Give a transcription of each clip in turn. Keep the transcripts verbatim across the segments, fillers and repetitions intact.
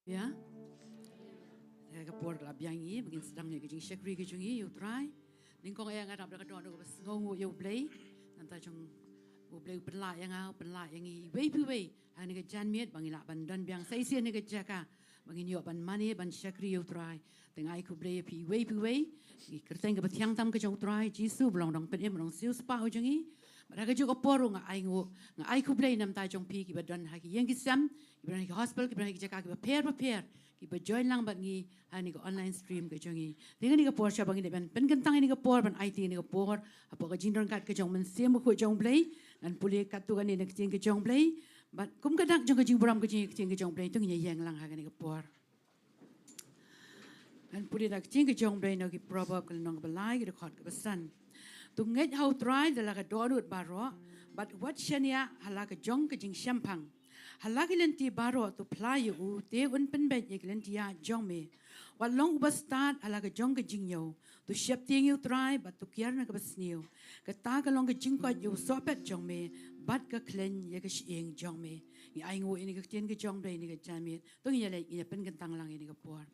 Ïa. Ka por ka la biang ïa ngi ba ngin sdang ïa ka jingshakri ka jong ngi ïa U Trai. Nyngkong eh nga dap da ka dohnud kaba sngewnguh ïa U Blei. Namar jong U Blei u pynlah ïa nga, u pynlah ïa ngi iwei pa iwei ha kane ka janmiet ba ngi lah ban don biang sa shisien ha kane ka jaka ba ngin ïoh ban mane ban shakri ïa U Trai. Te nga ai khublei ïa phi iwei pa iwei. Ngi kyrteng kaba thiang tam ka jong U Trai Jisu ba long Nongpynim, Nongsiewspah u jong ngi. Bad ha kajuh ka por ruh nga ai nguh, nga ai khublei namar jong phi kiba don ha ki ïing ki sem, kiba don ha ki hospital, kiba don ha ki jaka kiba pher bapher, kiba join lang bad ngi ha kane ka online stream ka jong ngi. Te ha kane ka por shwa ba ngin dei ban pynkyntang ha kane ka por, ban aiti ha kane ka por hapoh ka jingdon kat ka jong U Mynsiem Bakhuid jong U Blei. Ngan pule katto katne na ka ktien ka jong U Blei. Bad kum ka dak jong ka jingburom ka jong ngi ha ka ktien ka jong U Blei, to ngin ïa ïeng lang ha kane ka por. Ngan pule na ka ktien ka jong U Blei na ki Proverb ka lynnong kaba lai, ka dkhot kaba san. To ngeit ha U Trai da la ka dohnud baroh, bad wat shaniah ha la ka jong ka jingshemphang. Ha la ki lynti baroh to phla ïa u, te un pynbeit ïa ki lynti ïaid jong me. Wat long uba stad ha la ka jong ka jingñiew. To sheptieng ïa U Trai bad to kiar na kaba sniew. Kata ka long ka jingkoit ïa u sohpet jong me bad ka khleiñ ïa ka shyieng jong me. Ngi ai nguh ïa kane ka ktien ka jong U Blei ha kane ka janmiet. To ngin ïa leit, ngin ïa pynkyntang lang ïa kane ka por.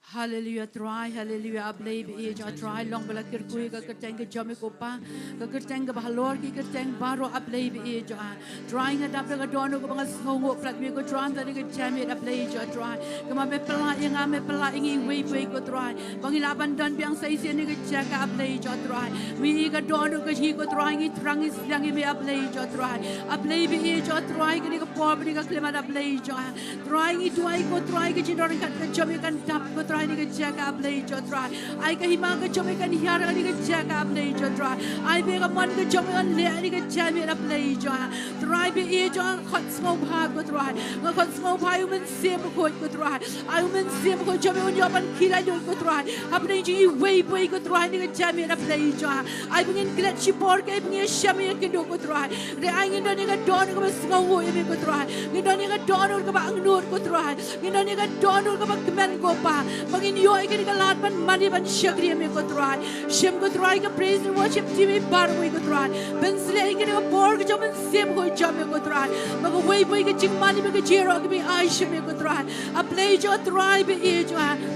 Haleluia Trai, haleluia. A Blei ba ïeit jong nga, Trai, long ba la kyrkhu ïa ka kyrteng ka jong me ko Pa. Ka kyrteng kaba halor ki kyrteng baroh, A Blei ba ïeit jong nga. Trai, nga dap da ka dohnud kaba nga sngewnguh palat ïa me ko Trai, ha kane ka janmiet, A Blei jong nga, Trai. Kumba me pynlah ïa nga, me pynlah ïa ngi iwei pa iwei ko Trai, ba ngi lah ban don biang sa shisien ha kane ka jaka, A Blei jong nga, Trai. Me ïohi ka dohnud ka jong ngi ko Trai, ngi thrang ngi sliang ïa me, A Blei jong nga, Trai. A Blei ba ïeit jong nga, Trai, kane ka por bad kane ka khyllipmat, A Blei jong nga. Trai, ngi duwai ko Trai, ka jingdon ryngkat ka jong me kan dap ko Trai ha kane ka jaka, A Blei jong nga, Trai. Ai ka hima ka jong me kan hiar ha kane ka jaka, A Blei jong nga, Trai. Ai ba ka mon ka jong me kan leh ha kane ka janmiet, A Blei jong nga. Trai ba ïeit jong nga, nga khot sngewbha ko Trai. Nga khot sngewbha ïa U Mynsiem Bakhuid ko Trai. Ai U Mynsiem Bakhuid jong me un ïoh ban kylli lut ko Trai hapdeng jong ngi iwei pa iwei ko Trai ha kane ka janmiet, A Blei jong nga. Ai ba ngin klet shipor kaei ba ngin ïa shem ïa kynduh ko Trai. Hynrei ai ngin don ïa ka dohnud kaba sngewnguh ïa me ko Trai. Ngin don ïa ka dohnud kaba angnud ko Trai. Ngin don ïa ka dohnud kaba kmen ko Pa, ba ngin ïoh ïa kane ka lad ban mane ban shakri ïa me ko Trai. Shim ko Trai ka praise and worship team i baroh ko Trai. Pynshlur ïa kane ka por ka jong U Mynsiem Bakhuid jong me ko Trai, ba kawei pa kawei ka jingmane bad ka jingïaroh ka ba ai sha me ko Trai. A Blei jong nga, Trai ba ïeit jong nga,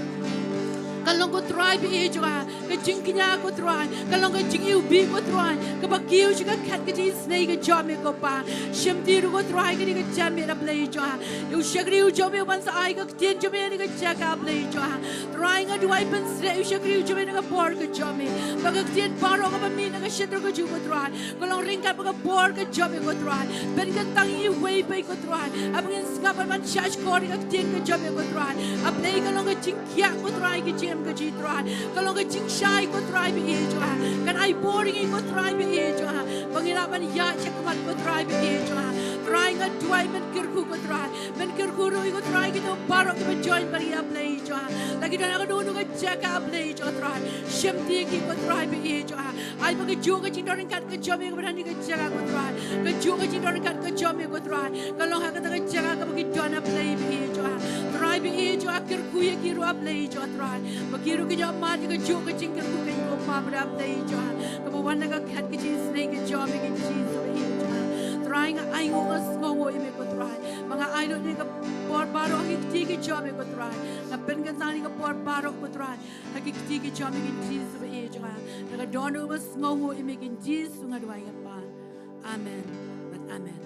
ka long ko Trai ba ïeit jong nga ka jingkñia ko Trai, ka long ka jingiwbih ko Trai, kaba kiew sha ka khet ka jingisynei ka jong me ko Pa. Shimti ruh ko Trai ha kane ka janmiet, A Blei jong nga. Ïa u shakri u jong me uban sa ai ka ktien jong me ha kane ka jaka, A Blei jong nga. Trai, nga duwai pynshlur ïa u shakri u jong me ha kane ka por ka jong me, ba ka ktien baroh kaba mih na ka shynrong ka jong u ko Trai, ka long ryngkat bad ka por ka jong me ko Trai. Pynkyntang ïa ngi iwei pa iwei ko Trai, haba ngin sngap bad ban shahshkor ïa ka ktien ka jong me ko Trai. A Blei, ka long ka jingkhiah ko Trai ha ka jingim ka jong ngi Trai. Ka long ka jingshai ko Trai ba ïeit jong nga. Kan ai bor ïa ngi ko Trai ba ïeit jong nga, ba ngin lah ban ïaid sha khmat ko Trai ba ïeit jong nga. Trai, nga duwai men kyrkhu ko Trai. Men kyrkhu ruh ïa ko Trai kito baroh kiba join bad ngi, A Blei jong nga. La ki don ha kano kano ka jaka, A Blei jong nga, Trai, shimti ïa ki ko Trai ba ïeit jong nga. Ai ba kajuh ka jingdon ryngkat ka jong me kaba don ha kane ka jaka ko Trai, kajuh ka jingdon ryngkat ka jong me ko Trai, ka long ha kata ka jaka kaba ki don, A Blei ba ïeit jong nga. Trai ba ïeit jong nga, kyrkhu ïa ki ruh, A Blei jong nga, Trai, ba ki ruh kin ïoh mad ïa kajuh ka jingkyrkhu ka jong me ko Pa, A Blei jong nga, kaba wan na ka khet ka jingisynei ka jong me, ko Jisu ba ïeit jong nga. Trai, nga ai nguh, nga sngewnguh ïa me ko Trai, ba nga ai lut ïa kane ka por baroh ha ki kti ki jong me ko Trai. Nga pynkyntang ïa kane ka por baroh ko Trai ha ki kti ki jong me, ko Jisu ba ïeit jong nga. Da ka dohnud ba sngewnguh ïa me, ko Jisu nga duwai, ko Pa. Amen bad amen.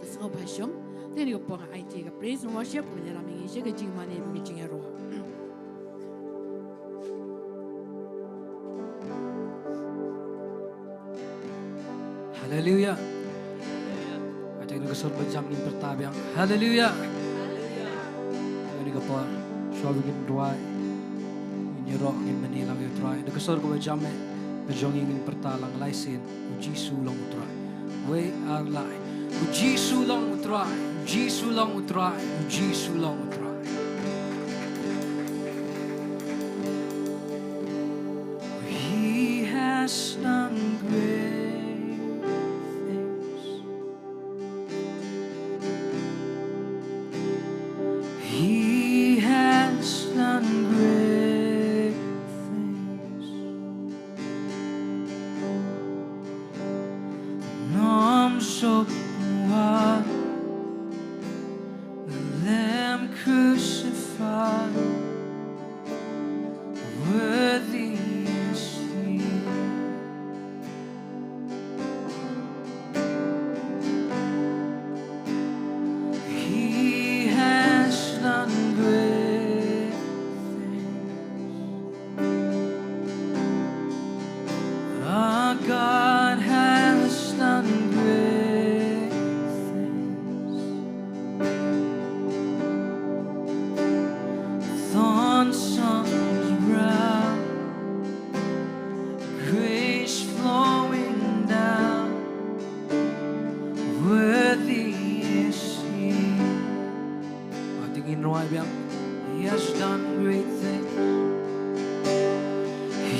Te sngewbha shong. Te ha kane ka por nga aiti ïa ka praise and worship ban ïalam ïa ngi sha ka jingmane bad ka jingïaroh. Haleluia. Até da ka sur ba jam ngin pyrta biang. Haleluia. Kane ka por, shuwa ba ngin duwai, ngin ïaroh, ngin mane lang ïa U Trai. Da ka sur kaba jam eh ka jong ngi ngin pyrta lang lai sien: U Jisu long U Trai. Wei, ar, lai. U Jisu long U Trai, U Jisu long U Trai, U Jisu long U Trai. He has done great things. He has done great things. Nom Sop Wa, the Lamb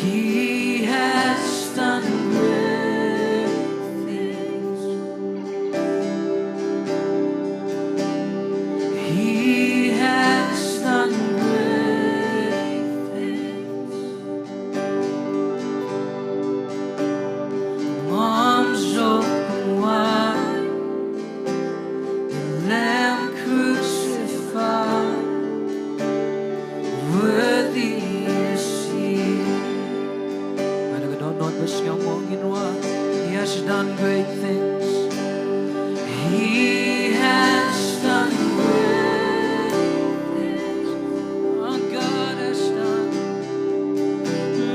He has done great things. He has done great things. Arms open wide, the Lamb crucified, worthy is He. Ngin ïa don don ba sngewbha, ong ïa u, He has done great things. He has done great things. Our God has done.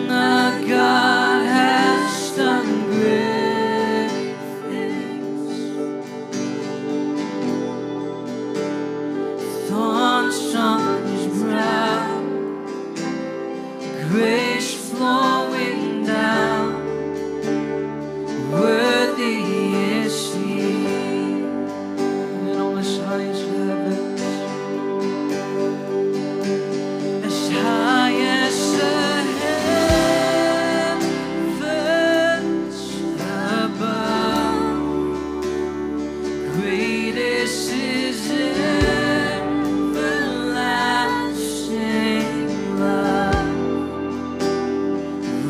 Our God has done great things. Thorns on His brow, grace flowing down, worthy is He. And on as high as the heavens, as high as the heavens above, great is His everlasting love.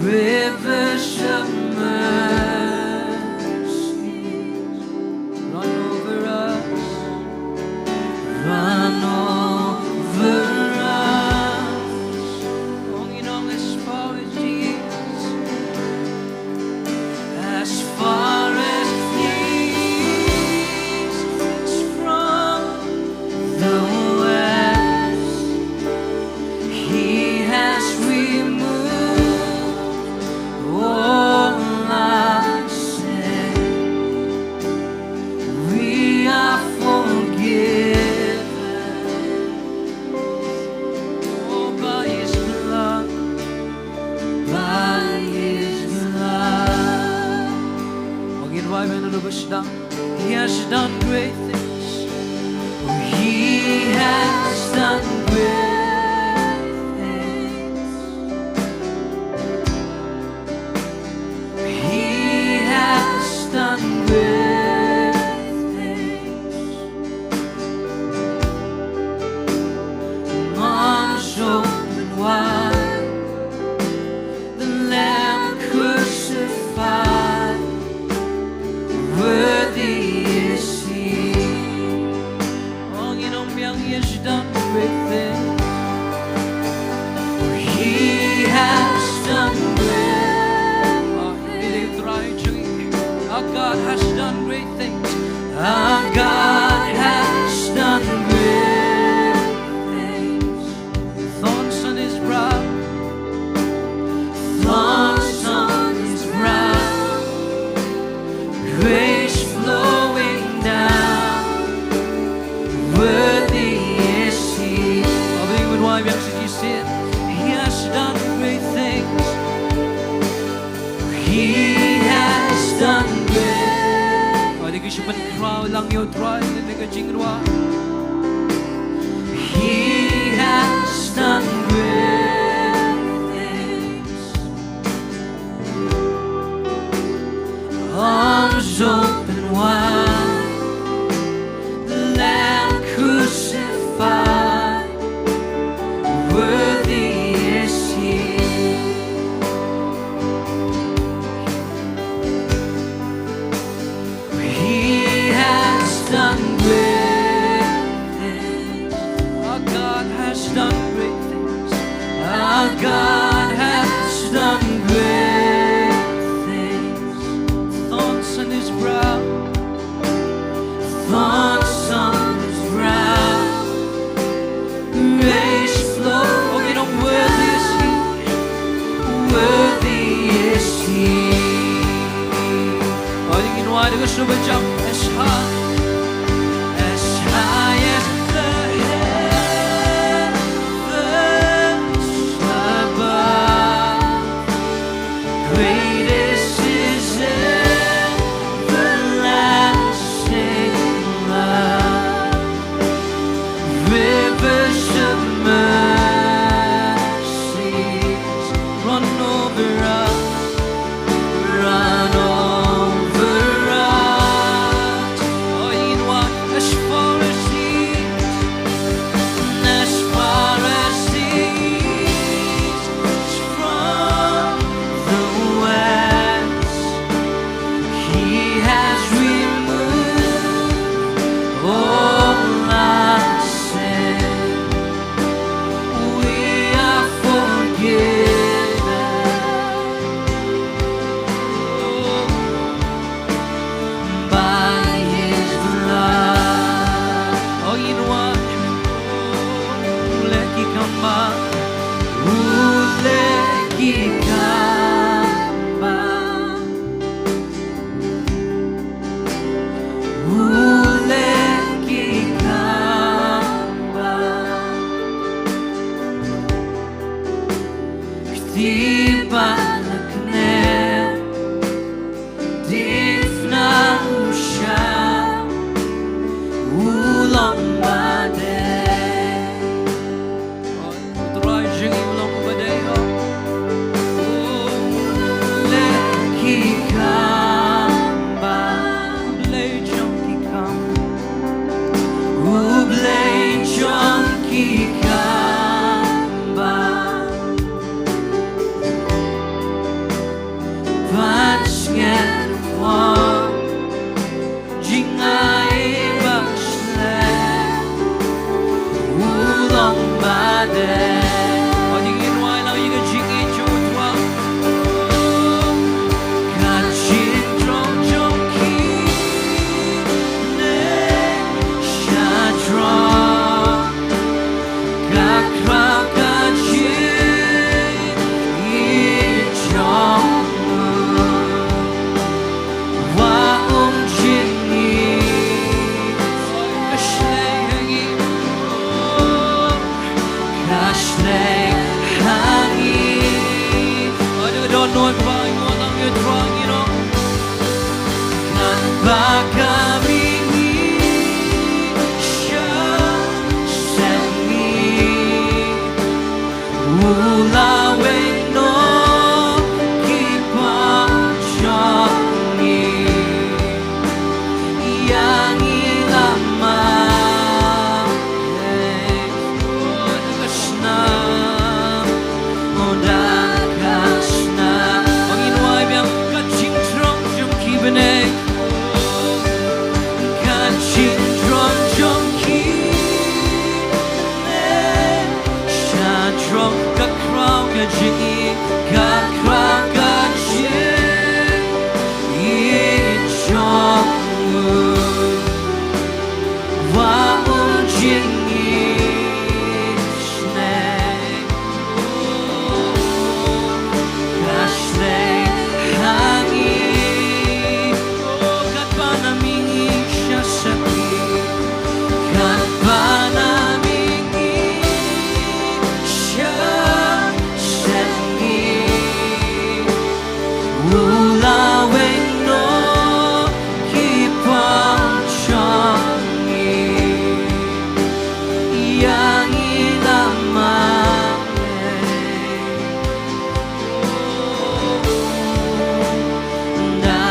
Rivers of mercy run over us, run over us. Ong ïa u, as far as the east, as far as the east is from the west, He has removed all our sin. We are forgiven, oh, by His blood, by His blood. Ong ïa u, He has done great things. He has done great things. He has done great things. Arms open wide, the Lamb crucified, worthy is He. Ong ïa u, He has done great things. He has done great things. Our God has done great things. Our God has done great things. Thorns on His brow. Thorns on His brow. Grace flowing down. Worthy is He. Ong ïa u, He has done great things. He has done great. Ong ïa u, He has done great. He has done great things. Arms open wide, the Lamb crucified, worthy is He. He has done great things. Our God has done great things. Our God has done great things. Thorns on His brow. Thorns on His brow. Grace flowing. Worthy is He. Worthy is He. Ong ïa u, He has done great things. As high, as high as the heavens above, great is His everlasting love. Rivers of mercy run over Ba ïoh lang ïa Trai ngi ïoh. Katba ka mihngi sha sngi, u la weng noh ki pang jong ngi. Ïa ngi la mad. Hey, oh, da ka snam, oh, da ka snam. Ba ngin wai biang. Ka jingdrom jong ki bneng, ka jingdrom jong ki bneng. Sha jrong ka khraw ka jingïeit, ka khraw ka jingïeit jong u. Wa u jingïeit shnong. Ka shnong ha ngi. Katba na mihngi sha sngi. Katba na mihngi sha sngi. U la weng noh ki pang jong ngi. Ïa ngi la mad. Da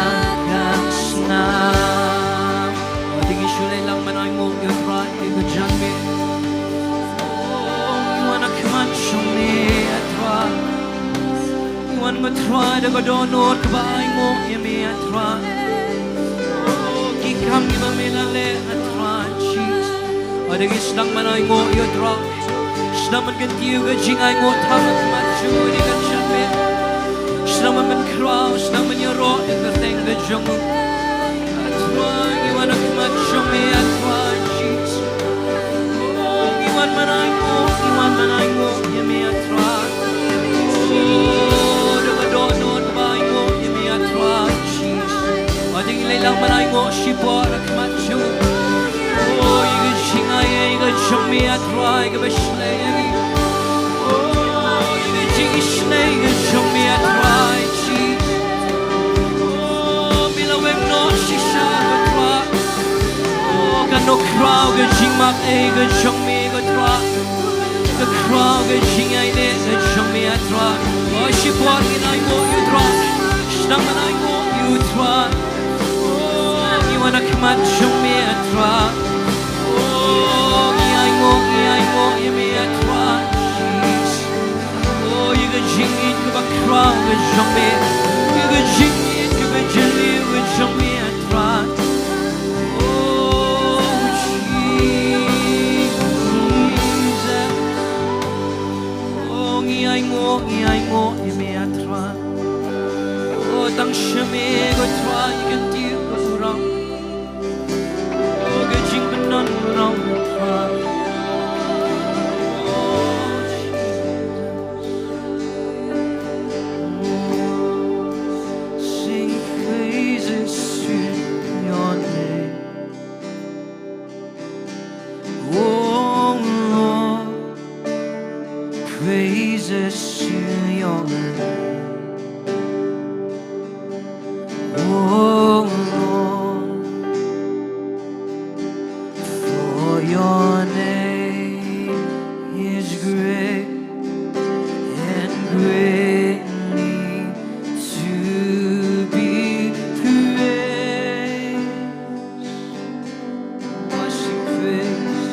ka snam. Wat ngi shu leit lang ban ainguh ïa u Trai ïa ka jingmih. Ngi wan ha khmat jong me, a Trai. Ngi wan, ko Trai, da ka dohnud kaba ainguh ïa me, a Trai. Oh, ki kam kiba me la leh, a Trai Jisu. Wat ngi sdang ban ainguh ïa u Trai. Sdang ban kyntiew ka jingainguh tang ha khmat jong u ïa ka jingmih. Sdang ban pynkhraw, sdang ban ïaroh ïa ka kyrteng ka jong u. A Trai, ngi wan ha khmat jong me, a Trai Jisu. Oh, ngi wan ban ainguh, ngi wan ban ainguh ïa me, a Trai. Oh, da ka dohnud ba ainguh ïa me, a Trai Jisu. Wat ngi leit lang ban ainguh shipor ha khmat jong u. Oh, ïa ka jingai, ïa ka jong me, a Trai, kaba shlei ïa ngi. Oh, ïa ka jingisynei ka jong me, a Trai Jisu. Oh, me la weng noh shisha, ko Trai. Oh, katno khraw ka jingmap ei ka jong me, ko Trai. Ka khraw ka jingïaineh ka jong me, a Trai. Oh, shipor ngin ainguh ïa u Trai. Sdang ban ainguh ïa u Trai. Oh, ngi wan ha khmat jong me, a Trai. Oh, ngi ainguh, ngi ainguh ïa me, a Trai Jisu. Oh, ïa ka jingïeit kaba khraw ka jong me. Ïa ka jingïeit kaba jylliew ka jong me, a Trai. Oh, Jesus. Oh, ngi ainguh, ngi ainguh ïa me, a Trai. Oh, tang sha me, ko Trai, ngi kyntiew ka burom. Oh, ka jingpyndonkam, a Trai. Oh, Jesus. Sing praises to your name. Oh Lord, praises to your name. Oh Lord, for your name is great and greatly to be praised. I sing praise,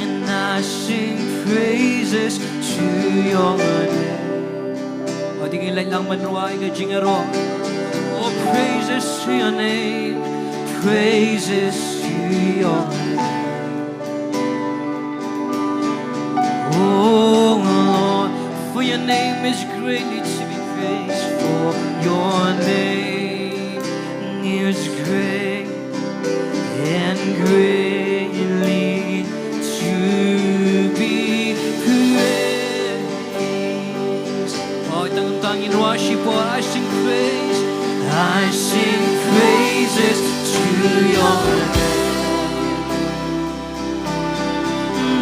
and I sing praises to your name. Wat ngi leit lang ban rwai ka jingïaroh. Oh, praises to your name, praises to your name. Oh Lord, for your name is greatly to be praised, for your name is great and greatly to be praised. Oh, tang tang in worship, oh, I sing praise, I sing praises to your name.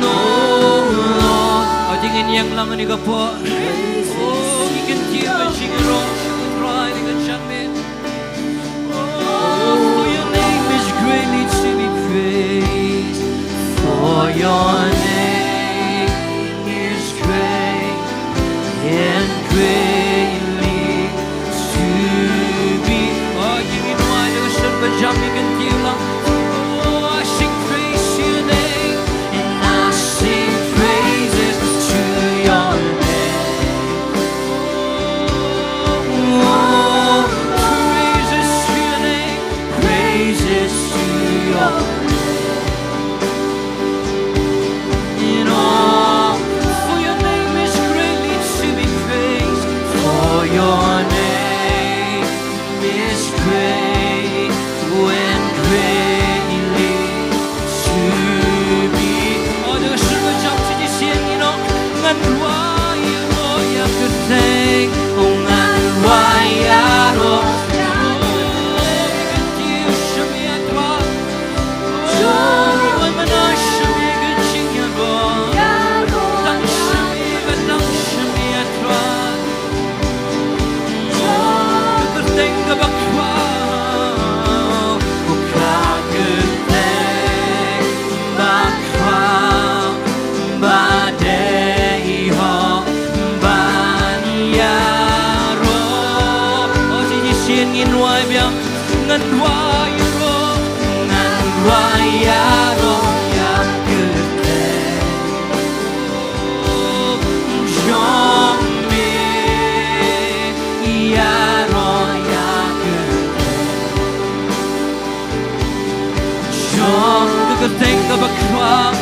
Oh Lord, oh, dei ngin ïeng lang ha kane ka por. Oh, ngi kyntiew ka jingïaroh. Teng kaba khraw, u kha kyrteng ba khraw, ba dei hok ban ïaroh. O, shi shisien ngin wai biang. Ngan wai ïaroh, ngan wai ïaroh ïa kyrteng jong me, ïaroh ïa kyrteng jong, ka kyrteng kaba khraw,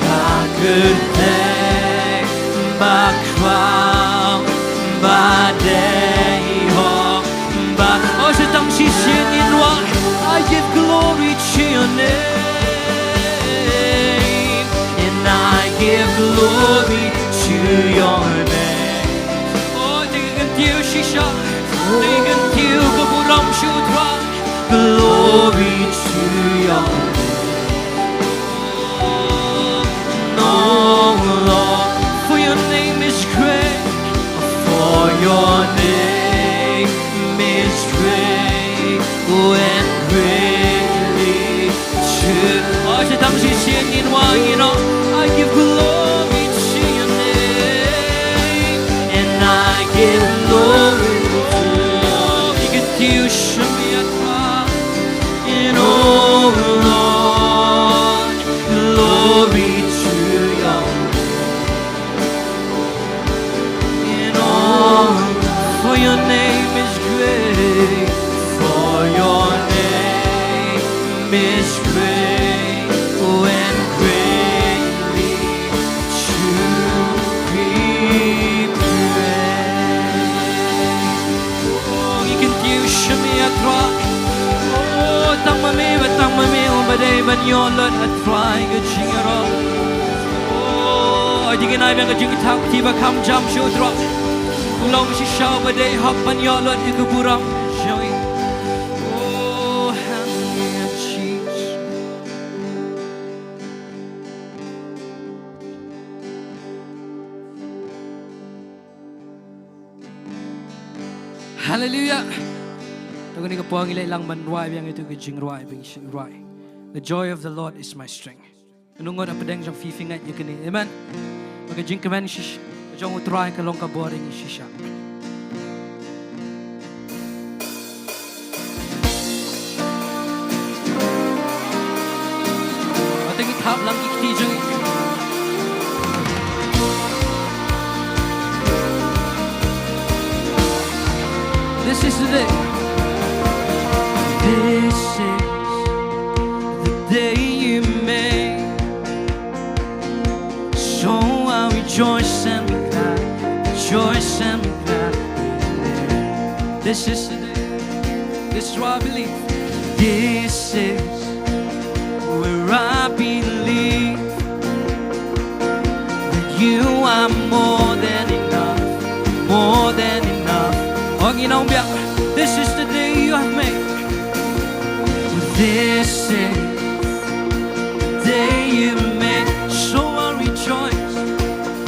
ka kyrteng ba khraw, ba dei hok, ba, o, sa tang shisien ngin wai. I give glory to your name, and I give glory to your name. O, te ka kyntiew shisha, te ka kyntiew ka burom sha U Trai. Glory to your name, oh Lord, for your name is great, for your name is great, oh, and greatly to. O, sa tang shisien ngin wai, you know, I give glory to your name, and I give glory to your name. Ki kyntiew shim ïa U Trai. And oh Lord, glory to your name. And oh, for your name is great, for your name is great, oh, and greatly to be praised. Oh, ngi kyntiew shim ïa U Trai. Oh, tang ma me, ba tang ma me, oh, ba dei ban ïoh lut, ah Trai, ka jingïaroh. Oh, ai dei ngin ai biang ka jingthap kti ba kham jam sha U Trai. Long shisha ba dei hok ban ïoh lut ïa ka burom jong ngi. Oh, hallelujah, Jesus. Hallelujah. To kane ka por ngi leit lang ban rwai biang ïa uto ki jingrwai ba ngi shym rwai. The joy of the Lord is my strength. Ngi ngut hapdeng jong phi phi ngeit ïa kane. Amen. Ba ka jingkmen shisha jong U Trai ka long ka bor ïa ngi shisha. Ba te ngi thap lang ki kti jong ngi. This is the day. This is the day you made. So I rejoice and be glad. Rejoice and be glad. This is the day. This is what I believe. This is where I believe that you are more than enough, more than enough. Ong ïa u nongbiang, this is the day you have made. This is the day you made. So I rejoice.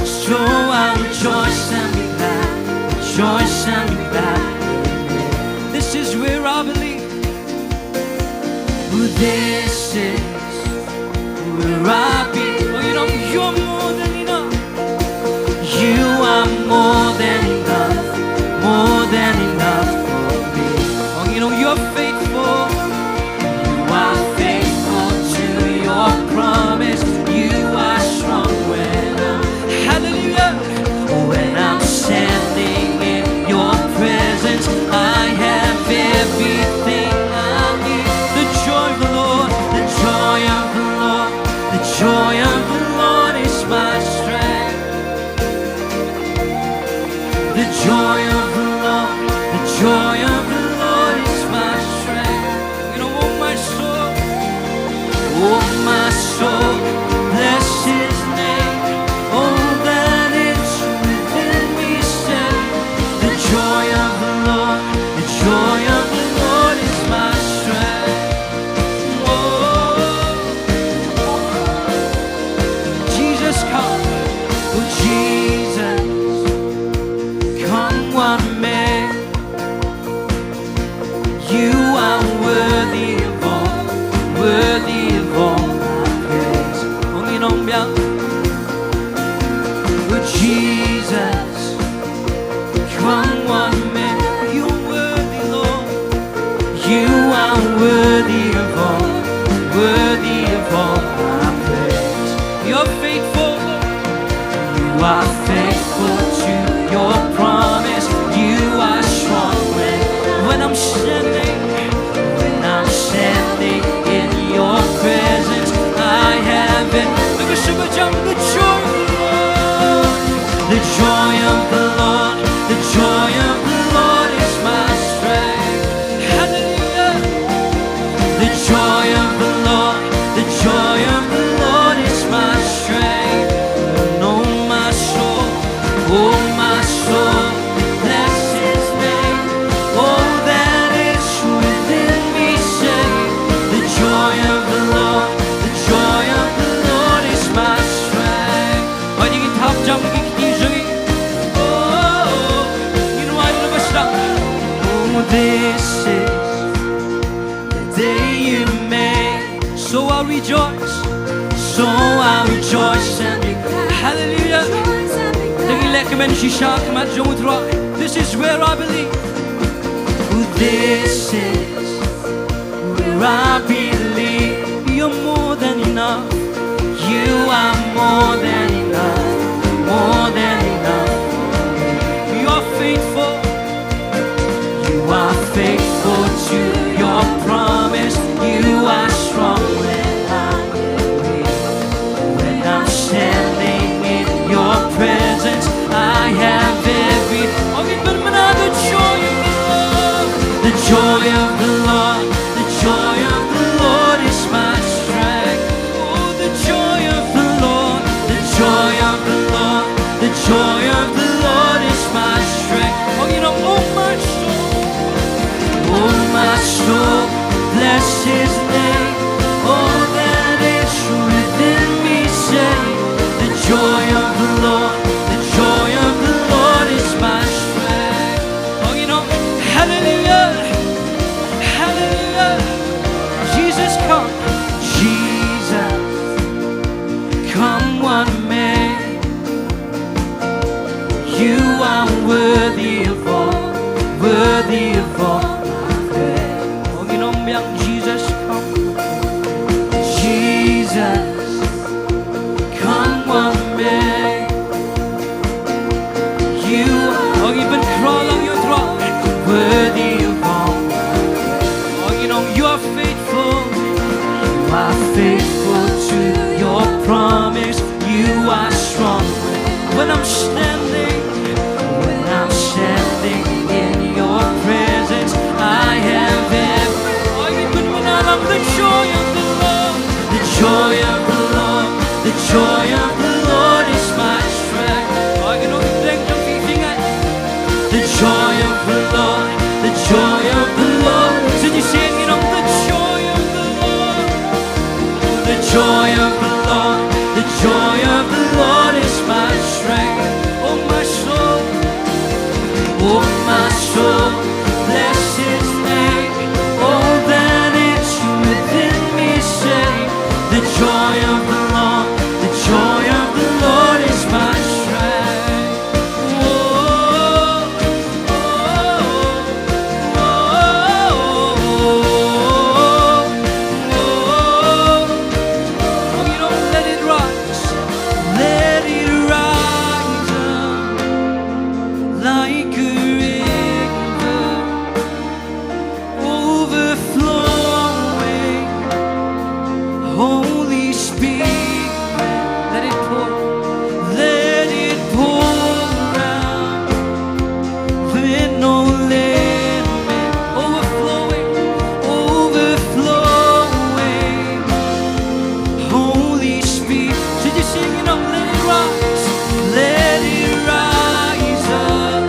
So I rejoice and be glad, rejoice and be glad. This is where I believe. This is where I believe. Oh, you know, you're more than enough. You are more than enough, more than enough for me. Oh, you know, you're faithful. You are faithful to your promise. You are strong when I'm, hallelujah. When I'm standing in your presence, I have everything I need. The joy of the Lord, the joy of the Lord, the joy of the Lord is my strength. The joy of the Lord, This is the day you made. So I'll rejoice. So I'll rejoice and be glad. Hallelujah. Dang ïalehkmen shisha ha khmat jong U Trai. This is where I believe. This is where I believe you're more than enough. You are more than enough. More than enough. You are faithful. You are faithful to your promise. You are strong when I am weak. When I'm standing in your presence, I have every— Oh, you put another joy of the Lord. The joy of the Lord, the joy of the Lord is my strength. Oh, the joy of the Lord, the joy of the Lord, the joy of the Lord is my strength. Oh, you know, oh my soul, oh my soul, bless his name. All that is within me say, the joy of the Lord, the joy of the Lord is my strength. Oh, you know, hallelujah, hallelujah. Jesus, come. Jesus, come what may. You are worthy of all, worthy of all my praise. Oh, you know, young Jesus, come. Jesus, come what may. You are, oh, even crawl on your throne, worthy of all. Oh, you know, you are faithful. You are faithful to your promise. You are strong. When I'm standing, when I'm standing in your presence, I have every— Oh, you put me down, I'm the joy of the Lord. The joy of the Lord, the joy of the Lord is my strength. Oh, you know, you thank you, you sing it. The joy of the Lord, the joy of the Lord. Did you sing it on the joy of the Lord? The joy of the Lord, the joy of the Lord is my strength. Oh, my soul, oh, my soul, bless his name. All that is within me say, the joy of the Lord, the joy of the Lord is my strength. Oh, oh, oh, oh, oh, oh, oh. Oh, you know, let it rise. Let it rise up like a river, overflowing. Holy Spirit, let it pour, let it pour out. With no limit, overflowing, overflowing. Holy Spirit, did you sing it up? Let it rise, let it rise up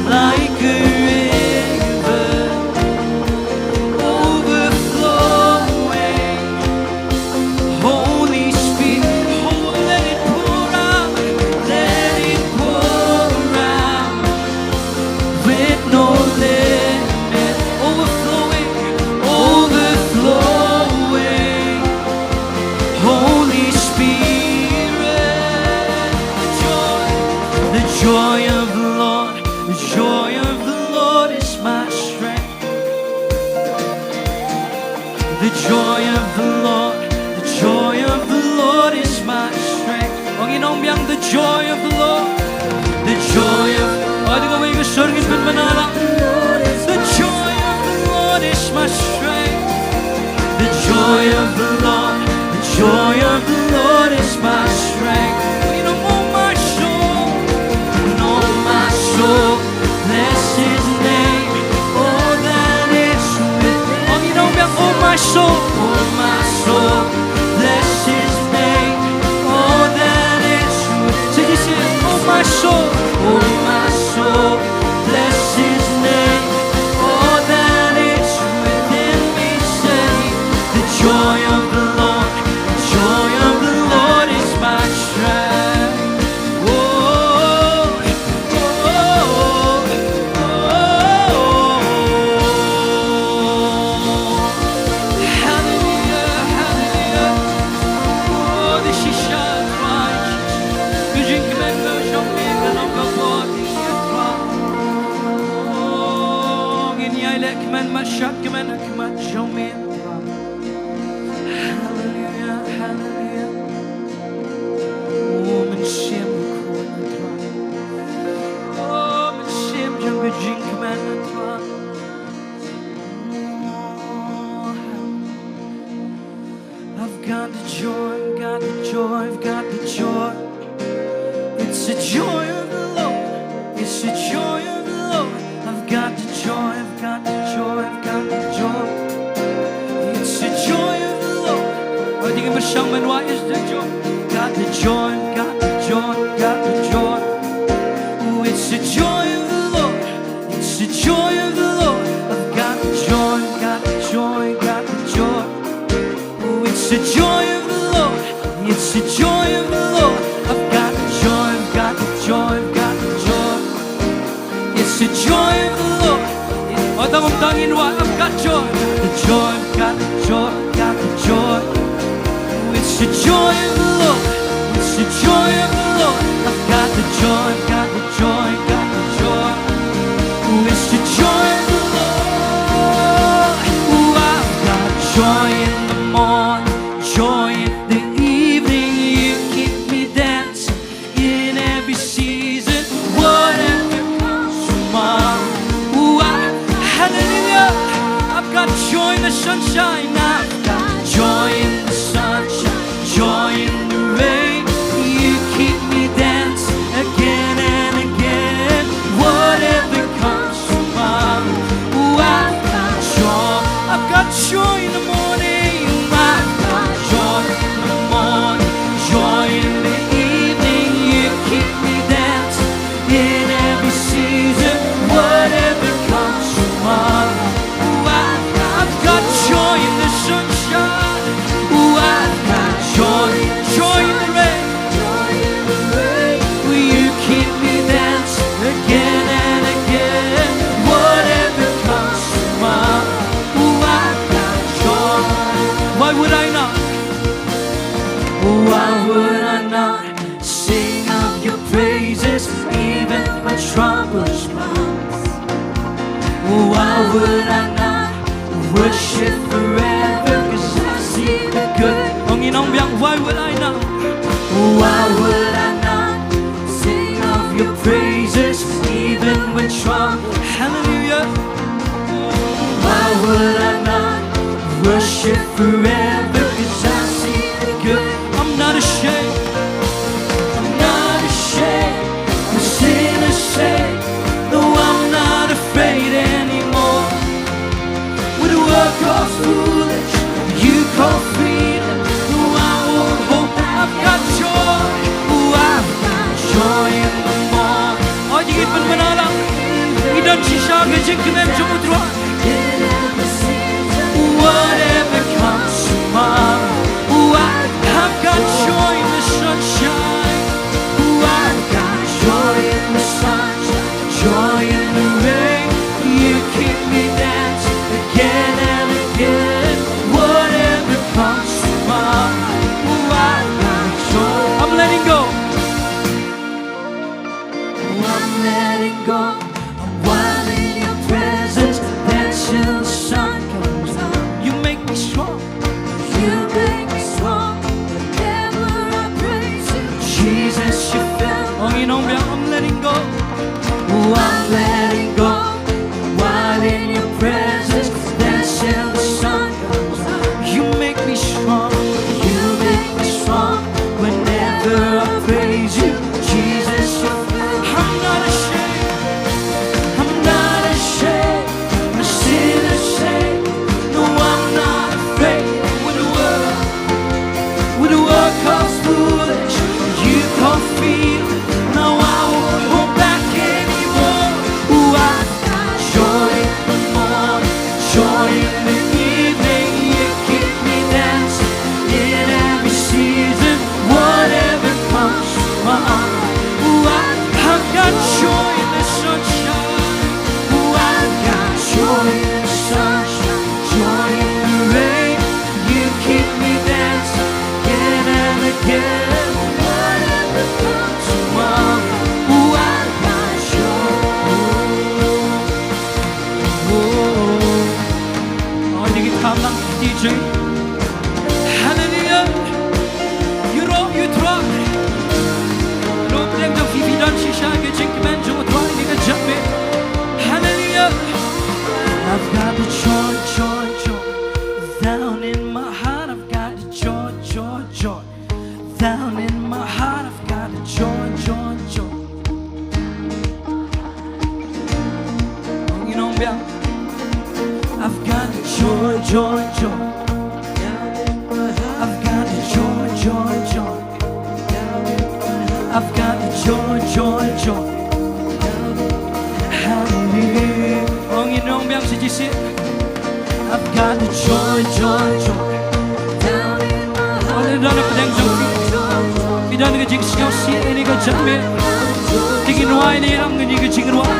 like a river, overflowing. Holy Spirit, oh, let it pour out, let it pour out. With no limit, overflowing, overflowing. Holy Spirit, the joy, the joy of the Lord, the joy of the Lord is my strength. The joy of the Lord, the joy of the Lord is my strength. Ong ïa uno biang, the joy of the Lord, the joy of— Oh, dei kawei ka sur ngin pynbna lang. The joy of the Lord is my strength. The joy of the Lord, the joy of the Lord is my strength. Ong ïa uno, oh my soul, and oh my soul, bless his name. All that is within— Ong ïa uno biang, oh my soul, oh my soul, bless his name. All that is within— Sing it, sing it. Oh my soul, oh my soul, Hallelujah, hallelujah. Oh, mynsiem ko na Trai. Oh, mynsiem jong ka jingkmen na Trai. Oh, I've got the joy, I've got the joy, I've got the joy. It's the joy of the Lord. It's the joy of the Lord. I've got the joy, I've got the joy, I've got the joy. It's the joy of the Lord. Oi, ding, it's the joy. Got the joy, got the joy, got the joy. Oh, it's the joy of the Lord. It's the joy of the Lord. I've got the joy, got the joy, got the joy. Oh, it's the joy of the Lord. It's the joy of the Lord. I've got the joy, I've got the joy, I've got the joy. It's the joy of the Lord. Oh, tang um tang in wa, I've got joy. Got the joy, I've got the joy, I've got the joy. Oh, it's the joy of the Lord. It's the joy of the Lord. I've got the joy, I've got the joy, I've got the joy. Oh, it's the joy of the Lord. Oh, I've got joy in the morning, joy in the evening. You keep me dancing in every season, whatever comes tomorrow. Ooh, I, hallelujah. I've got joy in the sunshine. I've got joy in the sunshine, joy in the rain. You keep me dancing again and again, whatever comes tomorrow. Ooh, I've got joy. I've got joy in the morning. I've got joy in the morning, joy in the evening. You keep me dancing in every season, whatever comes tomorrow. Ooh, I've, I've got joy in the sunshine. Ooh, I've got joy, joy in the rain. Will you keep me dancing again and again? Whatever comes tomorrow, ooh, I've got joy. Why would I not? Why would I not sing of your praises even when troubles comes? Why would I not worship forever? 'Cause I see the good. Ong in ong biang, why would I not? Why would I not sing of your praises even when trouble? Hallelujah. Why would I not worship forever? 'Cause I see the good. I'm not ashamed. I'm not ashamed. The sinners say, no, I'm not afraid anymore. With a work of foolish, you call freedom. No, I won't hold back. I've got joy. Oh, I've got joy in the morning. Oi, ngi pynbna lang. Ngi don shisha ka jingkmen jong U Trai. Whatever comes tomorrow, oh, I, I've got joy in the sunshine. Oh, I've got joy in the sunshine, joy in the rain. You keep me dancing again and again. Whatever comes tomorrow, oh, I've got joy. I'm letting go. I'm letting go. I'm wild in your presence. Then I've got the joy, joy, joy. I've got the joy, joy, joy. I've got the joy, joy, joy. Hallelujah. Ong ïa u nongbiang sa shisien. I've got the joy, joy, joy. Ong ïa u nongbiang sa shisien. Phi don ka jingsngewsih ïa kane ka janmiet. Te ngin wai ne ïalam ïa kane ka jingrwai.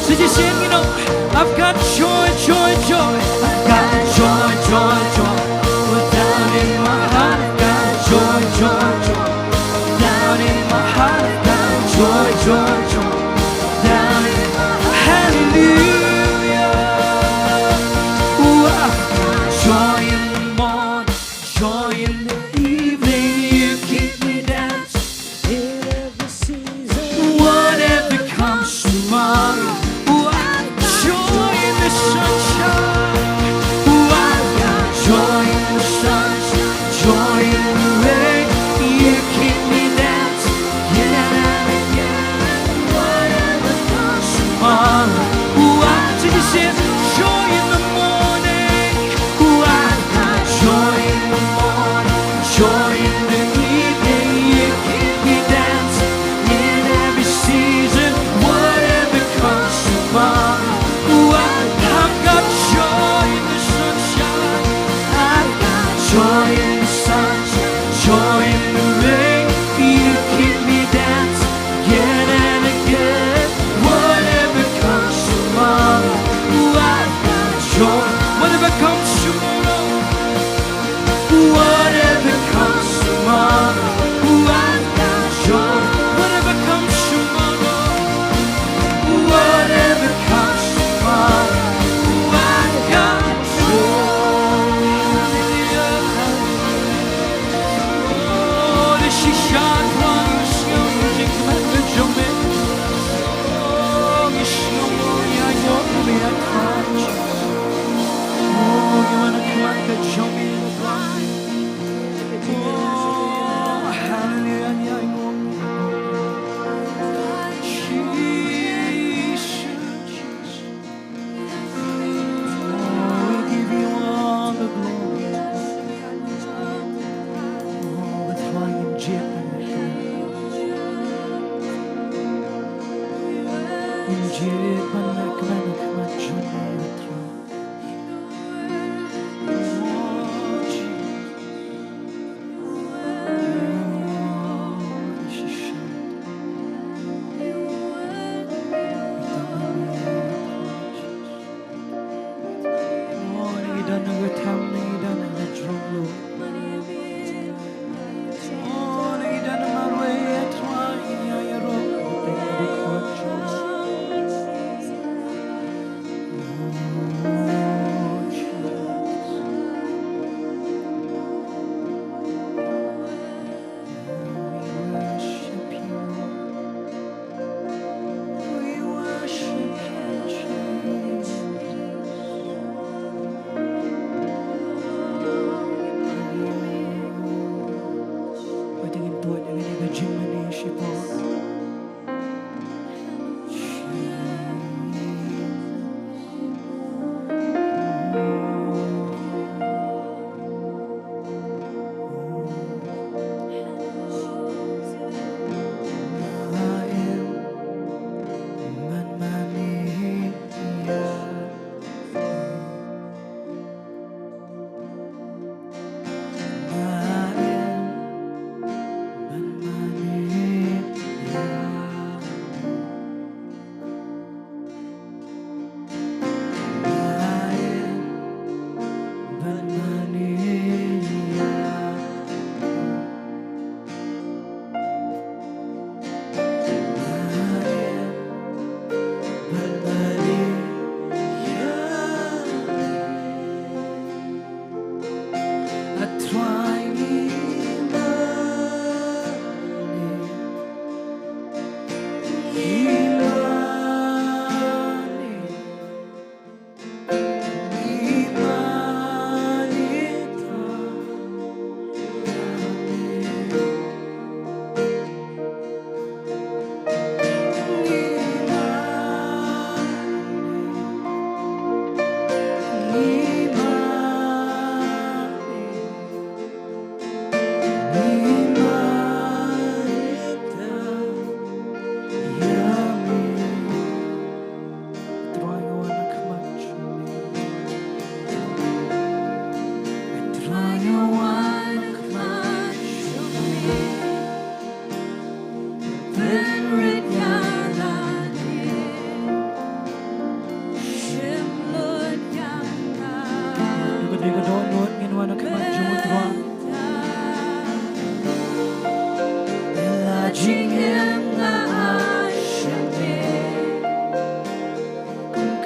Sa shisien ngin ong, I've got joy, joy, joy. I've got joy, joy, joy. Oh, down in my heart, I've got joy, joy, joy. Down in my heart, I've got joy, joy, joy. Down in my heart. Hallelujah. Oh, I've got joy in the morning, joy in the evening. You keep me dancing in every season. Whatever comes tomorrow, oh, I've got joy in the sunshine. Oh, I've got joy in the sunshine, joy in the rain. You keep me dancing again and again. Whatever comes tomorrow, oh, I just sing joy in the morning. Oh, I've got joy in the morning, joy in the evening. You keep me dancing in every season. Whatever comes tomorrow, oh, I've got joy in the sunshine. I've got joy in the sunshine, joy in the rain. You keep me dancing again and again. Whatever comes tomorrow, oh, I've got joy. Whatever comes tomorrow, whatever comes tomorrow, oh, I've got joy. Whatever comes tomorrow, whatever comes tomorrow, oh, I've got joy. Hallelujah, hallelujah. Oh, the shisha twang, you smell the jingkmen, the jingkmen. Oh, you smell, oh, yeah, you're the man. Oh, you wanna come and get your man. Oh, hallelujah, yeah, you want me. Jesus, Jesus. Oh, we give you all the glory. Oh, that's why you jump and you jump and you jump and you jump.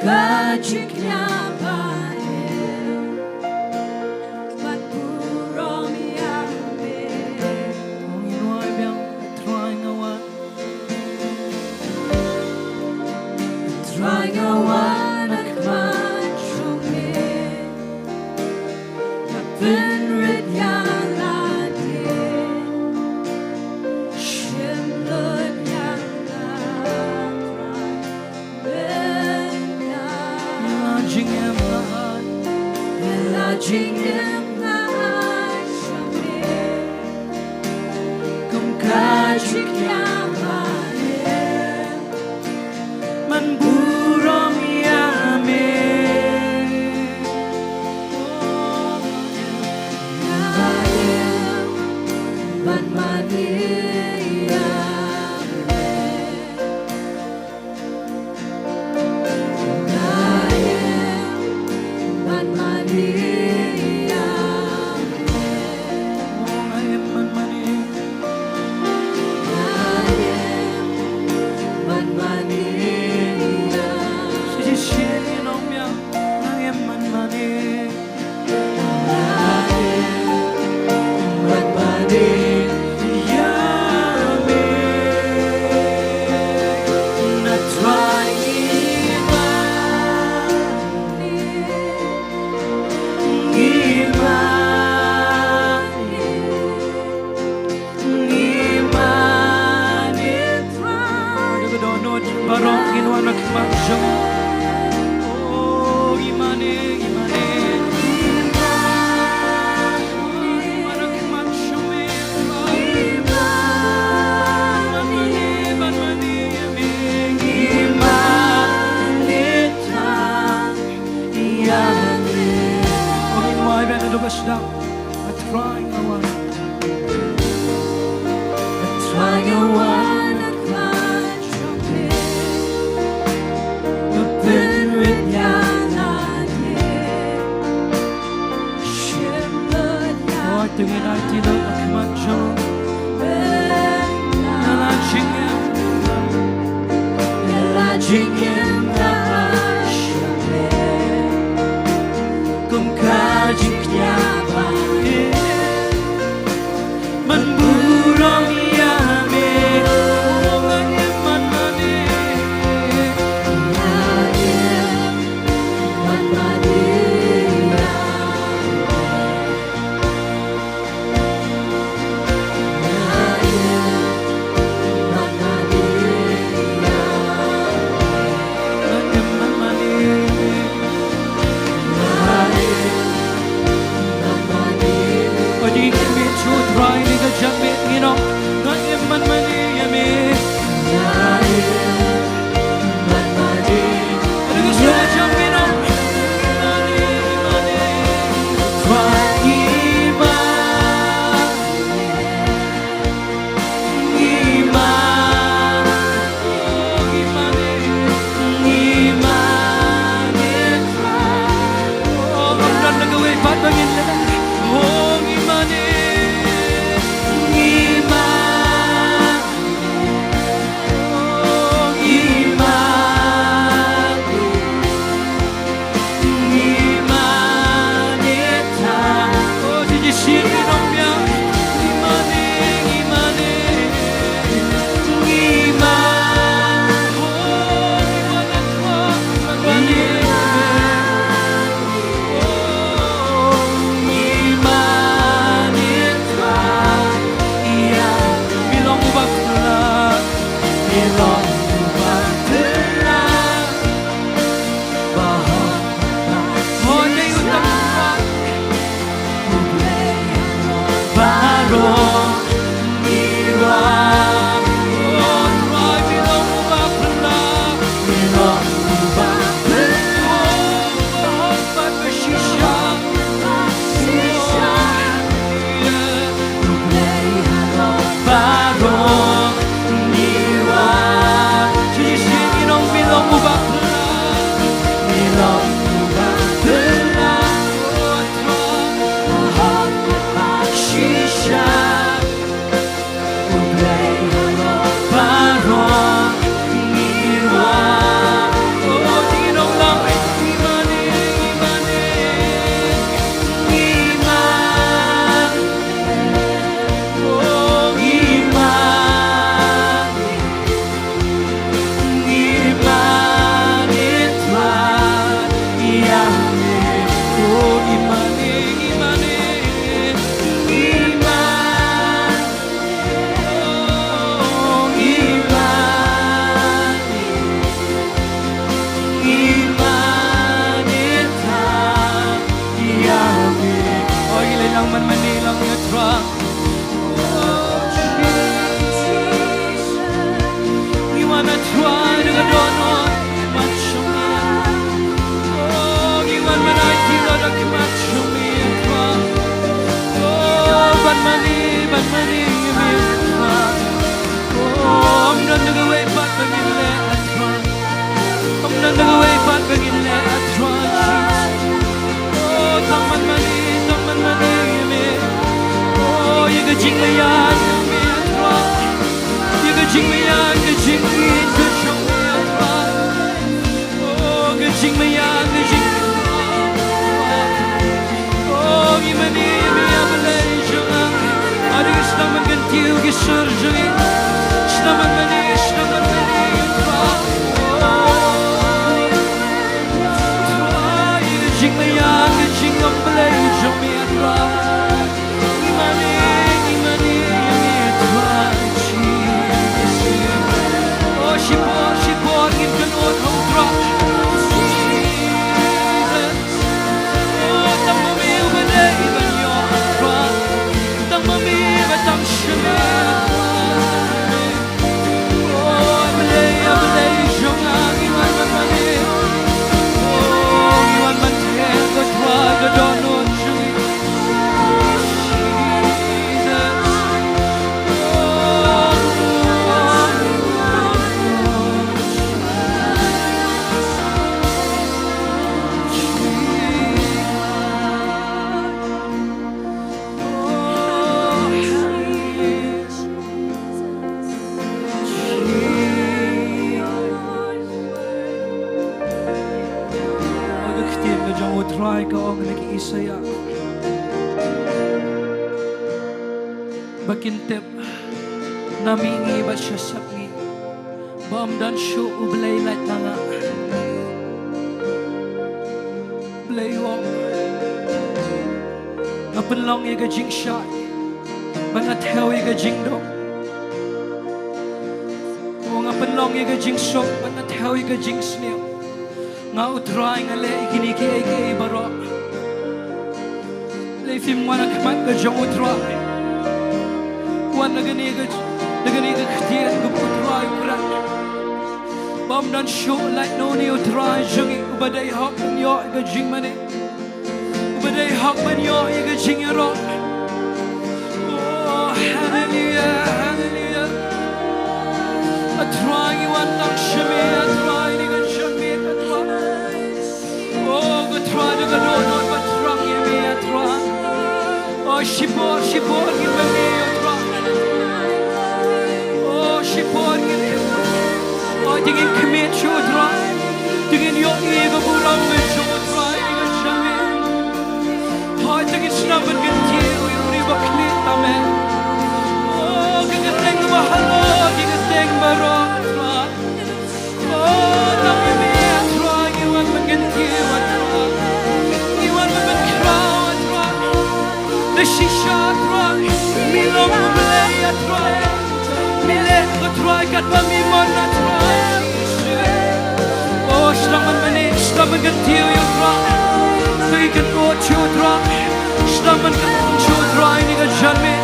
ka jingkñia ba im, ban burom ïa me. Ong ïa u Trai biang, Trai nga wan. Trai nga wan ha khmat jong me. Nga pynrit ïa lade. Shim lut ïa nga, Trai. La jingim nga ai. La jingim nga ai sha me. Kum ka jingkñia ba im, ban burom ïa me. Nga im ban mane ïa me. Nga im ban mane ïa me. Nga im ban mane. Nga im ban mane ïa me. Shisien ïa nong biang, nga im ban mane. Baroh ngin wan ha khmat jong. Oh, ngi mane, ngi mane. Ngi wan ha khmat jong me. Ngi mane, ban mane, me. Ngi mane, Trai. Ïa me. Oh, ngi wan ban ïa u ba sdang. A Trai nga wan. A Trai nga wan ha khmat jong me. Nga pynrit ïa lade. Iman ita ïa me. O, i lei lang man mane lang ïa Trai. Ngi wan ïa Trai da ka dohnud, wan sha me. O, ngi wan ban aiti ruh da ka khmat sha me, Trai. O, ban mane, ban mane ïa me, Trai. O, ym don da kawei pat ba ngin leh, Trai. Ym don da kawei pat ba ngin leh, Trai Jisu. O, tang ban mane, tang ban mane ïa me. O, ïa ka jingmaian jong me, Trai. Ïa ka jingmaian, ka jingïeit ka jong me, Trai. O, ka jingmaian, ka jingïeit. O, ngi mane ïa me, A Blei jong nga. Adi, sdang ban kyntiew ki sur jong ngi. Sdang ban mane, sdang ban mane, Trai. O, Trai, ka jingmaian, ka jingïeit Blei jong me, Trai. Ngi mane, ngi mane ïa me, Trai Jisu. O, shipor, shipor ngin kynnoh ha u Trai. Tang ma me uba dei ban ïoh, Trai. Tang ma me ba tang sha me. O, A Blei, A Blei jong nga, ngi wan ban mane. O, ngi wan ban theh, ko Trai, ka dohnud jong ngi. Jesus. Ka ktien ka jong u Trai ka ong na ki Isaïah ba kin tip na mihngi bad sha sepngi ba ym don shuh U Blei lait na nga. Blei u ong, nga pynlong ïa ka jingshai bad nga thew ïa ka jingdum. O, nga pynlong ïa ka jingsuk bad nga thew ïa ka jingsniew. Nga u Trai nga leh ïa kine kiei kiei baroh. Lei phim wan ha khmat ka jong u Trai. Wan da kane ka, da kane ka ktien kaba u Trai u kren. Ba ym don shuh lait na une u Trai jong ngi uba dei hok ban ïoh ïa ka jingmane. Uba dei hok ban ïoh ïa ka jingïaroh. Oh, haleluya, haleluya. A Trai ngi wan tang sha me, a Trai, ïa ka jong me, a Trai. Oh, ko Trai, da ka dohnud ba thrang ïa me, a Trai. Oh, shipor, shipor ngin bam ïa me, a Trai. Oh, shipor ngin. Oh, te ngin khmih shuh, a Trai. Te ngin ïohi ïa ka burom ka jong u Trai, ïa ka jong me. Oh, te ngin sdang ban kyntiew ïa u riewbakhlieh, amen. Oh, ka kyrteng ba halor ki kyrteng baroh, a Trai. Oh, tang ïa me, a Trai, ngi wan ban kyntiew, a Trai. Ngi wan ban pynkhraw, a Trai. Da shisha, a Trai. Me long U Blei, a Trai. Me leh, a Trai, katba me mon, a Trai. Oh, sdang ban mane, sdang ban kyntiew ïa u Trai. Sdang ban kyntiew ïa u Trai. Sdang ban kyntiew ïa u Trai, ïa ka jong me.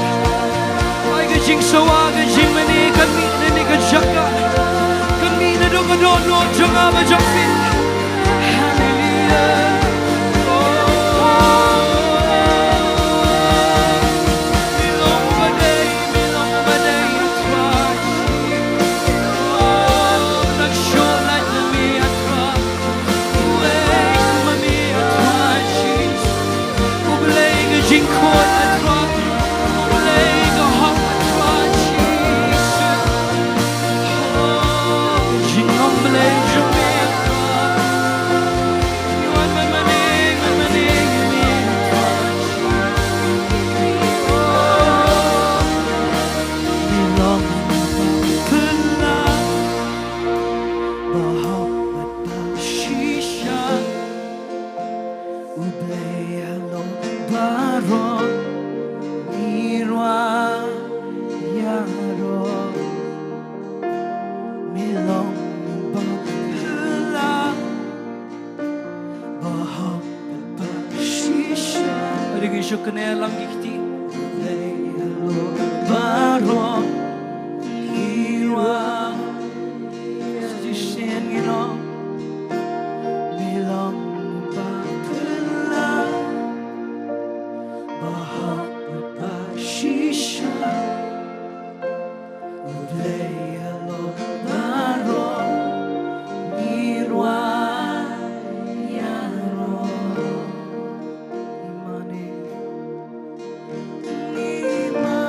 Ai ka jingsawa, ka jingmane, kan mih na kane ka jaka. Kan mih naduh ka dohnud jong nga bad jong phi. Haleluya. Oh, me long ba dei, me long ba dei, Trai. Oh, nang shu lait na me, a Trai. U Blei kum ma me, a Trai Jisu. U Blei ka jingkhuid, a Trai. U Blei ka hok, a Trai Jisu. Oh, ka jinglong Blei jong me, a Trai. Shu kane lang ki kti. Lei halor baroh ki ruh. Sa shisien ngin ong. Me long ba phylla, ba hok bad ba shisha. U Blei halor baroh, ngi rwai ïaroh. Ngi mane, ngi mane,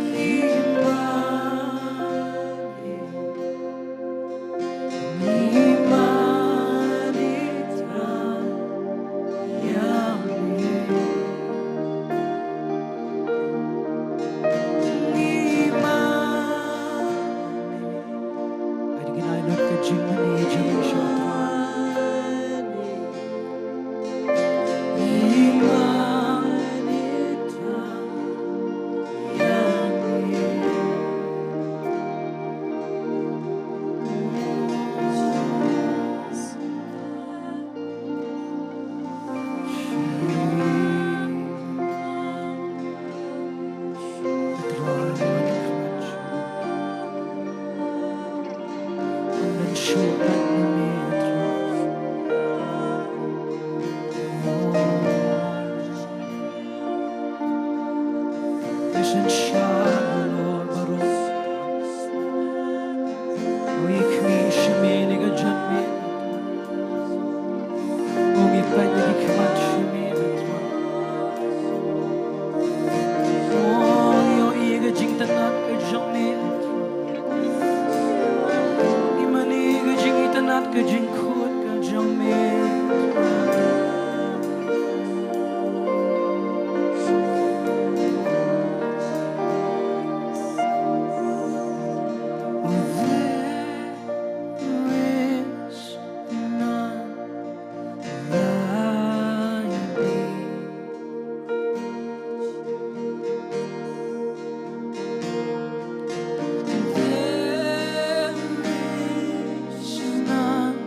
ngi mane. Ka jingshisha halor baroh. O ngi khmih sha me ha ka jingmut. O ngi peit ha ki khmat jong me. O ngi ïohi ka jingitynnat ka jong me. Ngi mane ka jingitynnat ka jingkhuid ka jong me. There is none like thee. There is none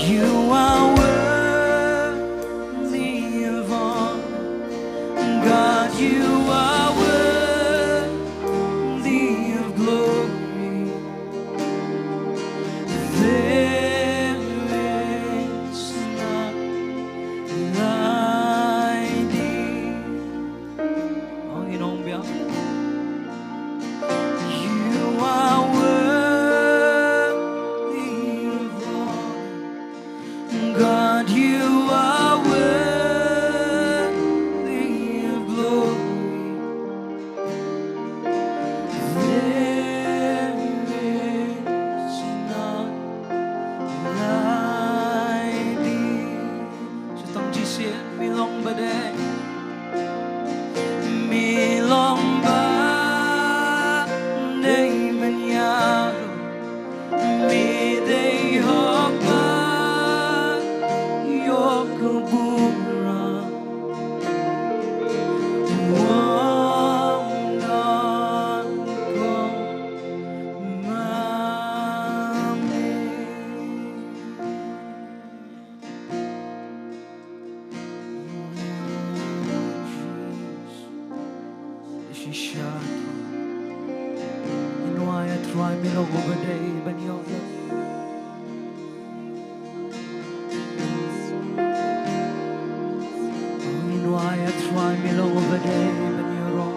You are worthy of all. God, you are worthy of glory. There is none like thee. Ong ïa u nongbiang. You are worthy of all. God, you are worthy of glory. There is none like thee. Shu tang shisien, me long ba dei. Me long ba dei ban ïaroh. Me dei hok ba ïoh ka burom. Wan ong ma me. Shisha. Ïa ngi ïa Trai, me long uba dei ban ïoh. Ïa ngi ïa Trai, me long uba dei ban ïaroh.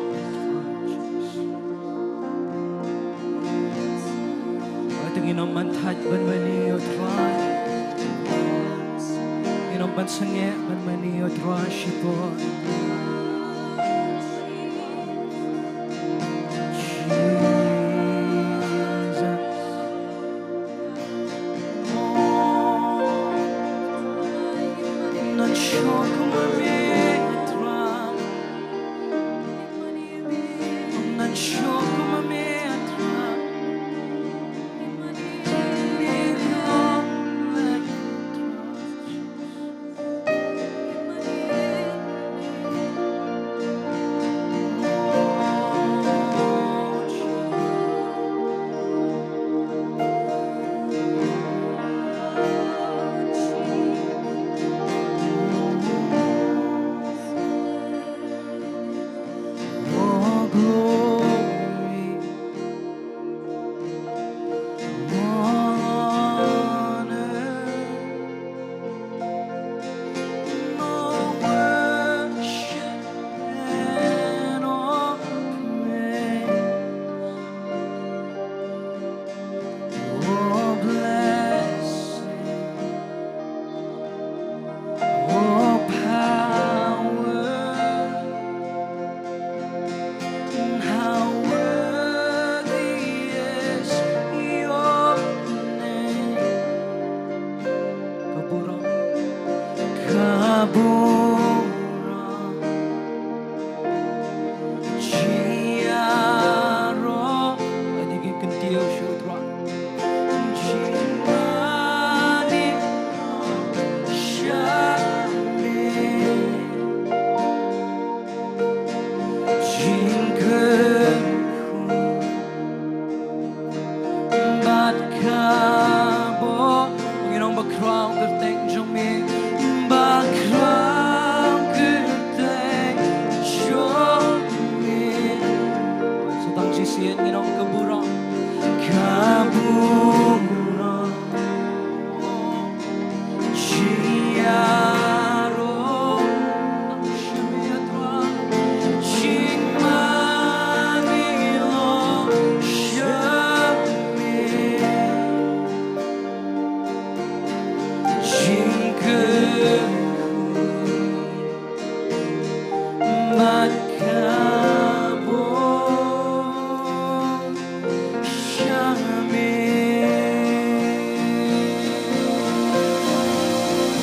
Hooid, ngin ym ban thait ban mane ïa u Trai. Ngin ym ban sangeh ban mane ïa u Trai shipor. Jesus. Not sure come on me, Trai. Not sure come on me, Trai. Oh, glory. Honor, all worship and all praise, all blessing, all power. How worthy is your name. Ka burom. Ka burom. Jingïaroh. Ani ki kyntiew shu Trai. Jingmane sha me. Jingkyrkhu bad ka bor. Ngi ong ba khraw kyrteng jong me. Ba khraw kyrteng jong me. Sa tang shisien ngi ong ka burom. Ka burom. Bad ka bor sha me.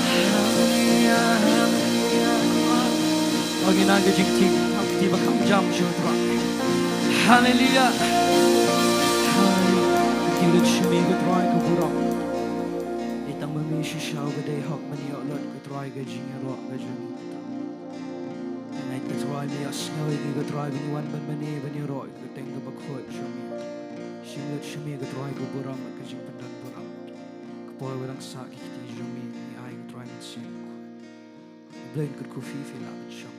Haleluya, haleluya. Ba ngin ai ka jingkti, ka kti ba kham jam sha u Trai. Haleluya. Haleluya. Ki lut sha me ko Trai ka burom. Dei tang ma me shisha uba dei hok ban ïoh lut ko Trai ka jingïaroh ka jong ngi. Ngeit ko Trai me ïohsngew ïa ngi ko Trai ba ngi wan ban mane ban ïaroh ïa ka kyrteng kaba khuid jong me. Shim lut sha me ko Trai ka burom bad ka jingpyndonkam burom. Ka por ba dang sah ki kti jong me. Blei un kyrkhu phi, phi lah ban shong.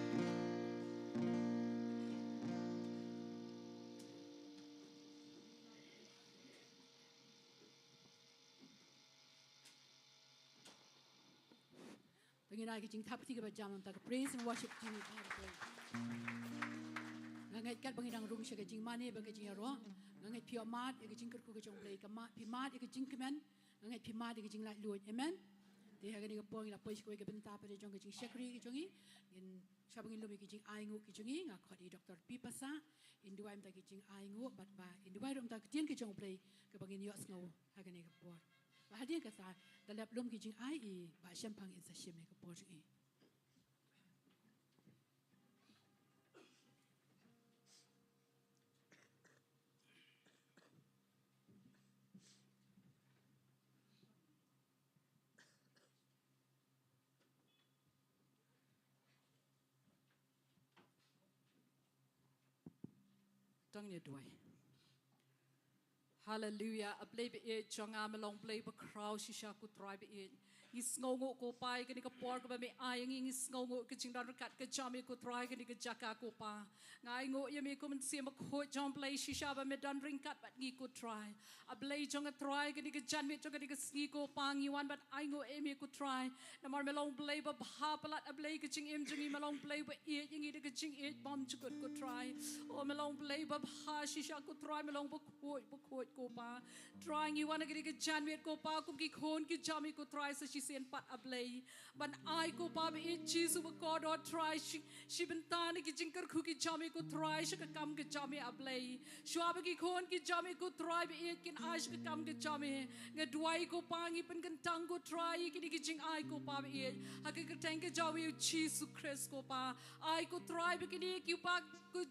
To ngin ai ka jingthap kti kaba jam na ka bynta ka praise and worship team. Nga ngeit katba ngi dang rung sha ka jingmane bad ka jingïaroh, nga ngeit phi ïoh mad ïa ka jingkyrkhu ka jong U Blei, ka mad, phi mad ïa ka jingkmen, nga ngeit phi mad ïa ka jinglaitluid. Amen. Te ha kane ka por ngi la poi sha kawei ka bynta pat jong ka jingshakri ka jong ngi. Ngin, shwa ba ngin lum ïa ka jingainguh ka jong ngi, nga khot ïa i Doctor Pi Passah in duwai mynta ka jingainguh bad ba in duwai ruh mynta ka ktien ka jong U Blei kaba ngin ïohsngew ha kane ka por. Bad hadien kata, da lep lum ka jingai, i Bah Shemphang in sa shim ïa ka por jong i. To ngin ïa duwai. Haleluya. A Blei ba ïeit jong nga, me long Blei ba khraw shisha ko Trai ba ïeit. Ngi sngewnguh ko Pa ïa kane ka por kaba me ai ïa ngi, ngi sngewnguh ka jingdon ryngkat ka jong me ko Trai ha kane ka jaka ko Pa. Nga ainguh ïa me ko Mynsiem Bakhuid jong U Blei shisha ba me don ryngkat bad ngi ko Trai. A Blei jong nga Trai, kane ka janmiet jong kane ka sngi ko Pa ngi wan ban ainguh ïa me ko Trai. Namar me long Blei ba bha palat, a Blei ka jingim jong ngi, me long Blei ba ïeit ïa ngi da ka jingïeit bymjukut ko Trai. O me long Blei ba bha shisha ko Trai, me long bakhuid bakhuid ko Pa. Trai ngi wan ha kane ka janmiet ko Pa kum ki khun ki jong me ko Trai sa shisien pat a Blei. Ban ai ko Pa ba ïeit Jisu ba kordor Trai shi, shi bynta na ki jingkyrkhu ki jong me ko Trai sha ka kam ka jong me a Blei. Shwa ba ki khun ki jong me ko Trai ba ïeit kin ai sha ka kam ka jong me, nga duwai ko Pa ngi pynkyntang ko Trai ïa kine ki jingai ko Pa ba ïeit ha ka kyrteng ka jong me u Jisu Khrist ko Pa. Ai ko Trai ba kine ki Pa ko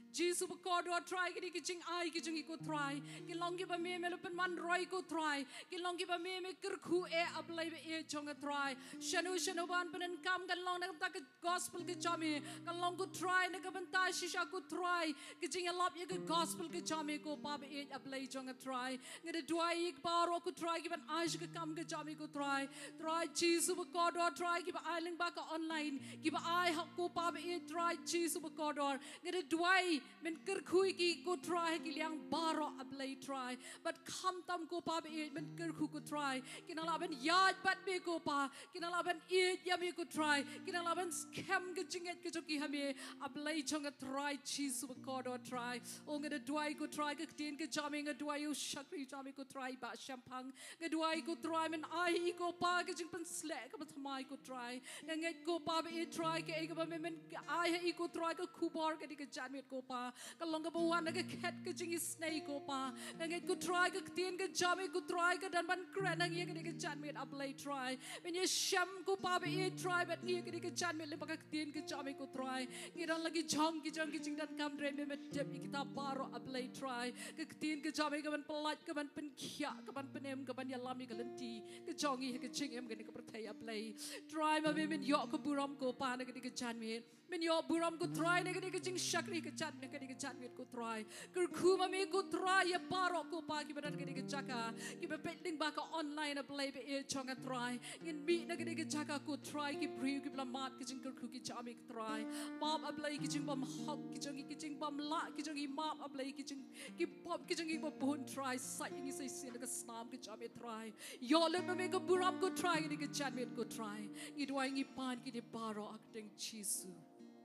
Jisu ba kordor Trai, kine ki jingai ki jong ngi ko Trai kin long kiba me, me la pynman roi ko Trai, kin long kiba me, me kyrkhu eh a Blei ba ïeit jong nga Trai. Shano shano ban pyndonkam kan long na ka bynta ka gospel ka jong me, kan long ko Trai na ka bynta shisha ko Trai ka jingïalap ïa ka gospel ka jong me ko Pa ba ïeit a Blei jong nga Trai. Nga da duwai ïa ki baroh ko Trai kiban ai sha ka kam ka jong me ko Trai. Trai Jisu ba kordor Trai kiba ai lyngba ka online, kiba ai ha ko Pa ba ïeit Trai Jisu ba kordor. Nga da duwai men kyrkhu ïa ki ko Trai ha ki liang baroh a Blei Trai. Bad khamtam ko Pa ba ïeit men kyrkhu ko Trai kin nang lah ban ïaid bad me ko Pa, kin nang lah ban ïeit ïa me ko Trai, kin nang lah ban skhem ka jingngeit ka jong ki ha me a Blei jong nga Trai Jisu ba kordor Trai. O nga da duwai ko Trai ka ktien ka jong me, nga duwai ïa u shakri jong me ko Trai Bah Shemphang. Nga duwai ko Trai men ai ha i ko Pa ka jingpynsleh kaba thymmai ko Trai. Nga ngeit ko Pa ba ïeit Trai kaei kaba me men ai ha i ko Trai ka khubor kane ka janmiet ko Pa, ka long kaba wan na ka khet ka jingisynei ko Pa. Nga ngeit ko Trai ka ktien ka jong me ko Trai ka don ban kren ha ngi ha kane ka janmiet a Blei Trai. Men ïashem ko Pa ba ïeit Trai bad ngi ha kane ka janmiet lyngba ka ktien ka jong me ko Trai. Ngi don la ki jong ki jong ki jingdonkam, dei me me tip ïa kita baroh a Blei Trai. Ka ktien ka jong me ka ban pyllait, ka ban pynkhiah, ka ban pynim, ka ban ïalam ïa ka lynti ka jong ngi ha ka jingim kane ka pyrthei a Blei. Trai ma me men ïoh ka burom ko Pa na kane ka janmiet. Men ïoh burom ko Trai na kane ka jingshakri ka jan, na kane ka janmiet ko Trai. Kyrkhu ma me ko Trai ïa baroh ko Pa kiba don kane ka jaka, kiba peit lyngba ka online a Blei ba ïeit jong nga Trai. Ngin mih na kane ka jaka ko Trai ki briew kiba la mad ka jingkyrkhu ki jong me ko Trai. Map a Blei ki jingbym hok ki jong ngi, ki jingbym lah ki jong ngi, map a Blei ki jing, ki pop ki jong ngi ba bun Trai, sait ïa ngi sa shisien da ka snam ka jong me Trai. Ïoh lut ma me ka burom ko Trai kane ka janmiet ko Trai. Ngi duwai ngi pan kine baroh ha ka kyrteng Jisu.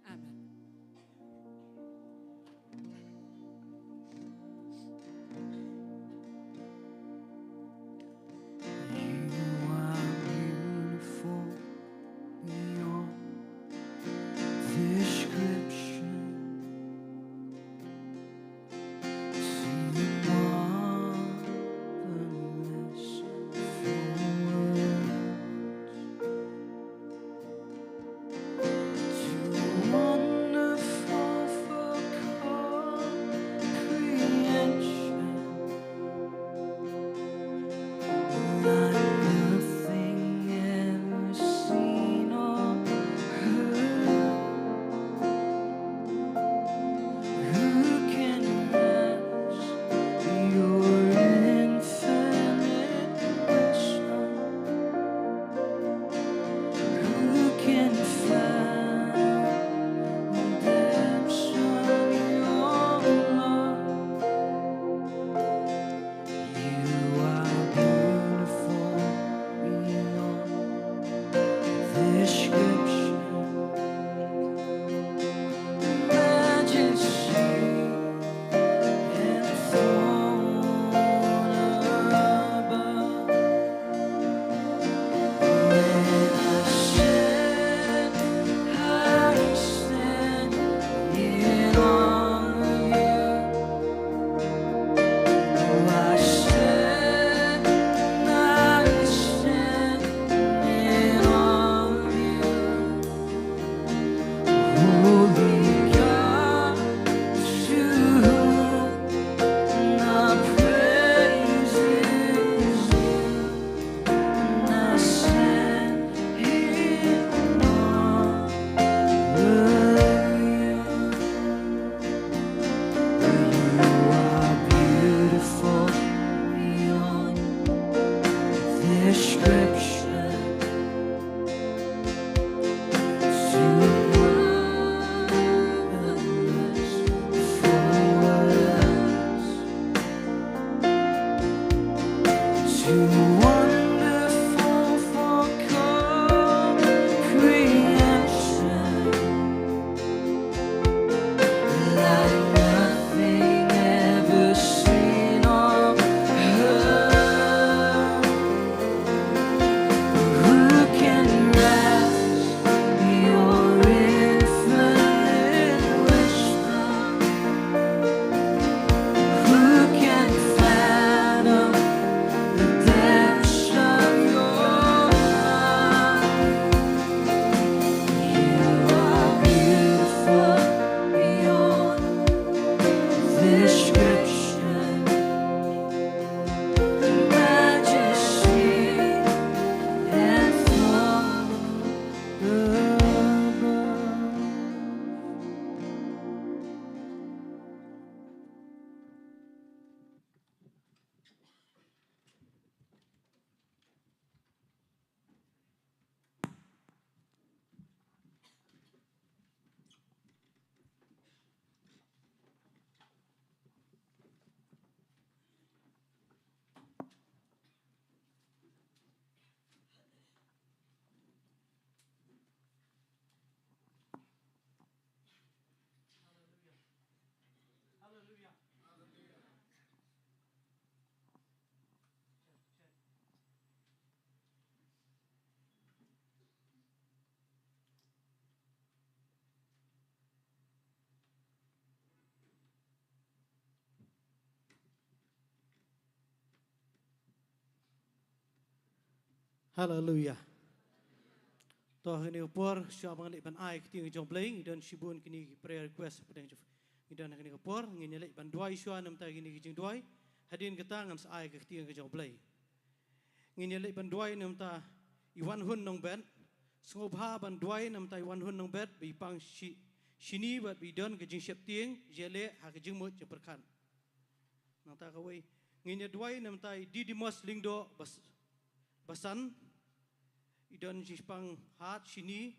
Amen. You are beautiful beyond description. Too marvelous for words, too wonderful for comprehension. Haleluia. To, ha kane ka por, shuwa ba ngi leit ban ai ka ktien ka jong U Blei, ngi don shibun kine ki prayer request hapdeng jong phi. Ngi don ha kane ka por, ngin ïa leit ban duwai shuwa na ka bynta kine ki jingduwai. Hadien kata ngan sa ai ka ktien ka jong U Blei. Ngin ïa leit ban duwai na ka bynta i Wanhun Nongbet. Sngewbha ban duwai na ka bynta i Wanhun Nongbet, ba i pang shi, shini bad ba i don ka jingsheptieng, jylliew ha ka jingmut jingpyrkhat. Nangta kawei, ngin ïa duwai na ka bynta i Didimos Lyngdoh Bas-, Basan, i don jingpang heart shini,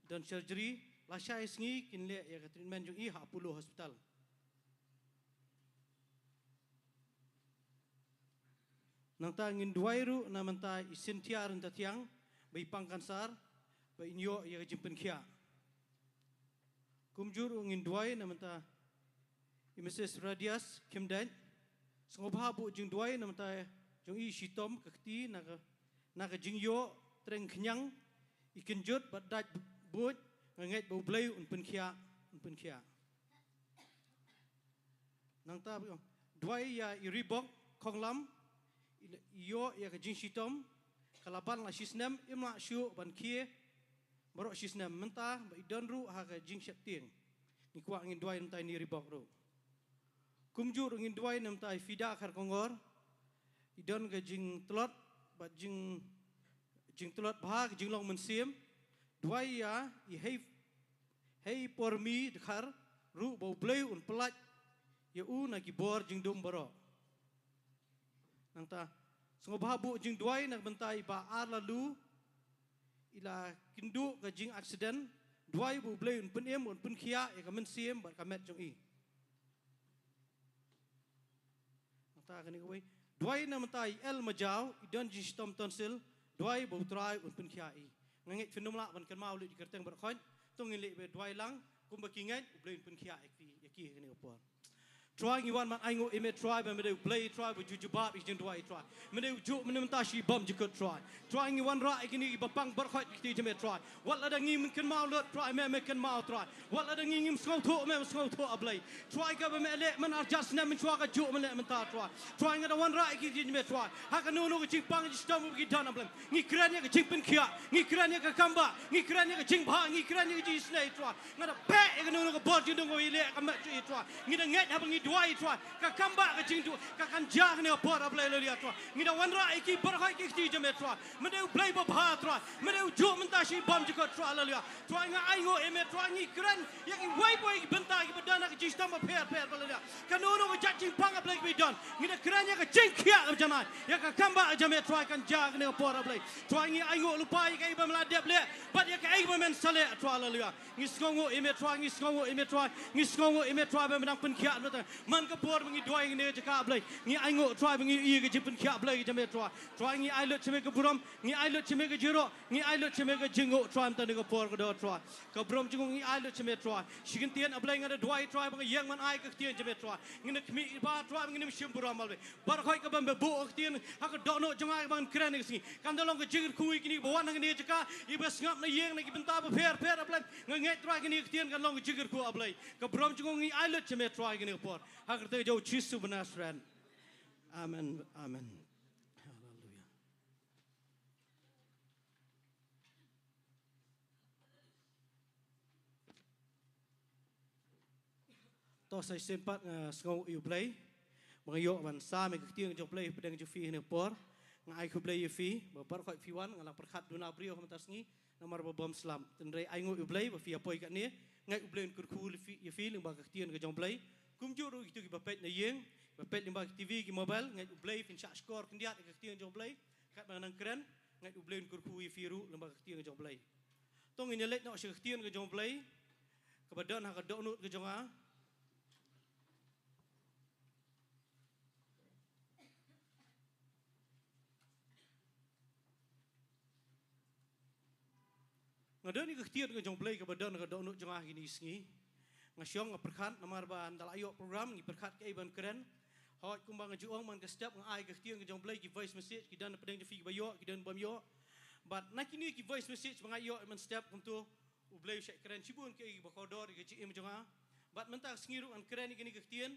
don surgery, lashai sngi kin leh ïa ka treatment jong i ha Apollo Hospital. Nangta ngin duwai ruh na ka bynta i Cynthia Ryntathiang, ba i pang cancer, ba in ïoh ïa ka jingpynkhiah. Kumjuh ruh ngin duwai na ka bynta i Missus Radias Khymdeit. Sngewbha buh jingduwai na ka bynta jong i shitom ka kti na ka, na ka jingïoh treng khñiang, i kynjut bad dait buit, nga ngeit ba U Blei un pynkhiah, un pynkhiah. Nangta duwai ïa i Ribok Khonglam, i la ïoh ïa ka jingshitom, ka la ban la shisnem, im lah shuh ban khie baroh shisnem, mynta ba i don ruh ha ka jingsheptieng. Ngi kwah ngin duwai na ka bynta i Ribok ruh. Kumjuh ruh ngin duwai na ka bynta i Fida Kharkongor, i don ka jingtlot bad jing, jingtlot bha ka jinglong mynsiem. Duwai ïa i Hei, Hei Pormi Dkhar ruh, ba U Blei un pyllait ïa u na ki bor jingdum baroh. Nangta sngewbha buh jingduwai na ka bynta i Bah Arlalu, i la kynduh ka jingaccident. Duwai ba U Blei un pynim, un pynkhiah ïa ka mynsiem bad ka met jong i. Nangta kane kawei, duwai na ka bynta i El Majaw, i don jingshitom tonsil. Duwai ba U Trai un pynkhiah ïa i. Nga ngeit phin ym lah ban kynmaw lut ïa ki kyrteng baroh khoit. To ngin leit ban duwai lang kumba ki ngeit, U Blei un pynkhiah ïa ki, ïa ki ha kane ka por. Trai, ngi wan ban ainguh ïa me Trai, ba me dei U Blei Trai ba ju jubab ïa ki jingduwai Trai. Me dei ujuh, me dei mynta, shibun jingkut Trai. Trai, ngi wanrah ïa kine kiba pang baroh khoit ïa ka kti jong me Trai. Wat lada ngim kynmaw lut Trai, me, me kynmaw Trai. Wat lada ngi ngim sngewthuh, me, me sngewthuh, A Blei. Trai, kaba me leh man arhajar snem mynshuwa, kajuh me leh mynta Trai. Trai, nga da wanrah ïa ki kti jong me Trai. Ha kano kano ka jingpang jingshitom ba ki don, A Blei, ngi kren ïa ka jingpynkhiah, ngi kren ïa ka kambah, ngi kren ïa ka jingbha, ngi kren ïa ka jingisynei Trai. Nga da beh ïa kano kano ka bor jingdum kaba i leh ha ka met jong i Trai. Ngi da ngeit haba ngi duwai Trai, ka kambah ka jingduh ka kan jia ha kane ka por, A Blei, haleluia Trai. Ngi da wanrah ïa ki baroh khoit ïa ki kti jong me Trai. Me dei U Blei babha Trai. Me dei ujuh mynta, shibun jingkut Trai, haleluia. Trai, nga ainguh ïa me Trai, ngi kren ïa kiwei pa kiwei ki bynta kiba don ha ka jingshitom bapher bapher, haleluia. Kano kano ka jait jingpang, A Blei, kiba i don, ngi da kren ïa ka jingkhiah kaba janai, ïa ka kambah ka jong me Trai, kan jia ha kane ka por, A Blei. Trai, ngi ainguh lypa ïa kaei ba me la dep leh bad ïa kaei ba men sa leh Trai, haleluia. Ngi sngewnguh ïa me Trai, ngi sngewnguh ïa me Trai, ngi sngewnguh ïa me Trai ba me dang pynkhiah mynta. Man ka por ba ngi duwai ha kane ka jaka, A Blei, ngi ainguh Trai ba ngi ïohi ïa ka jingpynkhiah, A Blei, ka jong me Trai. Trai, ngi ai lut sha me ka burom, ngi ai lut sha me ka jingïaroh, ngi ai lut sha me ka jingngooh Trai, mynta ha kane ka por ka dor Trai. Ka burom jong u ngi ai lut sha me Trai. Shi kyntien, A Blei, nga da duwai Trai ba nga ïeng ban ai ka ktien jong me Trai. Nga da khmih bha Trai ba ngin ym shim burom, A Blei. Baroh khoit kaba me buh ka ktien ha ka dohnud jong nga kaba ngan kren ha ka sngi, kan da long ka jingkyrkhu ïa kine kiba wan ha kane ka jaka, kiba sngap na ïing na ki bynta bapher bapher, A Blei. Nga ngeit Trai kane ka ktien kan long ka jingkyrkhu, A Blei. Ka burom jong u ngi ai lut sha me Trai ha kane ka por. Ha ka kyrteng jong U Jisu ba Nasaret. Amen. Amen. Haleluia. To sa shisien pat nga sngew ïa U Blei ba nga ïoh ban sam ïa ka ktien jong U Blei hapdeng jong phi ha kane ka por. Nga ai khublei ïa phi ba baroh khoit phi wan, nga la pyrkhat duna briew ha mynta ka sngi namar ba bym slap. Hynrei ainguh ïa U Blei ba phi ïa poi katne. Nga ai U Blei un kyrkhu ïa phi, ïa phi lyngba ka ktien ka jong U Blei. Kumjuh ruh kito kiba peit na ïing, ba peit lyngba ka T V, ki mobile, nga ai U Blei phin shah shkor khyndiat ïa ka ktien jong U Blei. Katba nga nang kren, nga ai U Blei un kyrkhu ïa phi ruh lyngba ka ktien ka jong U Blei. To ngin ïa leit noh sha ka ktien ka jong U Blei kaba don ha ka dohnud ka jong nga. Nga don ïa ka ktien ka jong U Blei kaba don ha ka dohnud jong nga ha kine ki sngi. Nga shong nga pyrkhat namar ba ynda la ïoh program ngi pyrkhat kaei ban kren. Hooid, kumba nga ju ong man ka step, nga ai ka ktien ka jong U Blei, ki voice message ki don hapdeng jong phi kiba ïoh, ki don bym ïoh. Bad na kine ki voice message ba nga ïoh man step kumto, U Blei u shait kren shibun kiei kiba kordor ïa ka jingim jong nga. Bad mynta ka sngi ruh ngan kren ïa kane ka ktien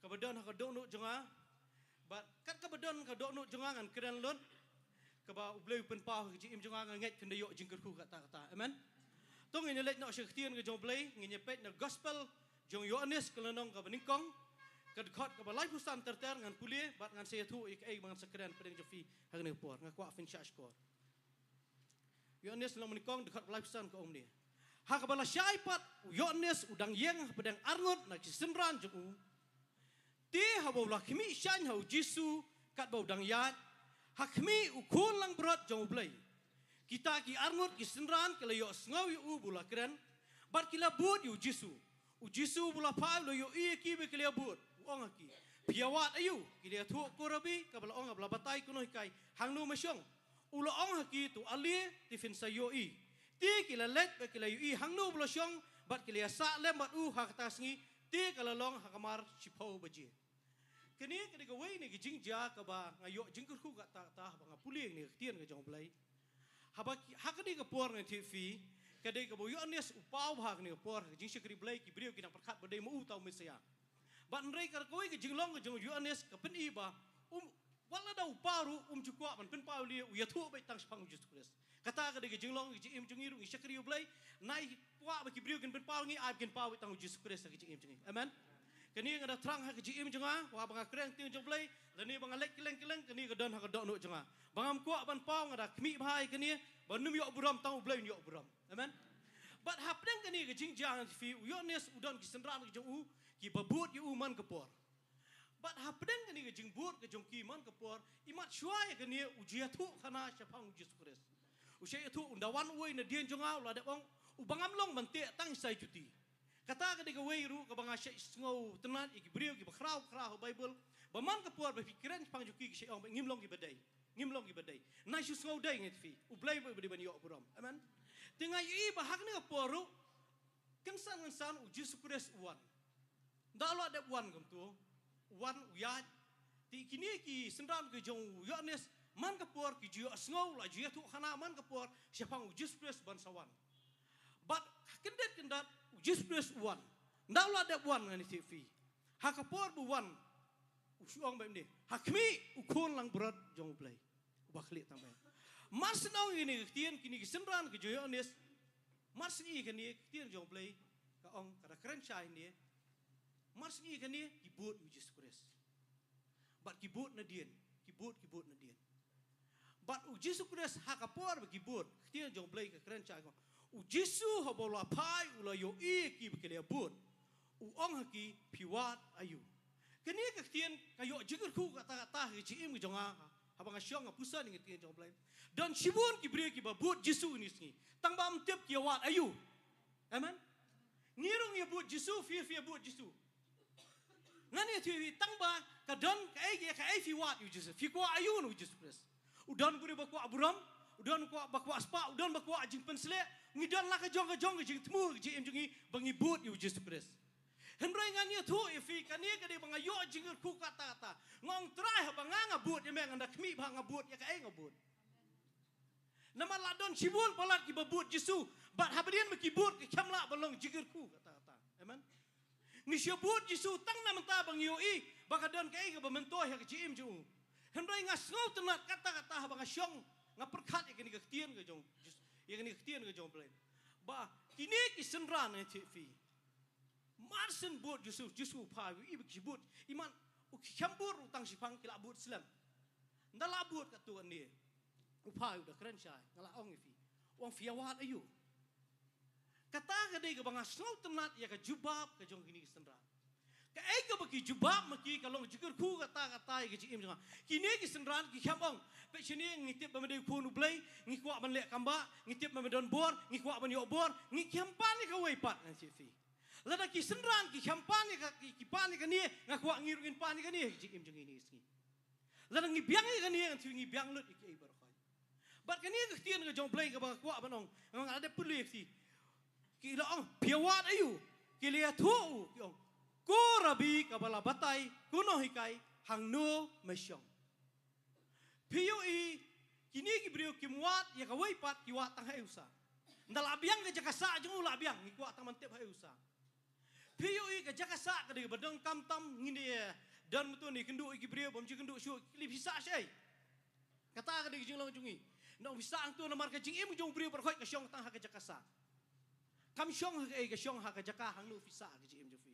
kaba don ha ka dohnud jong nga. Bad kat kaba don ha ka dohnud jong nga ngan kren lut. kaba U Blei u pynpaw ha ka jingim jong nga, nga ngeit phin da ïoh jingkyrkhu katta katta. Amen. To ngin ïa leit noh sha ka ktien ka jong U Blei, ngin ïa peit na gospel jong u Ïoannis ka lynnong kaba nyngkong, ka dkhot kaba laiphew san ter ter. Ngan pule bad ngan sa ïathuh ïa kaei ba ngan sa kren hapdeng jong phi ha kane ka por. Nga kwah phin shah shkor. U Ïoannis lynnong nyngkong, dkhot ba laiphew san ka ong kumne: Ha kaba lashai pat u Ïoannis u dang ïeng hapdeng arngut na ki synran jong u. Te haba u la khmih shaiñ ha u Jisu katba u dang ïaid, ha khmih u khun langbrot jong U Blei. Kita ki arngut ki synran ki la ïohsngew ïa u ba u la kren, bad ki la bud ïa u Jisu. U Jisu ba u la phai u la ïohi ïa ki ba ki la bud, u ong ha ki: Phi ïawad aïu? Ki la ïathuh: Ko Rabbi, kaba la ong, kaba la batai, kynnoh hikai, hangno me shong? U la ong ha ki: To ale, te phin sa ïohi. Te ki la leit bad ki la ïohi hangno ba u la shong, bad ki la ïasah lem bad u ha kata ka sngi. Te ka la long ha ka mar shiphew baje. Kane ka dei kawei na ki jingjia kaba nga ïoh jingkyrkhu katta katta haba nga pule ïa kane ka ktien ka jong U Blei. Haba ki, ha kane ka por, ngan ïathuh ïa phi, ka dei kaba u Ïoannis u paw bha ha kane ka por ha ka jingshakri Blei, ki briew ki nang pyrkhat ba dei ma u uta u Messaïah. Bad hynrei ka kawei ka jinglong ka jong u Ïoannis ka pyni ba, um, wat lada u paw ruh um ju kwah ban pynpaw ïa u, u ïathuh beit tang shaphang u Jisu Khrist. Kata ka dei ka jinglong ka jingim jong ngi ruh, ngi shakri U Blei, nai kwah ba ki briew kin pynpaw ïa ngi, ai ba kin paw beit tang u Jisu Khrist ha ka jingim jong ngi. Amen. Kane nga da thrang ha ka jingim jong nga, haba nga kren ktien jong U Blei, lane ba nga leit kylleng kylleng, kane ka don ha ka dohnud jong nga. Ba ngam kwah ban paw, nga da khmih bha ïa kane, ban ym ïoh burom, tang U Blei un ïoh burom. Amen. Bad hapdeng kane ka jingjia, ngan ïathuh ïa phi, u Ïoannis u don ki synran ka jong u kiba bud ïa u man ka por. Bad hapdeng kane ka jingbud ka jong ki man ka por, imat shuwa ïa kane u ju ïathuh khana shaphang u Jisu Khrist. U shait ïathuh, ynda wan uwei nadien jong nga, u la dep ong, uba ngam long ban teh tang sa i juti. Kata ka dei kawei ruh kaba nga shait sngewtynnat ïa ki briew kiba khraw khraw ha u Baibl, ba man ka por ba phi kren shaphang jong ki, ki shait ong ba ngim long kiba dei. Ngim long kiba dei. Nai shu sngewdei, ngan ïathuh ïa phi. U Blei ba u dei ban ïoh burom. Amen. Te nga ïohi ba ha kane ka por ruh, kynsan kynsan u Jisu Khrist u wan. Ynda u la dep wan kumto, u wan u ïaid. Te kine ki synran ki jong u Ïoannis, man ka por ki ju ïohsngew, la ju ïathuh khana man ka por shaphang u Jisu Khrist ban sa wan. Bad kyndit kyndit u Jisu Khrist u wan. Ynda u la dep wan, ngan ïathuh ïa phi, ha ka por ba u wan, u shu ong beit kumne: Ha khmih u khun langbrot jong U Blei. Uba khlieh tang beit. Mar shu ong ïa kine ki ktien, kine ki synran ki jong u Ïoannis, mar shu ïohi ïa kane ka ktien jong U Blei, ka ong, ka da kren shai ïa kane. Mar shu ïohi ïa kane, ki bud ïa u Jisu Khrist. Bad ki bud nadien, ki bud, ki bud nadien. Bad u Jisu Khrist ha ka por ba ki bud, ka ktien jong U Blei ka kren shai, ka ong, u Jisu haba u la phai u la ïohi ïa ki ba ki la bud, u ong ha ki: Phi wad aïu? Kane ka ktien ka ïoh jingkyrkhu katta katta ha ka jingim ka jong nga. Haba nga shong nga pyrshang ïa ka ktien jong U Blei. Don shibun ki briew kiba bud Jisu kine ki sngi, tang ba ym tip ki ïawad aïu. Amen. Ngi ruh ngi bud Jisu, phi, phi bud Jisu. Ngan ïathuh ïa phi, tang ba ka don kaei, kaei phi wad ïa u Jisu. Phi kwah aïu na u Jisu Khrist? U don briew ba kwah burom, u don kwah, ba kwah spah, u don ba kwah jingpynshlur. Ngi don la ka jong ka jong ka jingthmu ha ka jingim jong ngi ba ngi bud ïa u Jisu Khrist. Hynrei ngan ïathuh ïa phi, kane ka dei ba nga ïoh jingkyrkhu katta katta. Nga ong, Trai, haba nga, nga bud ïa me, nga da khmih bha, nga bud ïa kaei nga bud. Namar la don shibun palat kiba bud Jisu, bad haba dien ba ki bud, ki khlem lah ban long jingkyrkhu katta katta. Amen. Ngi shu bud Jisu tang na bynta ba ngi ïohi ba ka don kaei kaba myntoi ha ka jingim jong u. Hynrei nga sngewtynnat katta katta haba nga shong, nga pyrkhat ïa kane ka ktien ka jong Jis-, ïa kane ka ktien ka jong U Blei, ba kine ki synran, ngan ïathuh ïa phi, mar shen bud Jisu, Jisu u phai, u ïohi ba ki bud, imat u, ki khlem bud ruh tang shiphang, ki la bud slem. Ynda la bud katto katne, u phai u da kren shai, nga la ong ïa phi. U ong, Phi ïawad aïu? Kata ka dei kaba nga sngewtynnat ïa ka jubab ka jong kine ki synran. Kaei kaba ki jubab ma ki ka long jingkyrkhu katta katta ïa ka jingim jong nga. Kine ki synran ki khlem ong, Peit shane, ngi tip ba me dei u Khun u Blei, ngi kwah ban leh kam bah, ngi tip ba me don bor, ngi kwah ban ïoh bor. Ngi khlem pan ïa kawei pat, ngan ïathuh ïa phi. Lada ki synran ki khlem pan ïa ka, ki, ki pan ïa kane, nga kwah ngi ruh ngin pan ïa kane ha ka jingim jong ngi kine ki sngi. Lada ngi biang ïa kane, ngan ïathuh, ngi biang lut ïa kiei baroh. Bad kane ka ktien ka jong U Blei kaba nga kwah ban ong, nga la dep pule ïa phi. Ki la ong, Phi ïawad aïu? Ki la ïathuh, ki ong, Ko Rabbi, kaba la batai, ko nonghikai, hangno me shong? Phi ïohi, kine ki briew kim wad ïa kawei pat, ki wad tang ha u Saw. Ynda la biang ka jaka sah jong u, la biang, ngi kwah tang ban tip ha u Saw. Phi ïohi, ka jaka sah ka dei kaba donkam tam. Ngin ïa don mynta ne, kynduh ïa ki briew, bym ju kynduh shuh, ki lip shisha shaei. Kata ka dei ka jinglong jong ngi. Nong phi sah hangto namar ka jingim jong u briew baroh ka shong tang ha ka jaka sah. Kam shong ha kaei, ka shong ha ka jaka hangno phi sah ka jingim jong phi.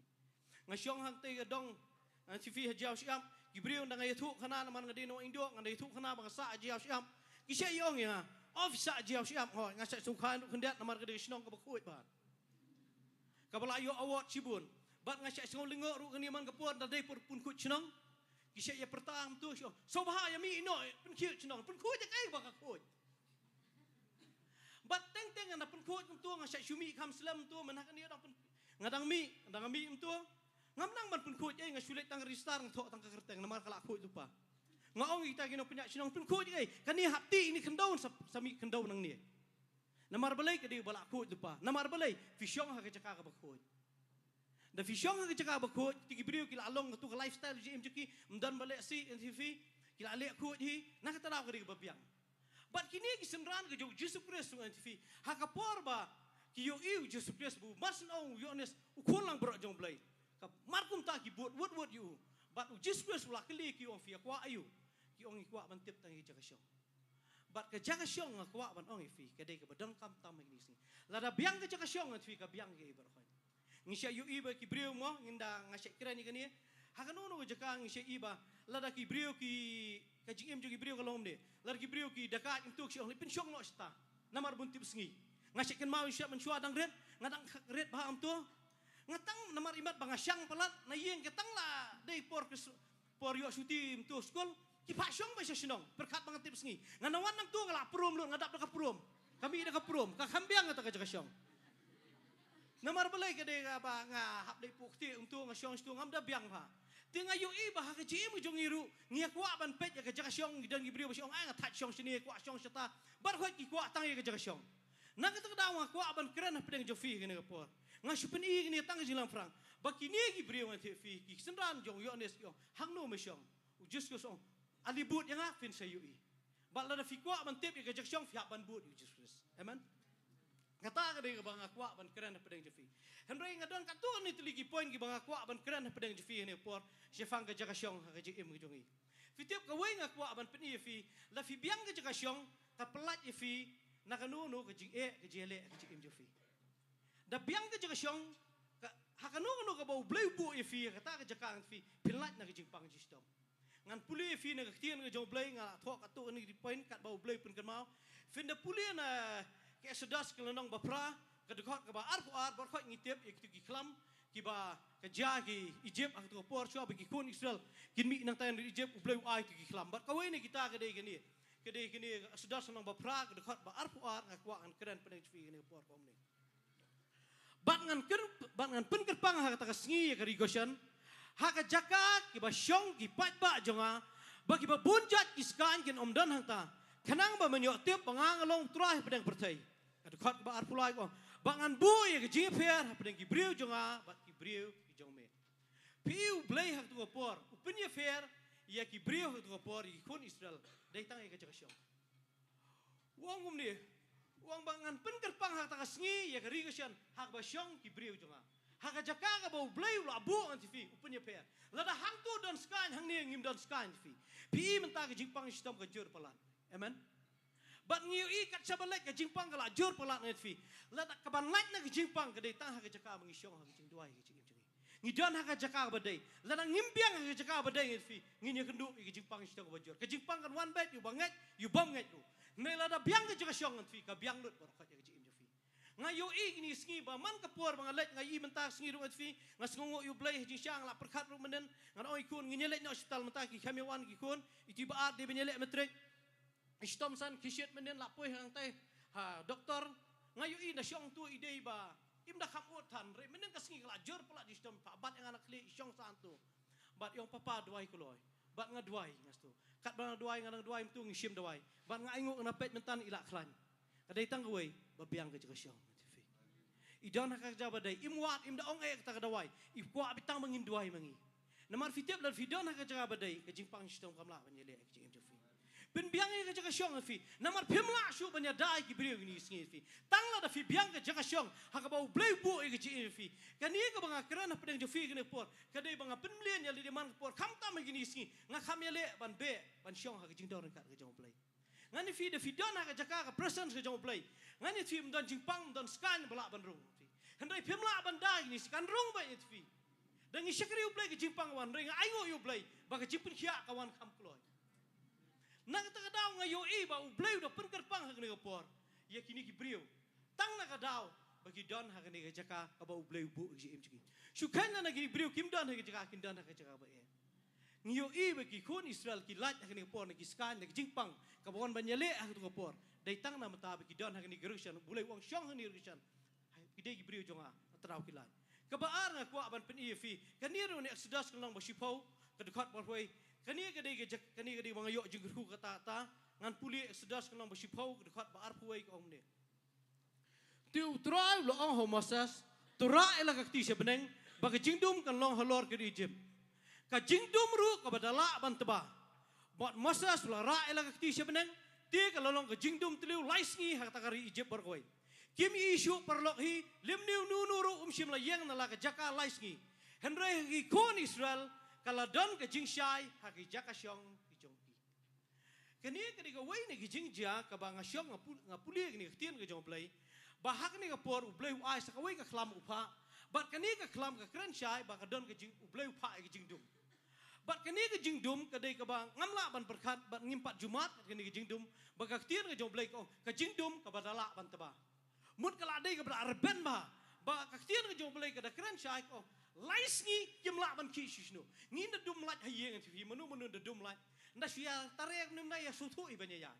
Nga shong hangtei ka dong, ah, ti phi ha Jaiaw Shyiap. Ki briew nda nga ïathuh khana namar nga dei nong Indo, nga dei ïathuh khana ba nga sah ha Jaiaw Shyiap. Ki shait ïa ong ïa nga, o phi sah ha Jaiaw Shyiap, hooid, nga shait sngewkhia khyndiat namar ka dei ka shnong kaba khuid bha. Kaba la ïoh award shibun. Bad nga shait sngew lyngngoh ruh kane man ka por nda dei por pynkhuid shnong. Ki shait ïa pyrta kumto, shait ong, sngewbha ïa mih noh, pynkhuid shnong, pynkhuid ïa kaei ba ka khuid. Bad teng teng nga pynkhuid kumto, nga shait shu mih kham slem kumto, mynta kane dang pyn-, nga dang mih, nga dang mih kumto. Ngam nang ban pynkhuid ei, nga shu leit tang register, nga thoh tang ka kyrteng namar ka la khuid lypa. Nga ong ïa kita ki nongpynïaid shnong, pynkhuid ei, kane hap tih ïa kane khyndew sa, sa mih khyndew nangne. Namar balei, ka dei ba la khuid lypa. Namar balei, phi shong ha ka jaka kaba khuid. Da phi shong ha ka jaka ba khuid, te ki briew ki la long kato ka lifestyle jingim jong ki, ym don ba leh sih, ïa phi, ki la leh khuid hi, na kata daw ka dei kaba biang. Bad kine ki synran ka jong u Jisu Khrist, ïa phi, ha ka por ba ki ïohi u Jisu Khrist ba u marsien ong u Ïoannis u khun langbrot jong u Blei. Ka mar kumta ki bud wut wut ïa u. Bad u Jisu Khrist u la kylli ki, ong, phi ïa kwah aïu? Ki ong, ngi kwah ban tip tang ïa ka jaka shong. Bad ka jaka shong nga kwah ban ong ïa phi, ka dei kaba donkam tam ha kine ki sngi. Lada biang ka jaka shong, ïa phi, ka biang kaei baroh. Ngi shait ïohi ba ki briew mo, ngin da, nga shait kren ïa kane. Ha kano kano ka jaka ngi shait ïohi ba lada ki briew ki, ka jingim jong ki briew ka long kumne. Lada ki briew ki dakaid kumto, ki shait ong, leit pynshong noh shata. Namar bun tip sngi. Nga shait kynmaw ïa shuwa, mynshuwa dang rit, nga dang rit bha kumto. Nga tang namar imat ba nga shang palat, na ïing ka tang la dei por Kris-, por ïoh shuti kumto skul, ki phah shong beit sha shnong, pyrkhat ba ngan tip sngi. Nga nang wan nangto nga la prum lut, nga dap da ka prum. Ka mih da ka prum, ka kham biang kata ka jaka shong. Namar balei, ka dei kaba nga hap dei puk ti kumto, nga shong shatu, ngam da biang bha. Te nga ïohi ba ha ka jingim ka jong ngi ruh, ngi kwah ban peit ïa ka jaka shong, ngi don ki briew ba shong, ai nga thait shong shane, kwah shong shata. Baroh ki kwah tang ïa ka jaka shong. Na kata ka daw nga kwah ban kren hapdeng jong phi kane ka por. Nga shu pyni kane tang ka jinglang phrang. Ba kine ki briew, nga tip phi, ki synran jong u Ïoannis ki ong, hangno me shong? U Jisu Khrist ong, ale bud ïa nga phin sa ïohi. Bad lada phi kwah ban tip ïa ka jaka shong, phi hap ban bud ïa u Jisu Khrist. Amen. Kata ka dei kaba nga kwah ban kren hapdeng jong phi. Hynrei nga don katto katne tylli ki point kiba nga kwah ban kren hapdeng jong phi kane ka por, shaphang ka jaka shong ha ka jingim ka jong ngi. Phi tip, kawei nga kwah ban pyni ïa phi, lada phi biang ka jaka shong, ka pyllait ïa phi na kano kano ka jingeh ka jingïaleh ka jingim jong phi. Da biang ka jaka shong, ka, ha kano kano kaba u Blei u buh ïa phi, kata ka jaka ngan phi, pynlait na ka jingpang jingshitom. Ngan pule ïa phi na ka ktien ka jong u Blei, nga la thoh katto katne ki point katba u Blei u pynkynmaw. Phin da pule na ka Exodus ka lynnong ba phra, ka dkhot kaba arphew ar, baroh ngi tip ïa kito ki khlam kiba ka jia ki Egypt ha kato ka por, shuwa ba ki khun Israel kin mih nangta na Egypt, u Blei u ai kito ki khlam. Bad kawei na kita ka dei kane. Ka dei kane, Exodus lynnong ba phra, ka dkhot ba arphew ar, nga kwah ngan kren hapdeng jong phi kane ka por kumne. Bad ngan kyn-, bad ngan pynkyrpang ha kata ka sngi ïa ka ri Goshen, ha ka jaka kiba shong ki paidbah jong nga, ba kiba bun jait ki skaiñ kin ym don hangta, khnang ba men ïoh tip ba nga nga long U Trai hapdeng pyrthei. Ka dkhot kaba arphew lai ka ong, bad ngan buh ïa ka jingïapher hapdeng ki briew jong nga bad ki briew ki jong me. Phi, u Blei ha kato ka por u pynïapher ïa ki briew ha kato ka por, ïa ki khun Israel, dei tang ïa ka jaka shong. U ong kumne, u ong ba ngan pynkyrpang ha kata ka sngi ïa ka ri Goshen, ha kaba shong ki briew jong nga. Ha ka jaka kaba u Blei u la buh, nga tip phi, u pynïapher. Lada hangto don skaiñ, hangne ngim don skaiñ, tip phi. Phi i mynta ka jingpang jingshitom ka jur palat. Amen. Bad ngi ïohi kat shaba leit ka jingpang ka la jur palat, nga tip phi. Lada kaban lait na ka jingpang ka dei tang ha ka jaka ba ngi shong ha ka jingduwai ka jingim jong ngi. Ngi don ha ka jaka kaba dei. Lada ngim biang ha ka jaka kaba dei, nga tip phi, ngin ïakynduh ïa ka jingpang jingshitom kaba jur. Ka jingpang kan wan beit ïa uba ngeit, ïa ubym ngeit ruh. Hynrei lada biang ka jaka shong, nga tip phi, ka biang lut baroh kat ïa ka jingim jong phi. Nga ïohi kine ki sngi ba man ka por ba nga leit, nga ïohi mynta ka sngi ruh, nga tip phi, nga sngewnguh ïa u Blei ha jingshisha, nga la pyrkhat ruh mynnin, ngan ong ïa ki khun ngin ïaleit noh hospital mynta, ki khlem ïa wan ki khun, iti ba ar dei ban ïaleh matrik. Shitom san ki shit mynnin, la poi hangtai ha doktor. Nga ïohi na shong tu i dei ba im da kham ut than re, mynnin ka sngi ka la jur palat jingshitom, pa bat ïa nga na khlieh, i shong san tu. Bad i ong, papa, duwai kloi. Bad nga duwai, nga tu. Katba nga duwai, nga dang duwai myntu ngi shim dawai. Bad nga ainguh, nga peit mynta i la khlaiñ. Ka dei tang kawei ba biang ka jaka shong. I don ha ka jaka ba dei, im wad, im da ong eh kata ka dawai. I kwah beit tang ba ngin duwai ma ngi. Namar phi tip, lada phi don ha ka jaka ba dei, ka jingpang jingshitom kam lah ban ïaleh ha ka jingim jong phi. Pynbiang ïa ka jaka shong, phi. Namar phim lah shuh ban ïada ïa ki briew kine ki sngi, phi. Tang lada phi biang ka jaka shong ha kaba u Blei u buh ïa ka jingim, phi. Kane kaba nga kren hapdeng jong phi kane ka por, ka dei ba nga pynmlien ïa lade man ka por, khamtam ha kine ki sngi nga kham ïaleh ban beh ban shong ha ka jingdon ryngkat ka jong u Blei. Ngan ïa phi da phi don ha ka jaka ka presence ka jong U Blei. Ngan ïa phi ym don jingpang, ym don skaiñ ba lah ban rung. Hynrei phim lah ban da ïa kine shi kan rung beit ïa phi. Da ngi shakri U Blei ka jingpang wan, hynrei nga ainguh ïa U Blei ba ka jingpynkhiah ka wan kham kloi. Na kata ka daw nga ïohi ba U Blei u da pynkyrpang ha kane ka por ïa kine ki briew. Tang na ka daw ba ki don ha kane ka jaka kaba U Blei u buh ïa ki jingim jong ki. Shu kheiñ na kine ki briew kim don ha ka jaka, kin don ha ka jaka ba eh. Ngi ïohi ba ki khun Israel ki lait ha kane ka por na ki skaiñ, na ki jingpang kaba wan ban ïaleh ha katu ka por. Dei tang na mynta ba ki don ha kane ka ryshan, U Blei u ong shong ha kane ka ryshan. Hai, ki dei ki briew jong nga, tang na daw ki lait. Kaba ar nga kwah ban pyni ïa phi. Kane ruh na Exodus ka lynnong ba shiphew, ka dkhot ba arphew wei. Kane ka dei ka jaka, kane ka dei ba nga ïoh jingkyrkhu kata kata. Ngan pule Exodus ka lynnong ba shiphew, ka dkhot ba arphew wei, ka ong kumne. Te U Trai u la ong ha u Moses, to rah ïa la ka kti sha bneng, ba ka jingdum kan long halor ka ri Egypt. Ka jingdum ruh kaba da lah ban tba. Bad Moses u la rah ïa la ka kti sha bneng, te ka la long ka jingdum tliw lai sngi ha kata ka ri Egypt baroh kawei. Kim ïohi shuh paralok hi, lymne uno uno ruh um shym la ïeng na la ka jaka lai sngi. Hynrei ha ki khun Israel, ka la don ka jingshai ha ki jaka shong ki jong ki. Kane ka dei kawei na ki jingjia kaba nga shong nga pu-, nga pule kane ka ktien ka jong U Blei. Ba ha kane ka por U Blei u ai sa kawei ka khlam u phah. Bad kane ka khlam ka kren shai ba ka don ka jing-, U Blei u phah ïa ka jingdum. Bad kane ka jingdum ka dei kaba ngam lah ban pyrkhat bad ngim pat ju mad kat kane ka jingdum. Ba ka ktien ka jong U Blei ka ong ka jingdum kaba da lah ban tba. Mut ka la dei kaba da rben bha. Ba ka ktien ka jong U Blei ka da kren shai ka ong lai sngi kim lah ban khih shuh. Ngin da dum lait ha ïing, ngan ïa phi, mano mano da dum lait. Nda shu ïa tare kum ne ym nai, ïa sngewthuh hi ban ïa ïaid.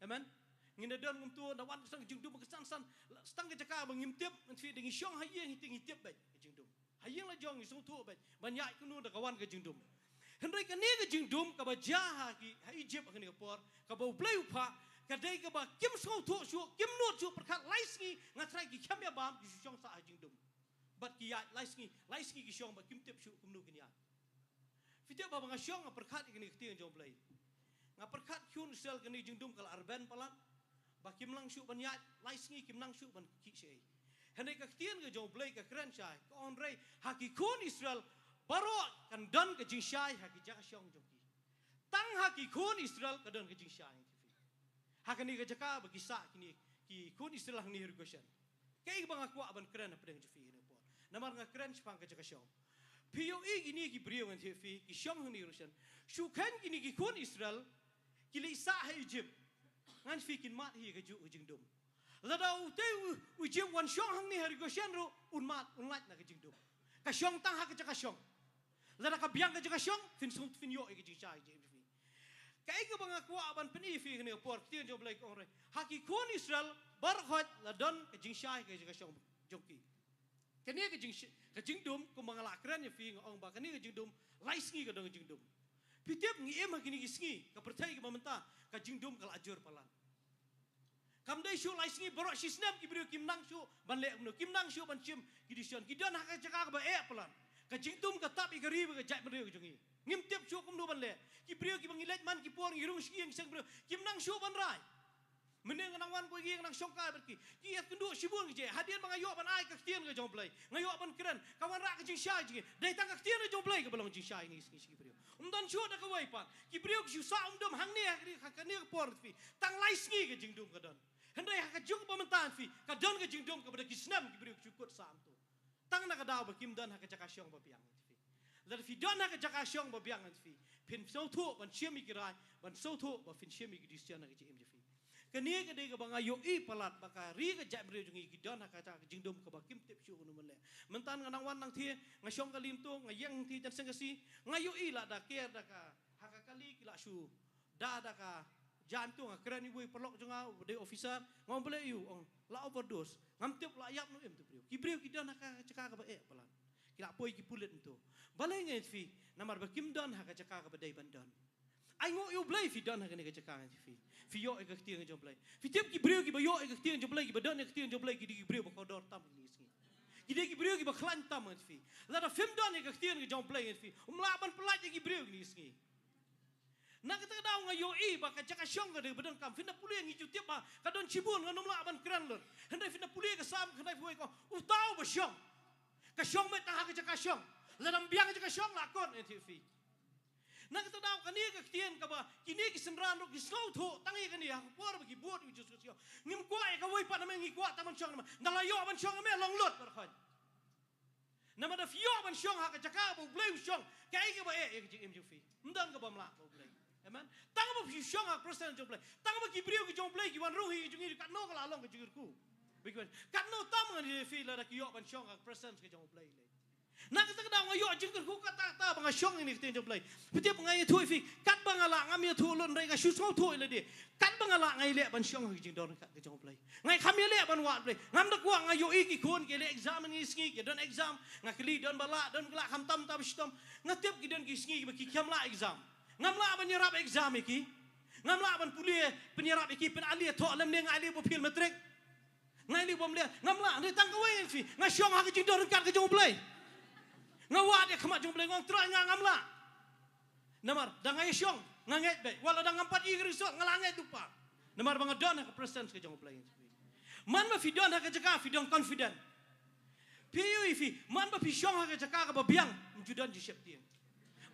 Amen. Ngin da don kumto, da wan ka sdang jingdum ka san san. Sdang ka jaka ba ngim tip, ngan ïa phi, da ngi shong ha ïing hi te ngi tip beit ka jingdum. Ha ïing la jong ngi sngewthuh beit ban ïaid kumno da ka wan ka jingdum. Hynrei kane ka jingdum kaba jia ha ki, ha Egypt ha kane ka por, kaba U Blei u phah, ka dei kaba kim sngewthuh shuh, kim nud shuh, pyrkhat lai sngi, nga trai ki khlem ïa bam, ki shu shong sah ha jingdum. Bad ki ïaid lai sngi, lai sngi ki shong bad kim tip shuh kumno kin ïaid. Phi tip ba, ba nga shong nga pyrkhat ïa kane ka ktien jong U Blei. Nga pyrkhat khun Israel, kane ka jingdum ka la rben palat. Ba kim nang shuh ban ïaid lai sngi, kim nang shuh ban khih shaei. Hynrei ka ktien ka jong U Blei ka kren shai, ka ong hynrei ha ki khun Israel baroh kan don ka jingshai ha ki jaka shong jong ki. Tang ha ki khun Israel ka don ka jingshai, ngan ïa phi. Ha kane ka jaka ba ki sah kine ki khun Israel hangne ha ri Goshen. Kaei kaba nga kwah ban kren hapdeng jong phi hangne por. Namar nga kren shaphang ka jaka shong. Phi ïohi kine ki briew, ngan ïa phi, ki shong hangne ha ri Goshen. Shu kheiñ kine ki khun Israel ki leit sah ha Egypt. Ngan ïa phi, kin mad hi ïa kajuh ka jingdum. Lada utei u, u Egypt wan shong hangne ha ri Goshen ruh un mad, un lait na ka jingdum. Ka shong tang ha ka jaka shong. Lada ka biang ka jaka shong, phin sngewthuh, phin ïoh ïa ka jingshai jong phi. Kaei kaba nga kwah ban pyni ïa phi kane ka por, ka ktien jong U Blei ka ong hynrei ha ki khun Israel baroh khoit la don ka jingshai ha ka jaka shong jong ki. Kane ka jingsh-, ka jingdum kumba nga la kren ïa phi, nga ong ba kane ka jingdum lai sngi ka don ka jingdum. Phi tip, ngi im ha kine ki sngi, ka pyrthei kaba mynta, ka jingdum ka la jur palat. Kam dei shuh lai sngi, baroh shi snem ki briew kim nang shuh ban leh kumno, kim nang shuh ban shim ki decision. Ki don ha ka jaka kaba eh palat. Ka jingdum ka tap ïa ka ri bad ka jaitbynriew ka jong ngi. Ngim tip shuh kumno ban leh. Ki briew kiba ngi leit man ki por, ngi rung shngi ïa ki seng briew, kim nang shuh ban rai. Mynne nga nang wan kawei, nga nang shongkai bad ki, ki ïakynduh shibun ki jingeh. Hadien ba nga ïoh ban ai ka ktien ka jong U Blei, nga ïoh ban kren, ka wanrah ka jingshai jong ngi. Dei tang ka ktien ka jong U Blei kaba long jingshai ngi, ngi, ngi briew. Ym don shuh da kawei pat. Ki briew ki shu sah umdum hangne ha kane ka por, ngan ïa phi. Tang lai sngi ka jingdum ka don. Hynrei ha kajuh ka mynta, ngan ïa phi, ka don ka jingdum kaba da ki snem ki briew ki shu kut sah umdum. Tang na ka daw ba kim don ha ka jaka shong ba biang, ngan ïa phi. Lada phi don ha ka jaka shong ba biang, ngan ïa phi, phin sngewthuh ban shim ïa ki rai, ban sngewthuh ba phin shim ïa ki decision ha ka jingim jong phi. Kane ka dei kaba nga ïohi palat ba ka ri ka jaitbynriew jong ngi ki don ha ka jaka jingdum kaba kim tip shuh kumno ban leh. Mynta nga nang wan nangthie, nga shong kali kumto, nga ïeng hangthie jan seng Khasi, nga ïohi la da ker da ka, ha ka kali ki la shu da da ka jam kumto. Nga kren ïa uwei u paralok jong nga uba dei officer, nga ong balei ïa u, ong la overdose. Ngam tip la ïap noh em tu briew. Ki briew ki don ha ka jaka kaba eh palat. Ki la poi ki pulit kumto. Balei, ngan ïa phi? Namar ba kim don ha ka jaka kaba dei ban don. Ainguh ïa U Blei phi don ha kane ka jaka, ngan ïa phi. Phi ïoh ïa ka ktien ka jong U Blei. Phi tip, ki briew kiba ïoh ïa ka ktien jong U Blei, kiba don ïa ka ktien jong U Blei, ki dei ki briew ba kordor tam kine ki sngi. Ki dei ki briew kiba khlaiñ tam, ngan ïa phi. Lada phim don ïa ka ktien ka jong U Blei, ngan ïa phi, ym lah ban pyllait ïa ki briew kine ki sngi. Na kata ka daw nga ïohi ba ka jaka shong ka dei ba donkam. Phin da pule, ngi ju tip ba ka don shibun, ngan ym lah ban kren lut. Hynrei phin da pule ka Salm khyndai phew wei, ka ong uta uba shong, ka shong beit tang ha ka jaka shong. Lada ym biang ka jaka shong, la kot, ngan ïa phi. Na kata daw kane ka ktien kaba kine ki synran ruh ki sngewthuh tang ïa kane ha ka por ba ki bud ïa u Jisu Khrist. Ngim kwah ïa kawei pat namar ngi kwah tang ban shong namar da la ïoh ban shong namar long lut bad khot. Namar da phi ïoh ban shong ha ka jaka ba U Blei u shong, kaei kaba eh ïa ka jingim jong phi? Ym don kaba ym lah ba U Blei. Amen. Tang ba phi shong ha ka presence jong U Blei, tang ba ki briew ki jong U Blei ki wan rung hi jong ngi, katno ka la long ka jingkyrkhu. Ba ki wan, katno tam ngan ïa phi lada ki ïoh ban shong ha ka presence ka jong U Blei. Na kata ka daw nga ïoh jingkyrkhu kata kata ba nga shong ïa kane ka ktien jong U Blei. Phi tip, nga ïathuh ïa phi, katba nga lah ngam ïathuh lut, hynrei nga shu sngewthuh ïa lade. Katba nga lah nga ïaleh ban shong ha ka jingdon ryngkat ka jong U Blei. Nga kham ïaleh ban wad U Blei. Ngam da kwah, nga ïohi ki khun ki leh exam ngi sngi, ki don exam. Nga kylli don ba lah, don ba lah khamtam tam shitom. Nga tip ki don ki sngi ba ki kham lah exam. Ngam lah ban ïarap exam ïa ki. Ngam lah ban pule pynïarap ïa ki, pynali thoh lem ne nga ali ba fail matric. Nga ili bym leh, ngam lah, hynrei tang kawei ngan ïathuh phi, nga shong ha ka jingdon ryngkat ka jong U Blei. Nga wad ïa khmat jong U Blei, nga ong Trai nga ngam lah. Namar da nga ïa shong nga ngeit beit, wat la da ngam pat ïoh result nga la ngeit dupa. Namar ba nga don ha ka presence ka jong U Blei. Man ba phi don ha ka jaka phi don confident. Phi ïohi phi, man ba phi shong ha ka jaka kaba biang, ym ju don jingsheptieng.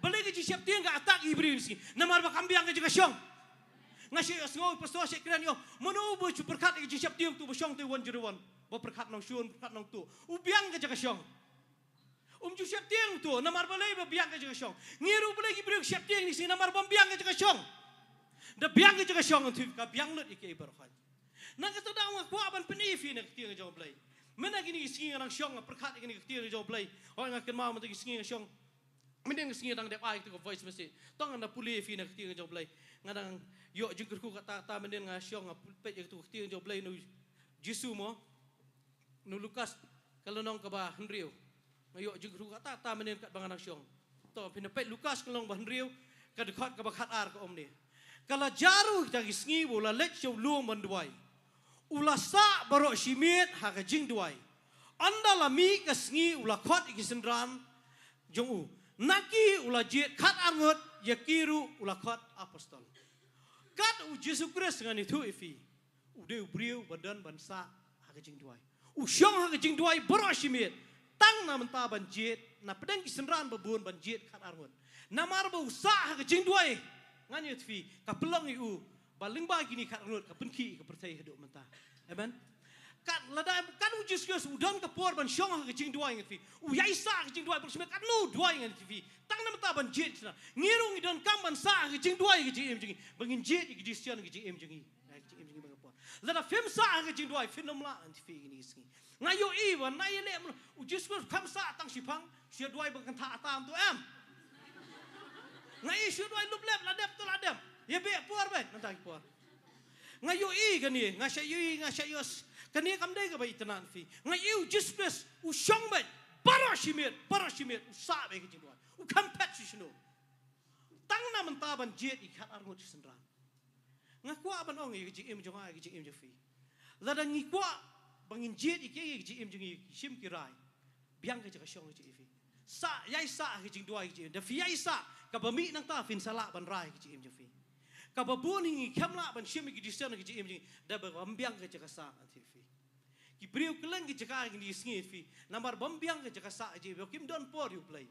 Balei ka jingsheptieng ka attack ïa i briew ngi sngi? Namar ba kam biang ka jaka shong. Nga shu ïohsngew pastor shu kren ïa u, mano ba shu pyrkhat ïa ka jingsheptieng, uto ba shong te wan jurwan, ba pyrkhat nongshun, pyrkhat nongtuh. U biang ka jaka shong. Um ju sheptieng uto, namar balei? Ba biang ka jaka shong. Ngi ruh balei ki briew ki sheptieng ngi sngi? Namar bym biang ka jaka shong. Da biang ka jaka shong, ngan ïathuh ka biang lut ïa kiei baroh. Na kata daw nga kwah ban pyni ïa phi na ka ktien ka jong U Blei. Mynta kine ki sngi nga dang shong, nga pyrkhat ïa kine ki ktien ka jong U Blei. Hooid, nga kynmaw mynta ki sngi nga shong. Mynta ka sngi nga dang dep ai kato ka voice message. To ngan da pule ïa phi na ka ktien ka jong U Blei. Nga dang ïoh jingkyrkhu kata kata, mynta nga shong nga pule peit ïa kato ka ktien ka jong U Blei, na u Jisu mo, na u Lukas ka lynnong kaba hynriew. Nga ïoh jingkyrkhu kata kata mynta katba nga dang shong. To phin da peit Lukas ka lynnong ba hynriew, ka dkhot kaba khatar, ka ong kumne. Ka la jar ruh kita ki sngi ba u la leit sha u lum ban duwai. U la sah baroh shi miet ha ka jingduwai. Ynda la mih ka sngi u la khot ïa ki synran jong u. Na ki u la jied khatar ngut, ïa ki ruh u la khot apostol. Kat u Jisu Khrist, ngan ïathuh ïa phi, u dei u briew ba don ban sah ha ka jingduwai. U shong ha ka jingduwai baroh shi miet. Tang na mynta ban jied, na pdeng ki synran ba bun ban jied khatar ngut. Namar ba u sah ha ka jingduwai, ngan ïathuh ïa phi, ka pynlong ïa u ba lyngba kine khatar ngut ka pynkhih ïa ka pyrthei haduh mynta. Amen. Kat lada, kat u Jisu Khrist u don ka por ban shong ha ka jingduwai, ngan ïathuh ïa phi. U ïai sah ha ka jingduwai baroh shi miet, katno u duwai, ngan ïathuh ïa phi. Tang na mynta ban jied shisha. Ngi ruh ngi donkam ban sah ha ka jingduwai ha ka jingim jong ngi, ba ngin jied ïa ka decision ha ka jingim jong ngi. Ha ka jingim jong ngi ba nga por. Lada phim sah ha ka jingduwai, phin ym lah, ngan ïathuh ïa phi kine ki sngi. Nga ïohi ba na ïaleh mano, u Jisu Khrist u kham sah tang shiphang, shu duwai ba kan thah tam tu em. Nga ïohi shu duwai lup lep, la dep tu la dep. Ïa beh por beit, nangta ki por. Nga ïohi kane, nga shu ïohi, nga shu ïohi. Kane kam dei kaba itynnad ïa phi. Nga ïohi u Jisu Khrist u shong beit baroh shi miet, baroh shi miet u sah beit ha ka jingduwai. U kham phet shuh shuh. Tang na mynta ban jied ïa ki khatar ngut ki synran. Nga kwah ban ong ïa ka jingim jong nga, ïa ka jingim jong phi. Lada ngi kwah ba ngin jied ïa ki, ïa ka jingim jong ngi, ki shim ki rai. Biang ka jaka shong ka jingim phi. Sah, ïai sah ha ka jingduwai ka jingim. Da phi ïai sah, kaba mih nangta phin sa lah ban rai ha ka jingim jong phi. Kaba bun hi ngi kham lah ban shim ïa ki decision ha ka jingim jong ngi. Da ba bym biang ka jaka sah, ngan ïathuh ïa phi. Ki briew kylleng ki jaka kine ki sngi, phi. Namar bym biang ka jaka sah ha ka jingim, kim don por ïa u Blei.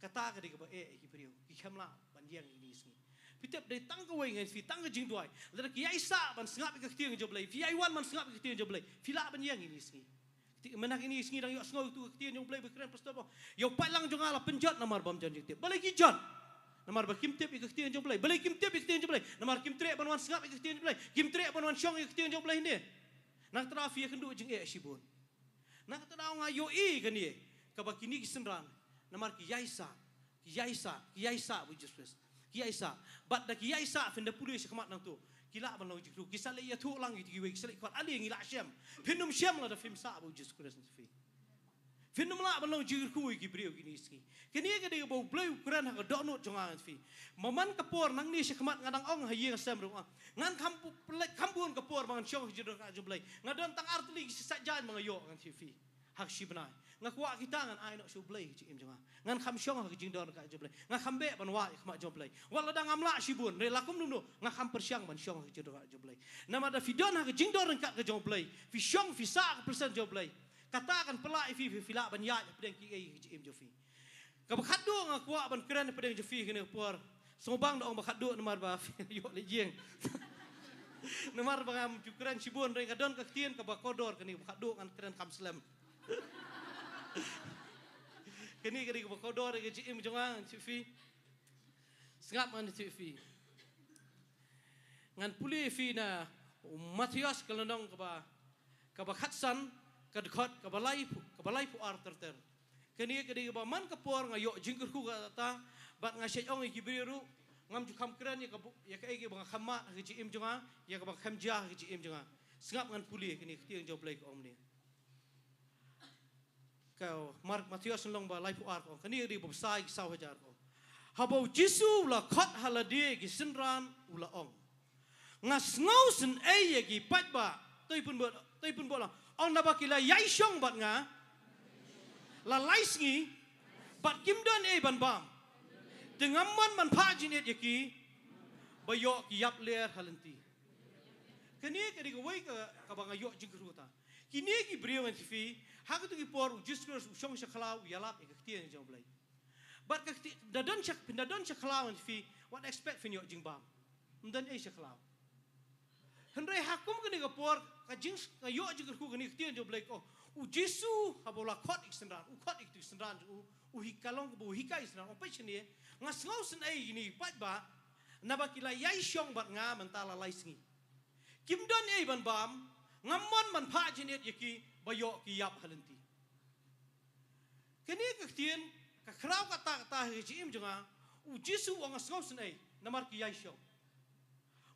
Kata ka dei kaba eh ïa ki briew, ki kham lah ban ïeng ïa kine ki sngi. Phi tip, dei tang kawei, ngan ïathuh ïa phi, tang ka jingduwai. Lada ki ïai sah ban sngap ïa ka ktien jong U Blei, phi ïai wan ban sngap ïa ka ktien jong U Blei, phi lah ban ïeng ïa kine ki sngi. Kti, mynta kine ki sngi dang ïohsngew ïa ka ktien jong U Blei ba kren pastor ba, ïa u paidlang jong nga la pynjot namar bym jan jingtip. Balei ki jot? Namar ba kim tip ïa ka ktien jong U Blei. Balei kim tip ïa ka ktien jong U Blei? Namar kim treh ban wan sngap ïa ka ktien jong U Blei. Kim treh ban wan shong ïa ka ktien jong U Blei ne. Na kata daw phi ïakynduh jingeh shibun. Na kata daw nga ïohi kane, kaba kine ki synran, namar ki ïai sah, ki ïai sah, ki ïai sah bad u Jisu Khrist. Ki ïai sah. Bad da ki ïai sah, phin da pule shakhmat nangta, ki lah ban long jingkyrkhu. Ki sa leit ïathuh lang ïa kiwei, ki sa leit khot, ale ngi lah shem. Phin ym shem lada phim sah bad u Jisu Khrist, ngan ïathuh ïa phi. Phin ym lah ban long jingkyrkhu ïa ki briew kine ki sngi. Kane ka dei kaba U Blei u kren ha ka dohnud jong nga, ngan ïathuh ïa phi. Mynta ka por nangne shakhmat nga dang ong ha ïing ha sem ruh, ngan kham pu-, pynlait kham bun ka por ba ngan shong ha ka jingdon ryngkat jong U Blei. Nga don tang ar tylli ki shisha jaiñ ba nga ïoh, ngan ïathuh ïa phi. Ha ka shi bnai. Nga kwah kita ngan ai noh sha U Blei ha ka jingim jong nga. Ngan kham shong ha ka jingdon ryngkat jong U Blei. Nga kham beh ban wad ïa ka khmat jong U Blei. Wat lada ngam lah shibun, hynrei la kumno kumno, nga kham pyrshang ban shong ha ka jingdon ryngkat jong U Blei. Namar da phi don ha ka jingdon ryngkat ka jong U Blei, phi shong phi sah ha ka presence jong U Blei, kata kan pynlah ïa phi, phi, phi lah ban ïaid hapdeng kiei kiei ha ka jingim jong phi. Kaba khatduh nga kwah ban kren hapdeng jong phi kane ka por. Sngewbang da ong ba khatduh namar ba phi ïoh leit ïeng. Namar ba ngam ju kren shibun, hynrei ka don ka ktien kaba kordor kane ba khatduh ngan kren kham slem. Kane ka dei kaba kordor ïa ka jingim jong nga, ngan tip phi. Sngap ngan tip phi. Ngan pule phi na u Mathaios ka lynnong kaba, kaba khatsan, ka dkhot kaba laiphew, kaba laiphew ar ter ter. Kane ka dei kaba man ka por nga ïoh jingkyrkhu kata, bad nga shait ong ïa ki briew ruh, ngam ju kham kren ïa ka bu-, ïa kaei kaba nga kham mad ha ka jingim jong nga, ïa kaba nga kham jia ha ka jingim jong nga. Sngap ngan pule kane ka ktien jong U Blei ka ong kumne. Ka Mark, Mathaios lynnong ba laiphew ar ka ong, kane ka dei ba bsa ïa ki saw hajar ka ong. Haba U Jisu u la khot ha lade ki synran u la ong, nga sngewsynei ïa ki paidbah. Toi pynbor, toi pynbor la ong, naba ki la ïaishong bad nga la lai sngi bad kim don ei ban bam. Te ngam mon ban phah jingit ïa ki ba ïoh ki ïap ler ha lynti. Kane ka dei kawei ka, kaba nga ïoh jingkyrkhu kata. Kine ki briew, ngan tip phi, ha kito ki por U Jisu Khrist u shong sha khlaw u ïalap ïa ka ktien jong U Blei. Bad ka kti-, da don sha, da don sha khlaw, ngan tip phi, wat expect phin ïoh jingbam. Ym don ei sha khlaw. Hynrei ha kum kane ka por, ka jing, ka ïoh jingkyrkhu kane ka ktien jong U Blei ka ong, U Jisu haba u la khot ïa ki synran, u khot ïa ki synran, u, u hikai, long kaba u hikai ïa ki synran, u ong, peit shane, nga sngewsynei ïa kine ki paidbah, naba ki la ïaishong bad nga mynta la lai sngi. Kim don ei ban bam, ngam mon ban phah jingit ïa ki ba ïoh ki ïap ha lynti. Kane ka ktien, ka khraw kata kata ha ka jingim jong nga, U Jisu u ong nga sngewsynei, namar ki ïaishong.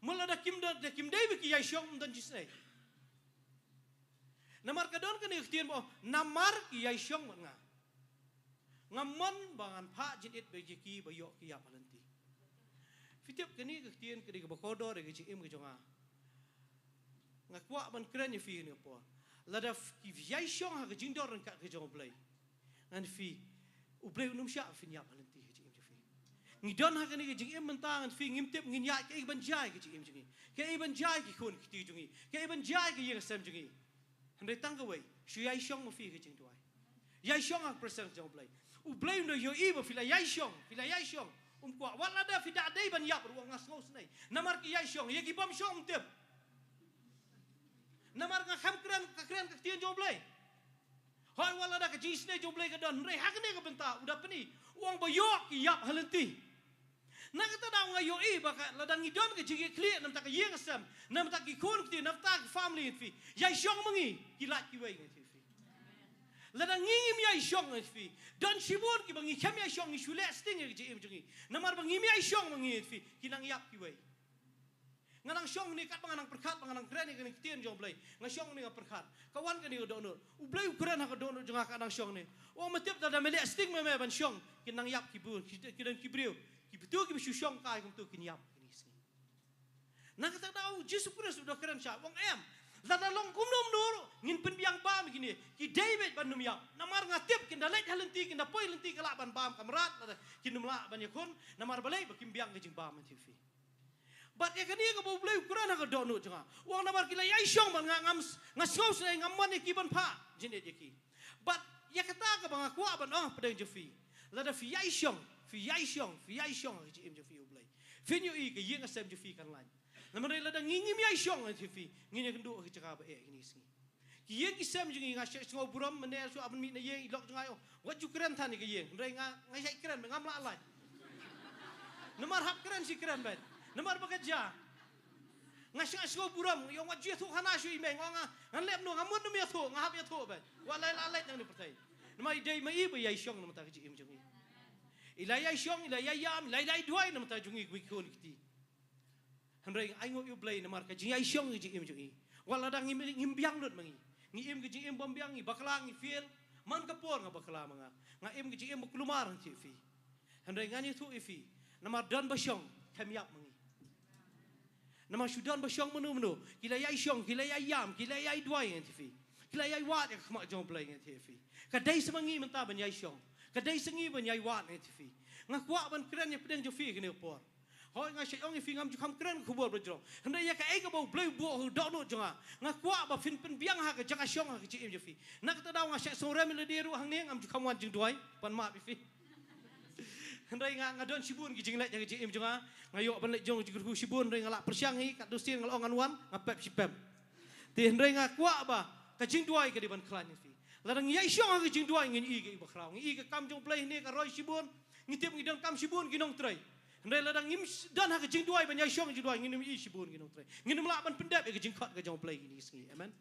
Mut lada kim don, da kim dei ba ki ïaishong, ym don jingsynei. Namar ka don kane ka ktien ba ong, namar ki ïaishong bad nga, ngam mon ba ngan phah jingit ba ïa ki ba ïoh ki ïap ha lynti. Phi tip kane ka ktien ka dei kaba kordor ïa ka jingim ka jong nga. Nga kwah ban kren ïa phi kane ka por. Lada phi, ki ïaishong ha ka jingdon ryngkat ka jong U Blei, ngan tip phi, U Blei un ym shah phin ïap ha lynti ha ka jingim jong phi. Ngi don ha kane ka jingim mynta, ngan tip phi, ngim tip ngin ïaid kaei ban jia ïa ka jingim jong ngi, kaei ban jia ïa ki khun ki kti jong ngi, kaei ban jia ïa ka ïing ka sem jong ngi. Hynrei tang kawei, shu ïaishong ma phi ha ka jingduwai. Ïaishong ha ka presence jong U Blei. U Blei un da ïohi ba phi la ïaishong, phi la ïaishong. Um kwah, wat lada phi da dei ban ïap ruh, u ong nga sngewsynei, namar ki ïaishong. Ïa ki bym shong, ym tip. Namar nga kham kren, ka kren ka ktien jong U Blei. Hooid, wat lada ka jingisynei jong U Blei ka don, hynrei ha kane ka bynta u da pyni, u ong ba ïoh ki ïap ha lynti. Na kata daw nga ïohi ba ka, lada ngi don ka jingïakhlieh na bynta ka ïing ka sem, na bynta ki khun ki kti, na bynta ki family, ngan tip phi, ïaishong ma ngi, ki lait kiwei, ngan tip phi. Lada ngi ngim ïaishong, ngan tip phi, don shibun kiba ngi khlem ïaishong, ngi shu leh sting ïa ka jingim jong ngi. Namar ba ngim ïaishong ma ngi, ngan tip phi, ki nang ïap kiwei. Nga nang shong hangne, katba nga nang pyrkhat, ba nga nang kren ïa kane ka ktien jong U Blei, nga shong hangne nga pyrkhat. Ka wan kane ka dohnud. U Blei u kren ha ka dohnud jong nga, ka nang shong hangne. U ong, me tip, lada me leh sting me, me ban shong, kin nang ïap ki bun, ki, ki don ki briew, ki bun kiba shu shong kai kumto kin ïap kine ki sngi. Na kata daw U Jisu Khrist u da kren shai, u ong, em, lada long kumno kumno ruh, ngin pynbiang bam ïa kine. Ki dei beit ban ym ïap. Namar nga tip kin da leit ha lynti, kin da poi lynti, ka lah ban bam ka mrad, lada kin ym lah ban ïakhun, namar balei? Ba kim biang ka jingbam, ngan tip phi. Bad ïa kane kaba U Blei u kren ha ka dohnud jong nga, u ong namar ki la ïaishong bad nga, ngam s-, nga sngewsynei, ngam mon ïa ki ban phah jingit ïa ki. Bad ïa kata kaba nga kwah ban ong ha pdeng jong phi, lada phi ïaishong, phi ïaishong, phi ïaishong ha ka jingim jong phi ïa U Blei, phin ïohi ka ïing ka sem jong phi kan lait. Namar lada ngi ngim ïaishong, ngan tip phi, ngin ïakynduh ha ka jaka ba eh kine ki sngi. Ki ïing ki sem jong ngi, nga shait sngew burom, mynne shu ap mynmiet na ïing, i lok jong nga i ong, wat ju kren than ïa ka ïing. Hynrei nga, nga shait kren, ngam lah lait. Namar hap kren shi kren beit. Namar ba ka jia. Nga shait sngew burom, i ong wat ju ïathuh hana shuh i mei, nga ong nga, ngan leh kumno, nga mut nym ïathuh, nga hap ïathuh beit. Wat la lah lait na kane ka pyrthei. Namar i dei ma i ba ïaishong na bynta ka jingim jong i. I la ïaishong, i la ïaïam, i la, i la ïaduwai na bynta jong i, ki khun ki kti. Hynrei nga ainguh ïa U Blei namar ka jingïaishong ka jingim jong i. Wat lada ngim, ngim biang lut ma ngi. Ngi im ka jingim bym biang, ngi bakla, ngi fail. Man ka por nga bakla ma nga, nga im ka jingim ba kulmar, ngan tip phi. Hynrei ngan ïathuh ïa phi, namar don ba shong, khlem ïap ma ngi. Namar shu don ba shong mano mano, ki la ïaishong, ki la ïaïam, ki la ïaïduwai, ngan tip phi. Ki la ïaiwad ïa ka khmat jong U Blei, ngan tip phi. Ka dei sa ma ngi mynta ban ïaishong. Ka dei sa ngi ban ïaiwad, ngan tip phi. Nga kwah ban kren ïa pdeng jong phi kane ka por. Hooid, nga shait ong ïa phi, ngam ju kham kren ka khubor ba jrong. Hynrei ïa kaei kaba U Blei u buh ha ka dohnud jong nga, nga kwah ba phin pynbiang ha ka jaka shong ha ka jingim jong phi. Na kata daw nga shait sngew rem ïa lade ruh hangne, ngam ju kham wan jingduwai, pan map ïa phi. Hynrei nga, nga don shibun ki jingleh jong ka jingim jong nga. Nga ïoh ban leh jong ka jingkyrkhu shibun, hynrei nga lah pyrshang hi, katto sien nga lah ong ngan wan, nga pep shi pep. Te hynrei nga kwah ba ka jingduwai ka dei ban khlaiñ ïa phi. Lada ngi ïai shong ha ka jingduwai ngin ïohi ka i ba khraw. Ngi ïohi ka kam jong U Blei hangne ka roi shibun, ngi tip ngi donkam shibun ki nongtrei. Hynrei lada ngim don ha ka jingduwai ban ïai shong jingduwai ngin ym ïohi shibun ki nongtrei. Ngin ym lah ban pyndep ïa ka jingkhot ka jong U Blei kine ki sngi. Amen.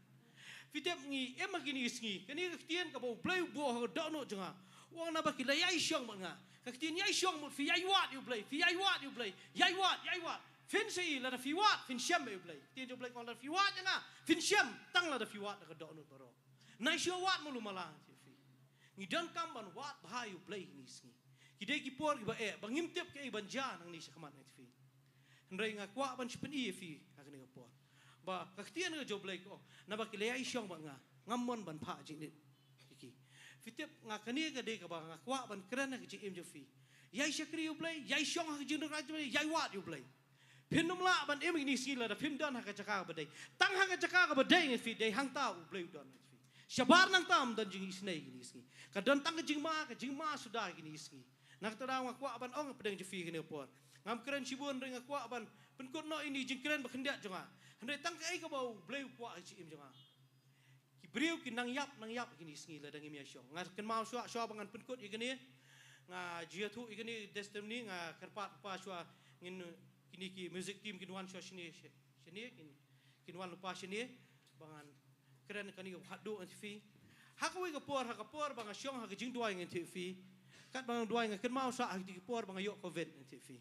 Phi tip ngi im ha kine ki sngi. Kane ka ktien kaba U Blei u buh ha ka dohnud jong nga. U ong naba ki la ïai shong bad nga. Ka ktien ïai shong mut phi ïai wad ïa U Blei, phi ïai wad ïa U Blei, ïai wad, ïai wad. Phin sa i lada phi wad, phin shem ïa U Blei. Ktien jong U Blei ka ong lada phi wad ïa nga, phin shem tang lada phi wad da ka dohnud baroh. Nai shu wad malu mala, nga tip phi. Ngi donkam ban wad bha ïa U Blei kine ki sngi. Ki dei ki por kiba eh, ba ngim tip kaei ban jia nangne shakhmat, nga tip phi. Hynrei nga kwah ban shu pyni ïa phi ha kane ka por ba ka ktien ka jong U Blei ka ong naba ki la ïai shong bad nga, ngam mon ban phah jingit ïa ki. Phi tip nga, kane ka dei kaba nga kwah ban kren ha ka jingim jong phi. Ïai shakri ïa U Blei, ïai shong ha ka jingduk raj U Blei, ïai wad ïa U Blei. Phin ym lah ban im kine ki sngi lada phim don ha ka jaka kaba dei. Tang ha ka jaka kaba dei, nga tip phi, dei hangta U Blei u don, nga tip phi. Shabar nangta ym don jingisynei kine ki sngi. Ka don tang ka jingma, ka jingma suda kine ki sngi. Na kata daw nga kwah ban ong hapdeng jong phi kane ka por. Ngam kren shibun hynrei nga kwah ban pynkut noh ïa ine i jingkren bakhyndiat jong nga. Hynrei tang kaei kaba U Blei u kwah ha ka jingim jong nga. Ki briew ki nang ïap, nang ïap kine ki sngi lada ngim ïa shong. Nga kynmaw shuwa, shuwa ba ngan pynkut ïa kane. Nga ju ïathuh ïa kane testimony, nga kyrpad lypa shuwa ngin, kine ki music team kin wan shuwa shane, shane, kin, kin wan lypa shane. Ba ngan kren kane ka haduh, nga tip phi. Ha kawei ka por, ha ka por ba nga shong ha ka jingduwai, nga tip phi. Katba nga duwai nga kynmaw shuwa ha kito ki por ba nga ïoh covid, nga tip phi.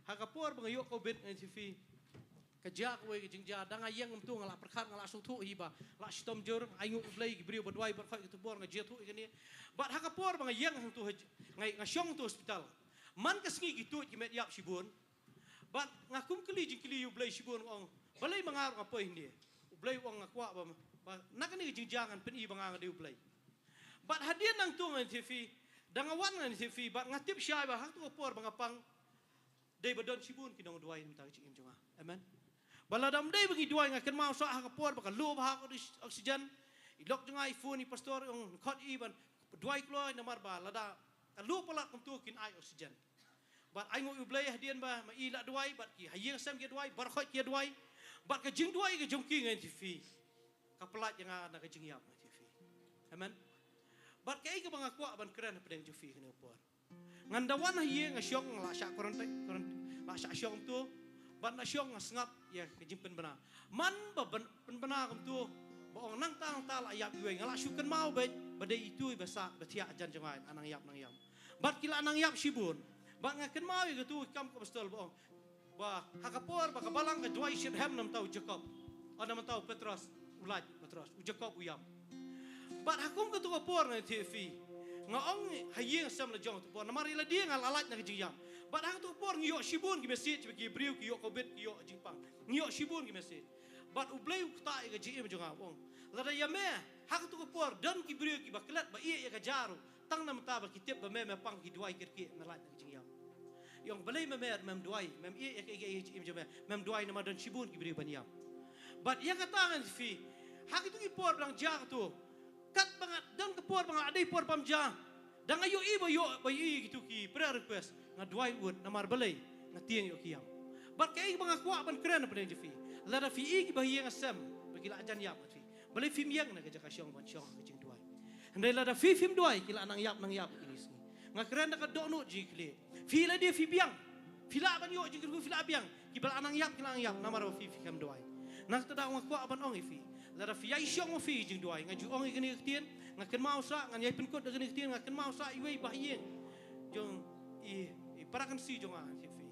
Ha ka por ba nga ïoh covid, nga tip phi. Ka jia kawei ka jingjia, da nga ïeng kumto nga la pyrkhat, nga la sngewthuh hi ba la shitom jur, ainguh U Blei, ki briew ba duwai baroh kawei, kato por nga ju ïathuh ïa kane. Bad ha ka por ba nga ïeng hangto ha, nga, nga shong hangto hospital. Man ka sngi ki tuid ki met ïap shibun. Bad nga kum kylli jingkylli ïa U Blei shibun, nga ong, balei ma nga ruh nga poi hynne? U Blei u ong nga kwah ba, ba na kane ka jingjia ngan pyni ba nga, nga dei U Blei. Bad hadien nangto, nga tip phi, da nga wan, nga tip phi, bad nga tip shai ba ha kato ka por ba nga pang, dei ba don shibun ki nongduwai na ka bynta ka jingim jong nga. Amen. Ba lada ym dei ba ngi duwai, nga kynmaw shuwa ha ka por ba ka low bha ka oxygen, i lok jong nga i phone ïa i pastor, i ong khot ïa i ban duwai kloi namar ba lada ka low palat kumto kin ai oxygen. Bad ainguh U Blei, hadien ba ma i la duwai bad ki ha ïing sem ki duwai, baroh kawei ki duwai. Bad ka jingduwai ka jong ki, nga tip phi, ka pyllait ïa nga na ka jingïap, nga tip phi. Amen. Bad kaei kaba nga kwah ban kren hapdeng jong phi kane ka por. Ngan da wan ha ïing, nga shong, nga la shah quarantine, quarantine, la shah shong kumto. Bad nga shong nga sngap ïa ka jingpynbna. Man ba pyn-, pynbna kumto, ba ong nangta nangta la ïap iwei, nga la shu kynmaw beit ba dei itu iba sah ba thiah hajan jong nga, la nang ïap nang ïap. Bad ki la nang ïap shibun. Bad nga kynmaw ïa kato ka kam ka apostol ba ong, ba ha ka por ba ka balang ka duwai shitrhem na ka bynta u Jakob, o na ka bynta u Petros, u lait Petros, u Jakob u ïap. Bad ha kum kato ka por, nga tip phi, nga ong ha ïing sem la jong kato ka por, namar ïa lade nga la lait na ka jingïap. Bad ha kato ka por ngi ïoh shibun ki message ba ki briew ki ïoh covid, ki ïoh jingpang, ngi ïoh shibun ki message. Bad U Blei u ktah ïa ka jingim jong nga, u ong, lada ïa me ha kato ka por don ki briew kiba klet ba ïeh ïa ka jia ruh, tang na ka bynta ba ki tip ba me me pang, ki duwai kyrkieh, me lait na ka jingïap. I ong, balei me, me mem duwai, mem ïeh ïa ka, ïa ka, ïa ka jingim jong me, mem duwai namar don shibun ki briew ban ïap. Bad ïa kata, nga tip phi, ha kito ki por ba dang jia kato, katba nga don ka por ba nga la dei por bam jia, da nga ïohi ba ïoh, ba ïohi kito ki prayer request, nga duwai ud namar balei, nga tieng ïoh ki ïap. Bad kaei ba nga kwah ban kren hapdeng jong phi, lada phi i kiba ha ïing ha sem ba ki la jan ïap, nga tip phi, balei phim ïeng na ka jaka shong ban shong ha ka jingduwai? Hynrei lada phi phim duwai, ki la nang ïap nang ïap kine ki sngi. Nga kren da ka dohnud jingkylli. Phi lade phi biang, phi lah ban ïoh jingkyrkhu, phi lah biang. Kiba la nang ïap ki la nang ïap namar ba phi phi khlem duwai. Na kata daw nga kwah ban ong ïa phi, lada phi ïai shong ma phi jingduwai, nga ju ong ïa kane ka ktien, nga kynmaw shuwa, ngan ïai pynkut da kane ka ktien, nga kynmaw shuwa iwei ba ha ïing jong i, i para kynsi jong nga, nga tip phi.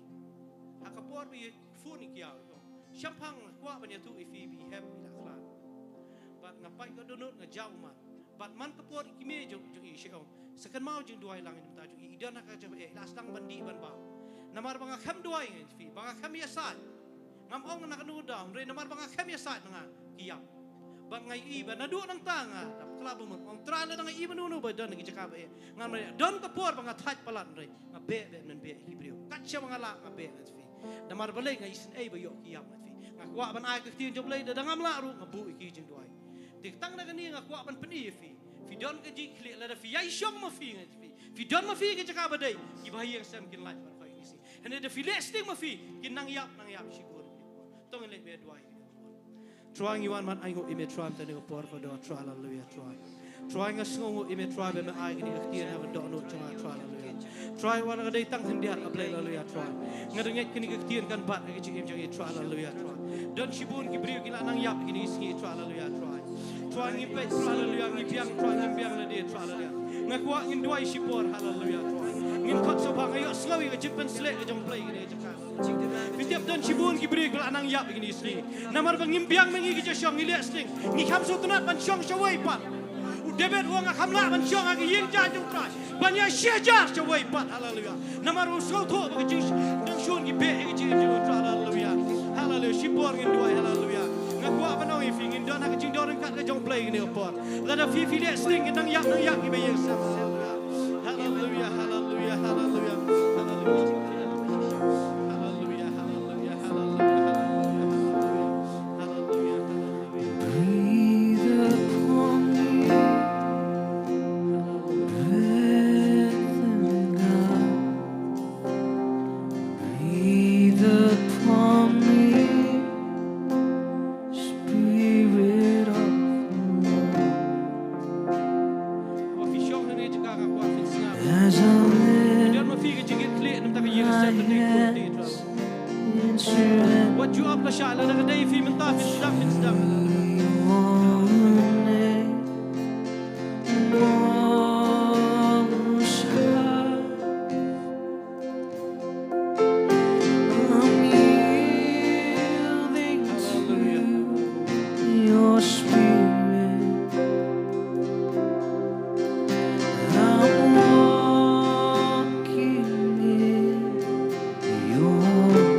Ha ka por ba i phone i kiaw, i ong, shemphang, nga kwah ban ïathuh ïa phi ba i hep, i la khlad. Bad nga pait ka dohnud, nga jaw ummat. Bad man ka por i kmie jong, jong i shu ong, sa kynmaw jingduwai lang ïa ka bynta jong i, i don ha ka jaka ba eh, i la sdang ban dih ban baw. Namar ba nga khlem duwai, nga tip phi, ba nga khlem ïasaid. Ngam ong na kano ka daw, hynrei namar ba nga khlem ïasaid na nga, ki ïap. Bad nga ïohi ba naduh nangta nga dap khlad bamut, ong Trai, lada nga ïohi ba uno uno ba don ha ki jaka ba eh, ngan ong, don ka por ba nga thait palat, hynrei nga beh beh, men beh ïa ki briew. Kat shaba nga lah nga beh, nga tip phi. Namar balei, nga isynei ba ïoh ki ïap, nga tip phi. Nga kwah ban ai ka ktien jong U Blei, da ngam lah ruh nga buh ïa ki jingduwai. Te tang na kane nga kwah ban pyni ïa phi. Phi don ka jingkitkhlieh, lada phi ïai shong ma phi, nga phi, phi don ma phi ka jaka ba dei, kiba ha ïing sem kin lait baroh kine ki sngi. Hynrei da phi leh sting ma phi, kin nang ïap, nang ïap shibun. To ngin leit bad duwai. Trai, ngi wan ban ainguh ïa me Trai, mynta kane ka por ka dor Trai, haleluya Trai. Trai, nga sngewnguh ïa me Trai ba me ai kane ka ktien ha ka dohnud jong nga Trai, haleluya. Trai, wat la ka dei tang khyndiat, A Blei, haleluya Trai. Nga da ngeit kane ka ktien kan bat ha ka jingim jong ngi Trai, haleluya Trai. Don shibun ki briew ki la nang ïap kine ki sngi Trai, haleluya Trai. Trai, ngi peit Trai, haleluya, ngi biang Trai, ngim biang lade Trai, haleluya. Nga kwah ngin duwai shipor, haleluya Trai. Ngin khot sngewbha, nga ïohsngew ïa ka jingpynsleh ka jong U Blei kane ka jaka. Phi tip, don shibun ki briew ki la nang ïap ïa kine ki sngi. Namar ba ngim biang ma ngi ki jingshong, ngi leh sting. Ngi kham sngewtynnat ban shong shawei pat. U David u ong, nga kham lah ban shong ha ka ïing jaiñ jong U Trai ban ïa shi hajar shawei pat. Haleluya. Namar u sngewthuh ba ka jing, jingshun ki beh ïa ka jingim jong U Trai. Haleluya. Haleluya. Shipor ngin duwai. Haleluya. Nga kwah ban ong ïa phi, ngin don ha ka jingdon ryngkat ka jong U Blei kane ka por. Lada phi, phi leh sting, ngin nang ïap, nang ïap kiba ïeng sem. Haleluya, haleluya, haleluya, haleluya. Haleluya, haleluya, haleluya, haleluya. Haleluya, haleluya. Breathe upon me, breath of God. Breathe upon me, Spirit of the Lord. Haba phi shong ha kane ka jaka nga kwah phin sngap. As I lift my hands in surrender. Wat ju ap lashai, lada ka dei phi mynta phin sdang, phin sdang. Your name most high. I'm yielding to your spirit. I'm walking in your love.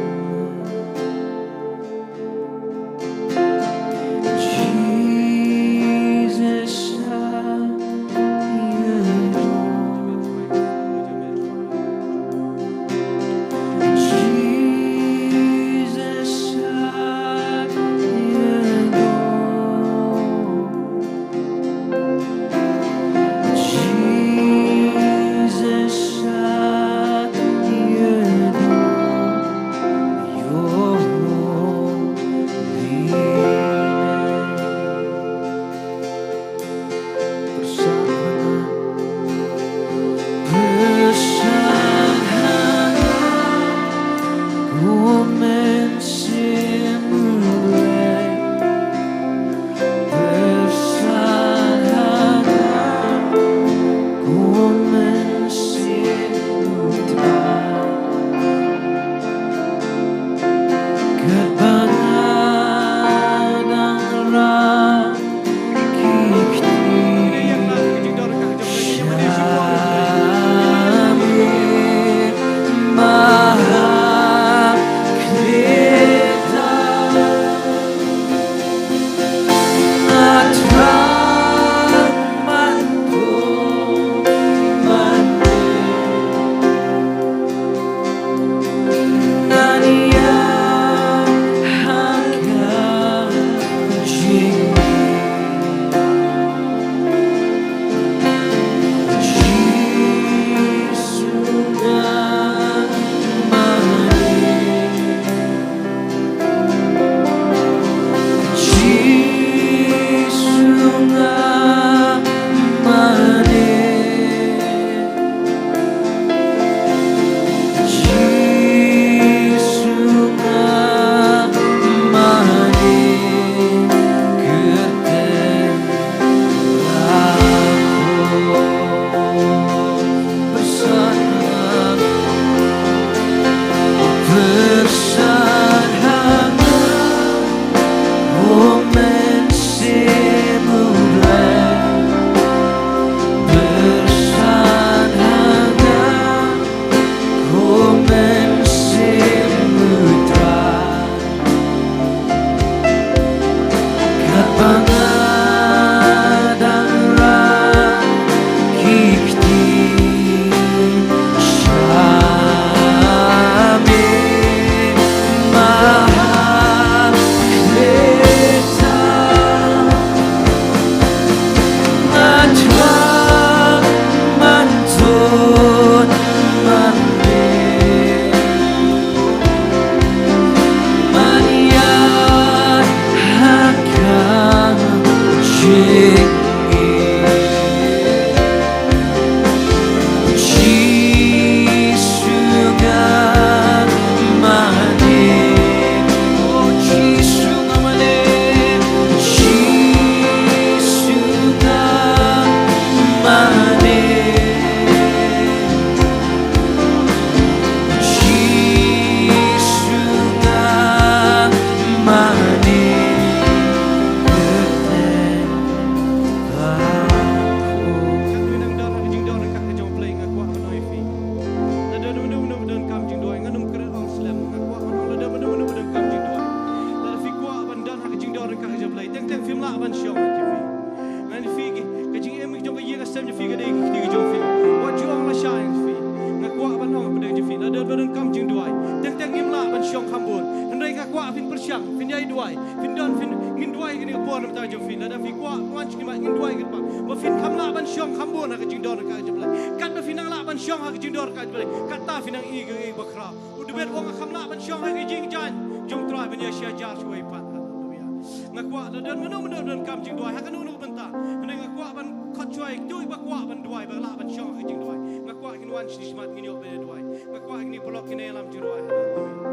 Phi ka dei ka kti ka jong phi. Wat ju ong lashai ïa phi. Nga kwah ban ong hapdeng jong phi. Lada don ba donkam jingduwai, teng teng ngim lah ban shong kham bun. Hynrei nga kwah phin pyrshang, phin ïai duwai, phin don, phin, ngin duwai kane ka por na ka bynta jong phi. Lada phi kwah, wan sha khmat, ngin duwai kane ka por. Ba phin kham lah ban shong kham bun ha ka jingdon ryngkat ka jong U Blei. Katba phin nang lah ban shong ha ka jingdon ryngkat ka jong U Blei, kata phin nang ïohi ïa kaei ba khraw. U David u ong, nga kham lah ban shong ha ka jingjaiñ jong U Trai ban ïashah jar shuwa pat. Haleluya. Nga kwah lada don mano mano ba donkam jingduwai ha kano kano ka bynta. Hynrei nga kwah ban khot shuwa ïa kito kiba kwah ban duwai, ba lah ban shong ha ka jingduwai. Nga kwah kin wan sha khmat, ngin ïoh ban duwai. Nga kwah kine paralok kin ïalam jingduwai. Haleluya.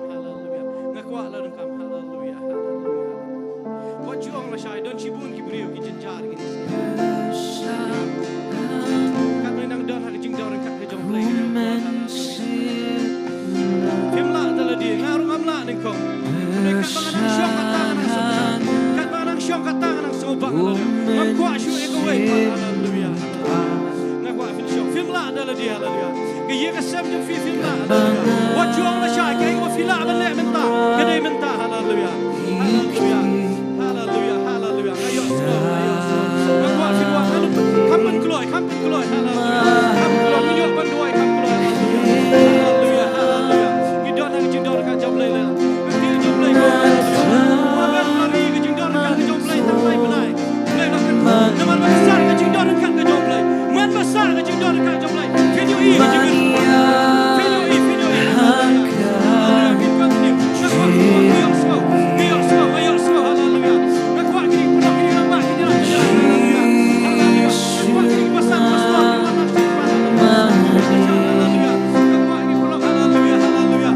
Haleluya. Nga kwah lada donkam. Haleluya. Haleluya. Wat ju ong lashai, don shibun ki briew ki jynjar ki. Katba nang don ha ka jingdon ryngkat ka jong U Blei. Phim lah da lade, nga ruh ngam lah nyngkong. Hynrei katba nga nang shong kata nga nang sngewbha. Katba nga nang shong kata nga nang sngewbha. Ngam kwah shuh ïa kawei. Haleluya. Nga kwah phin shong. Phim lah da lade, haleluya. Ka ïing ka sem jong phi phim lah, haleluya. Wat ju ong lashai, kaei kaba phi lah ban leh mynta, ka dei mynta, haleluya. Haleluya. Haleluya, haleluya. Nga ïohsngew, nga ïohsngew. Nga kwah phin wan, haleluya. Kham pynkloi, kham pynkloi, haleluya. Kham pynkloi, ngi ïoh ban duwai, kham pynkloi, haleluya. Haleluya, haleluya. Ngi don ha ka jingdon ryngkat jong U Blei leh. Ka jingdon ryngkat jong U Blei, haleluya. Amen, Mari, ka jingdon ryngkat jong U Blei, tang lai bnai. Namar ba ka sah ka jingdon ryngkat ka jong U Blei. Man ba sah ka jingdon ryngkat ka jong U Blei. Phin ïohi ka jingdon ryngkat. Phin ïohi, phin ïohi. Haleluya. Phin continue. Nga kwah, nga ïohsngew, nga ïohsngew, nga ïohsngew. Haleluya. Nga kwah kine ki paralok, kine ki rangbah, kine ki rangbah. Haleluya. Nga kwah kine ki pastor, pastor, kine ki rangbah. Haleluya. Nga kwah kine ki paralok. Haleluya, haleluya.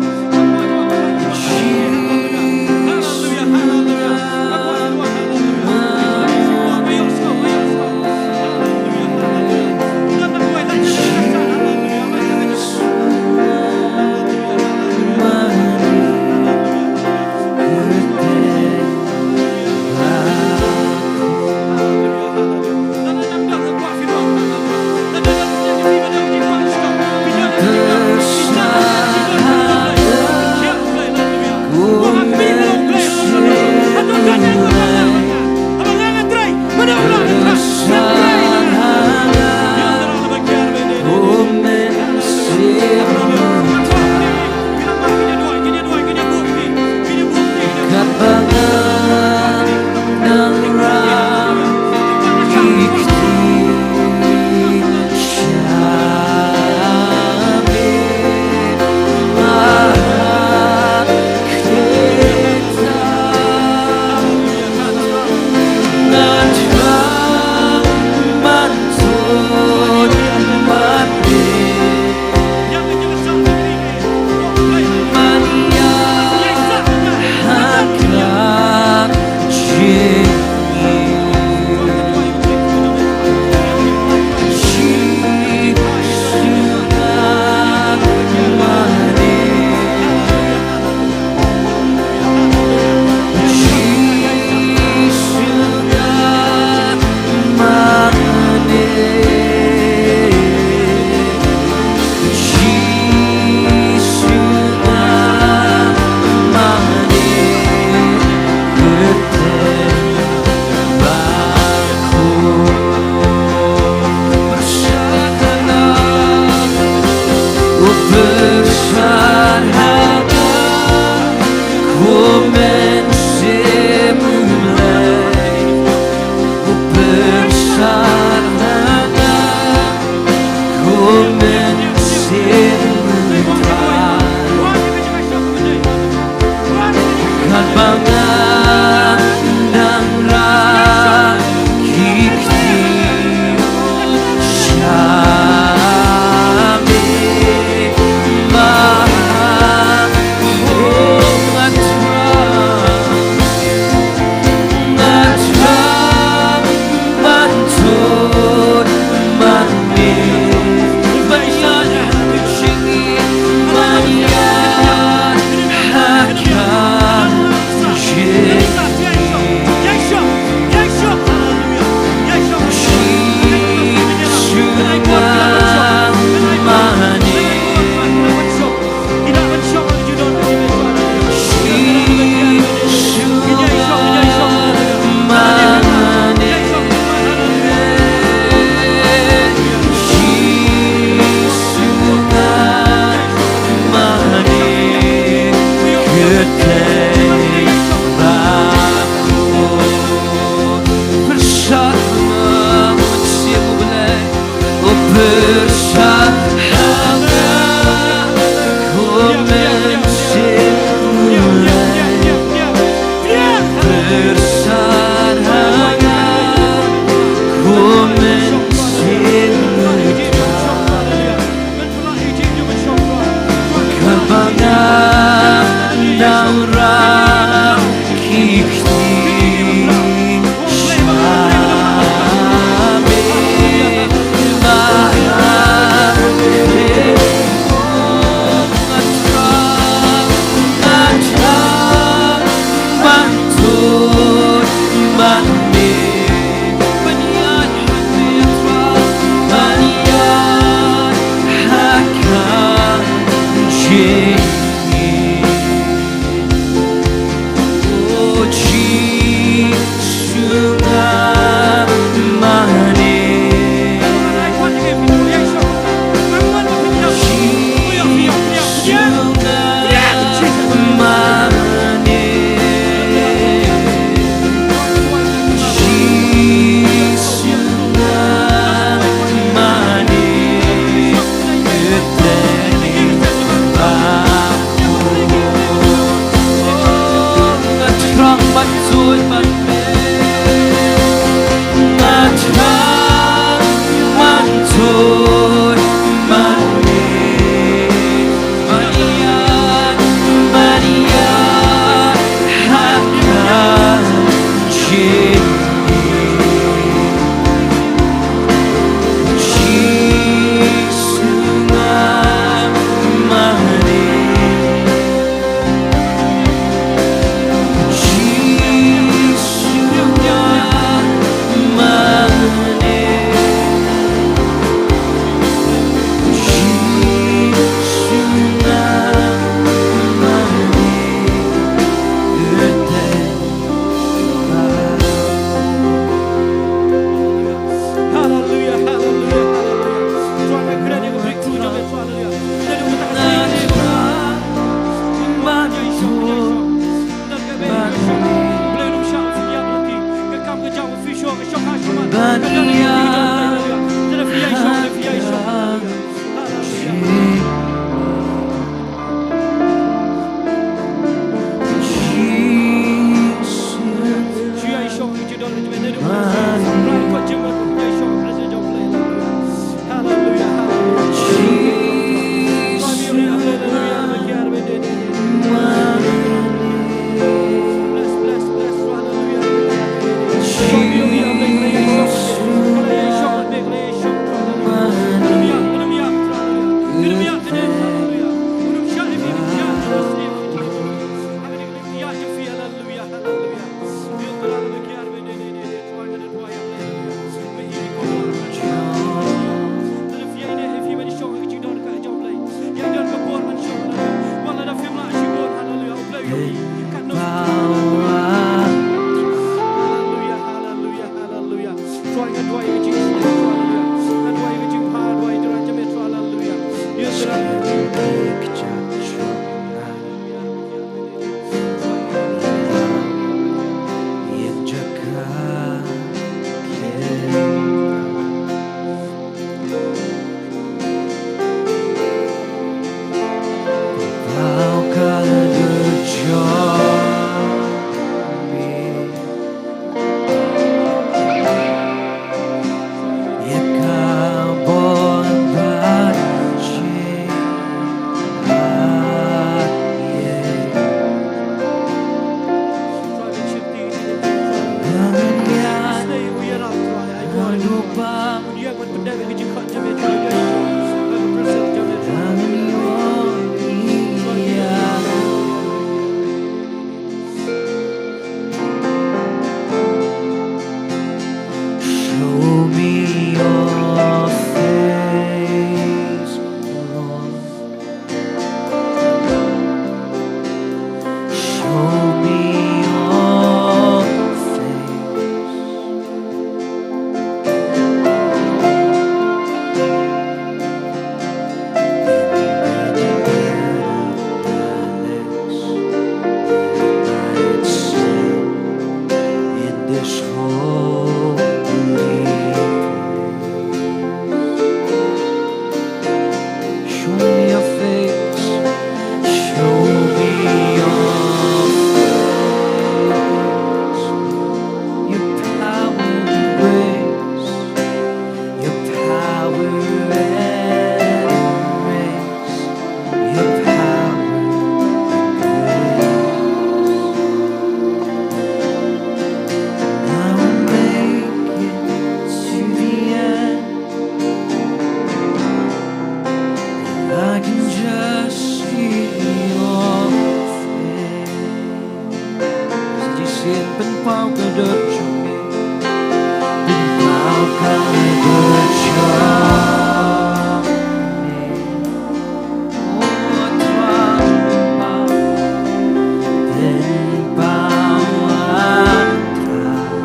Ban ïa, haleluya. Haleluya. Haleluya. Haleluya. Haleluya. Bless, bless, bless. Haleluya. Haleluya, haleluya, haleluya. Trai nga duwai ïa ka jingsneng, haleluya. Nga duwai ïa ka jingpha, duwai ïa ka jingpha, haleluya. Ïa ka jingpha, haleluya. Ïa ka jaka. Show me your face, Lord. Show me your face. In this holy place. Show me your face. Show me your face. Your power and grace. Your power and grace. Your power and grace. I will make it to the end. If I can just see your face. Sa jied sien, pynpaw ka dohnud jong me. Pynpaw ka dohnud jong me. Oh, Trai, pynpaw, pynpaw, Trai.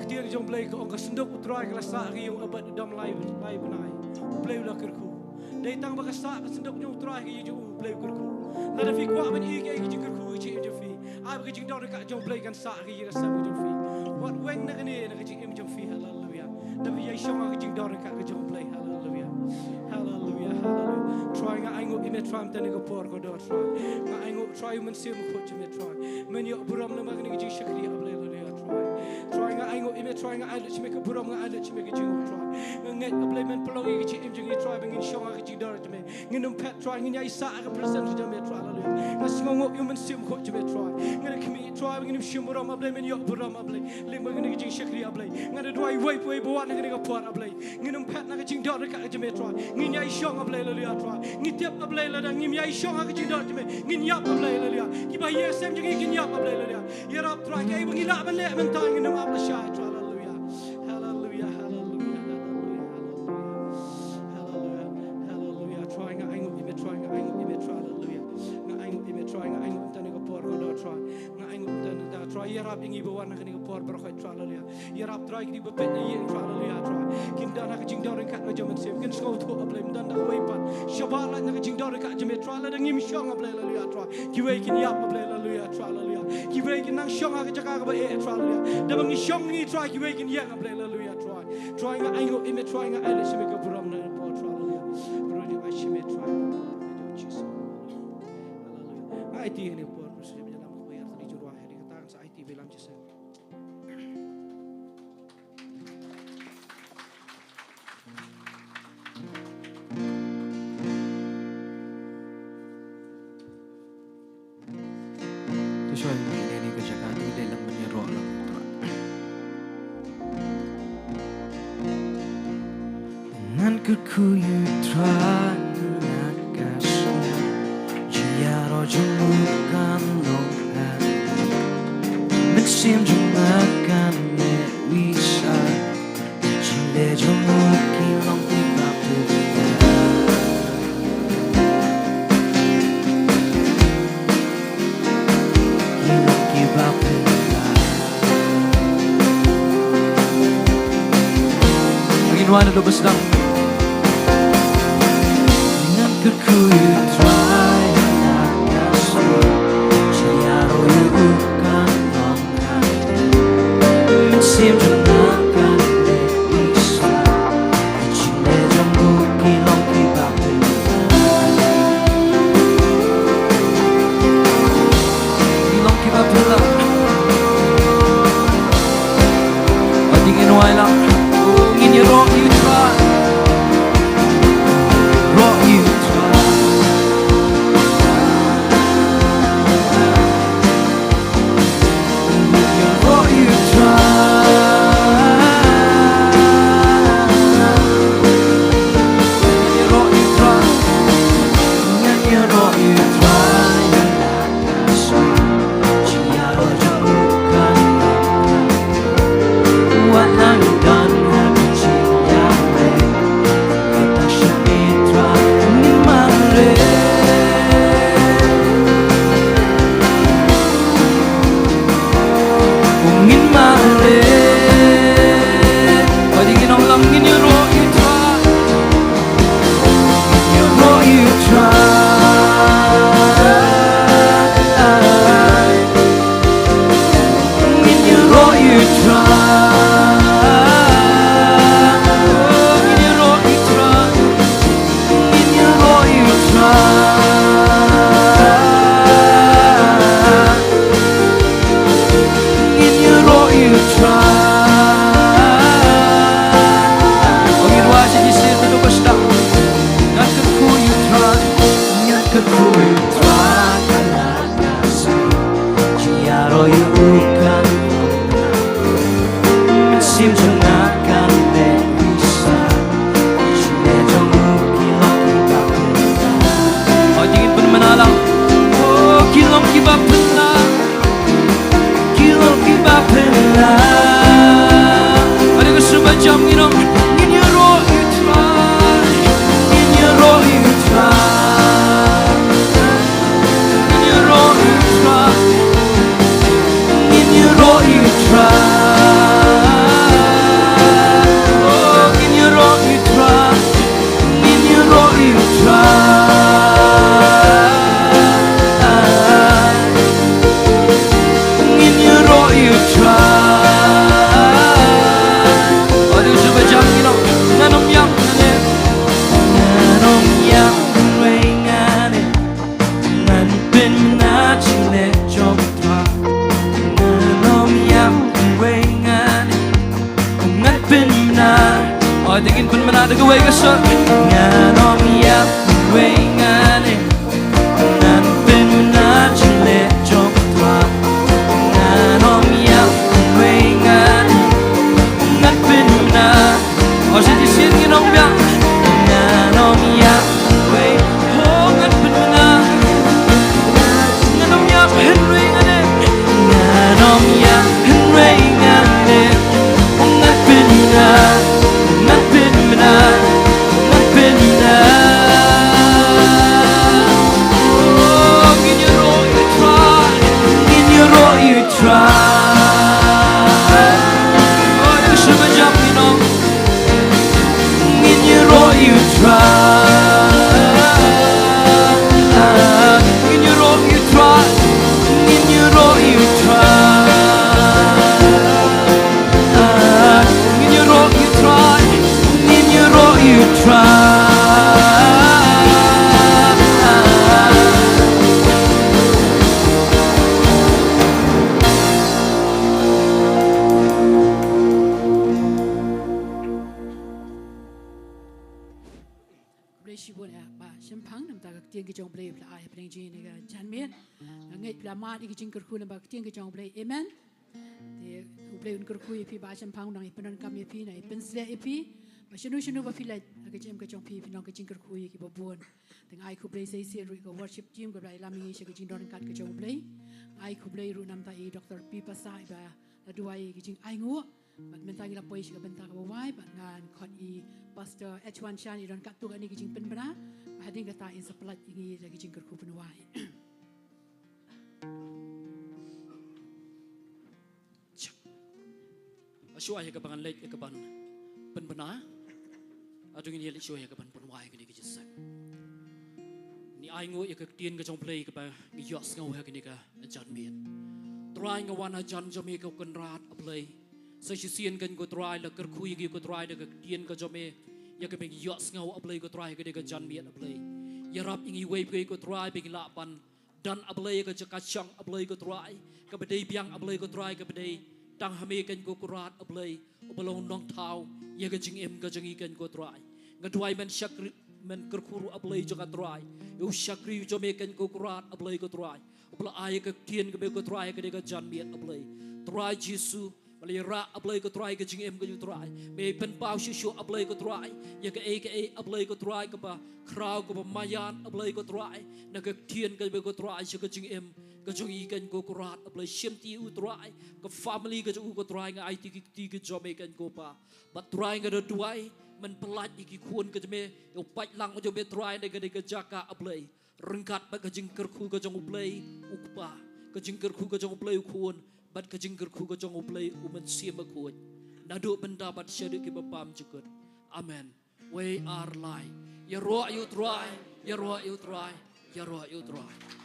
Ka ktien jong U Blei ka ong, ka synduk U Trai ka la sah ha ka ïing u Obed Edom lai, lai bnai. U Blei u la kyrkhu. Dei tang ba ka sah ka synduk jong U Trai ha ka ïing jong u, U Blei u kyrkhu. Lada phi kwah ban ïohi ïa ka jingkyrkhu ha ka jingim jong phi, ai ba ka jingdon ryngkat jong U Blei kan sah ha ka ïing ka sem jong phi. Wat weng na kane na ka jingim jong phi. Haleluya. Da phi ïai shong ha ka jingdon ryngkat ka jong U Blei. Haleluya. Haleluya. Haleluya. Trai nga ai Nguh ïa me Trai, mynta kane ka por kordor Trai. Nga ai nguh Trai, u Mynsiem Bakhuid jong me Trai. Men ïoh burom lyngba kane ka jingshakri, haleluya Trai. Trai nga ai nguh ïa me Trai, nga ai lut sha me ka burom, nga ai lut sha me ka jingnguh Trai. Nga ngeit A Blei men pynlong ïa ka jingim jong ngi Trai, ba ngin shong ha ka jingdon jong me. Ngin ym phet Trai, ngin ïai sah ha ka presence jong me Trai, haleluya. Nga sngewnguh ïa u Mynsiem Bakhuid jong me Trai. Nga da khmih Trai, ba ngin ym shim burom A Blei, men ïoh burom A Blei. Lyngba kane ka jingshakri A Blei. Nga da duwai uwei pa uwei ba wan ha kane ka por A Blei. Ngin ym phet na ka jingdonkam ka jong me Trai. Ngin ïai shong A Blei, haleluya Trai. Ngi tip A Blei lada ngim ïai shong ha ka jingdonkam jong me, ngin ïap A Blei, haleluya. Kiba ïaseng jong ngi kin ïap A Blei, haleluya. Ïarap Trai, kaei ba ngi lah ban leh mynta ngin ym ap lashai Trai, haleluya. Haleluya, haleluya, haleluya, haleluya. Haleluya, haleluya. Trai nga ai nguh ïa me Trai, nga ai nguh ïa me Trai, haleluya. Nga ai nguh ïa me Trai, nga ai nguh mynta kane ka por kordor Trai. Nga ai nguh mynta kane ka Trai, ïarap ïa ngi ba wan ha kane ka por baroh Trai, haleluya. Ïarap Trai kine ba peit na ïing Trai, haleluya Trai. Kin don ha ka jingdonkam ka jong u Mynsiem, kin sngewthuh A Blei, ym don da kawei pat. Shabar lait na ka jingdonkam ka jong me Trai, lada ngim shong A Blei, haleluya Trai. Kiwei kin ïap A Blei, haleluya Trai, haleluya. Kiwei kin nang shong ha ka jaka kaba eh Trai, haleluya. Da ba ngi shong ngi Trai, kiwei kin ïeng A Blei, haleluya Trai. Trai nga ai nguh ïa me Trai, nga ai lut sha me ka burom na ka por Trai, haleluya. Burom nga ai sha me Trai. Haleluya. Nga aiti ha kane ka por, Trai, sha me ïalam kaba ïar tang ïa jong u Trai, ha kane ka tang sa aiti ba ïalam Jisu. To shuwa ngi ïa ïaid ïa ka jaka, to ïa leit lang ban ïaroh lang. Ngan kyrkhu ïa u Trai na ka sngi, jingïaroh jong u kan long ha. Mynsiem jong nga kan leh wisa. Ki jingleh jong u ki long kiba pura. Ki long kiba pura. Ngin wan naduh ba sdang. Ngan kyrkhu ïa u Trai na ka sngi, jingïaroh ïa u kan long ha. Mynsiem jong nga kan leh wisa. Ki jingleh jong u ki long kiba pura. Ki long kiba pura. Wat ïa ngin wai lang. Ngin ïaroh ïa u Trai. Roh ïa u Trai. Ngin mareh. Wat ïa ngin ong lang, ngin ïaroh ïa u Trai. Ïaroh ïa u Trai. Ngin ïaroh ïa u Trai. Ngin ïaroh ïa u Trai. Ngin ïaroh ïa u Trai. Ngin ïaroh ïa u Trai. Ong ïa u Trai sha ki sien naduh ba sdang. Ngan kyrkhu ïa u Trai. Ngan kyrkhu ïa u Trai. Jingïaroh ïa u kan long ha. Mynsiem jong nga kan leh wisa. Ki jingleh jong u ki long kiba pura. Hooid, ngin pynmynna lang. Oh, ki long kiba pura. Ki long kiba pura. Hooid, ka shu ba jam ngin ong. Ngin ïaroh ïa u Trai. Ngin ïaroh ïa u Trai. Ngin ïaroh ïa u Trai. Ngin ïaroh ïa u Trai. Oh, ngin ïaroh ïa u Trai. Ngin ïaroh ïa u Trai. Ngin ïaroh ïa u Trai. Hooid, shu ba jam. Te ngin pynbna da kawei ka sur. Ngan ym ïap hynrei ngan ïeng. Ngan pynbna jingïaleh jong U Trai. Ngan ym ïap hynrei ngan ïeng. Ngan pynbna. Oh, sa shisien ngin ym ïap. Ngan ym ïap hynrei. Oh, ngan pynbna. Ngan ym ïap hynrei ngan ïeng. Ngan ym ïap hynrei ngan ïeng. Ngan pynbna, ngan pynbna, ngan pynbna. Oh, ngin ïaroh ïa U Trai, ngin ïaroh ïa U Trai. Oh, ïa shu ba jam, you know. Ngin ïaroh ïa U Trai. Ngin ïaroh ïa U Trai. Ngin ïaroh ïa U Trai. Ngin ïaroh ïa U Trai. Ngin ïaroh ïa U Trai. Khublei shibun ïa Bah Shemphang, namar ka ktien ka jong U Blei phi la ai hapdeng jong ngi ha kane ka janmiet. Nga ngeit phi la mad ïa ka jingkyrkhu namar ka ktien ka jong U Blei. Amen. Te U Blei un kyrkhu ïa phi Bah Shemphang, nang ïa pyndonkam ïa phi, nang ïa pynshlur ïa phi. Ba shano shano ba phi leit ha ka jingim ka jong phi, phin long ka jingkyrkhu ïa kiba bun. Te nga ai khublei shisien ruh ïa ka worship team kaba la ïalam ïa ngi sha ka jingdon ryngkat ka jong U Blei. Nga ai khublei ruh namar ïa i Doctor P Passah iba la duwai ïa ka jingainguh. Bad mynta ngi la poi sha ka bynta kaba wai, bad ngan khot ïa i Pastor H Wan Shan, i don katto katne ka jingpynbna, bad hadien kata in sa pynlait ïa ngi da ka jingkyrkhu pynwai. Shuwa ïa kaba ngan leit ïa kaban pynbna, hato ngin ïa leit shuwa ïa kaban pynwai kane ka jingïaseng. Ngi ainguh ïa ka ktien ka jong U Blei kaba ngi ïohsngew ha kane ka janmiet. Trai, nga wan hajan jong me ko Kynrad A Blei. Sa shisien kan ko Trai la kyrkhu ïa ngi ko Trai da ka ktien ka jong me, ïa kaba ngi ïohsngew A Blei ko Trai ha kane ka janmiet A Blei. Ïarap ïa ngi uwei pa uwei ko Trai ba ngin lah ban don A Blei ha ka jaka shong A Blei ko Trai, kaba dei biang A Blei ko Trai, kaba dei tang ha me kan ko Kynrad A Blei, uba long nongthaw ïa ka jingim ka jong ngi kan ko Trai. Nga duwai men shakri, men kyrkhu ruh A Blei jong nga Trai ïa u shakri jong me kan ko Kynrad A Blei ko Trai, uba la ai ïa ka ktien ka me ko Trai ha kane ka janmiet A Blei. Trai Jisu, ba la ïarah A Blei ko Trai ka jingim ka jong u Trai. Me pynpaw shuh shuh A Blei ko Trai ïa kaei kaei A Blei ko Trai kaba khraw kaba maïan A Blei ko Trai na ka ktien ka me ko Trai sha ka jingim ka jong ngi kan ko Kynrad A Blei. Shim ti u Trai, ka family ka jong u ko Trai, nga aiti ki kti ki jong me kan ko Pa. Bad Trai nga da duwai men pynlait ïa ki khun ka jong me, ïa u paidlang ka jong me Trai na kane ka jaka A Blei. Ryngkat bad ka jingkyrkhu ka jong U Blei U Kpa, ka jingkyrkhu ka jong U Blei U Khun, bad ka jingkyrkhu ka jong U Blei U Mynsiem Bakhuid. Naduh mynta bad shaduh kiba bymjukut. Amen. Wei ar lai. Ïaroh ïa U Trai, ïaroh ïa U Trai, ïaroh ïa U Trai.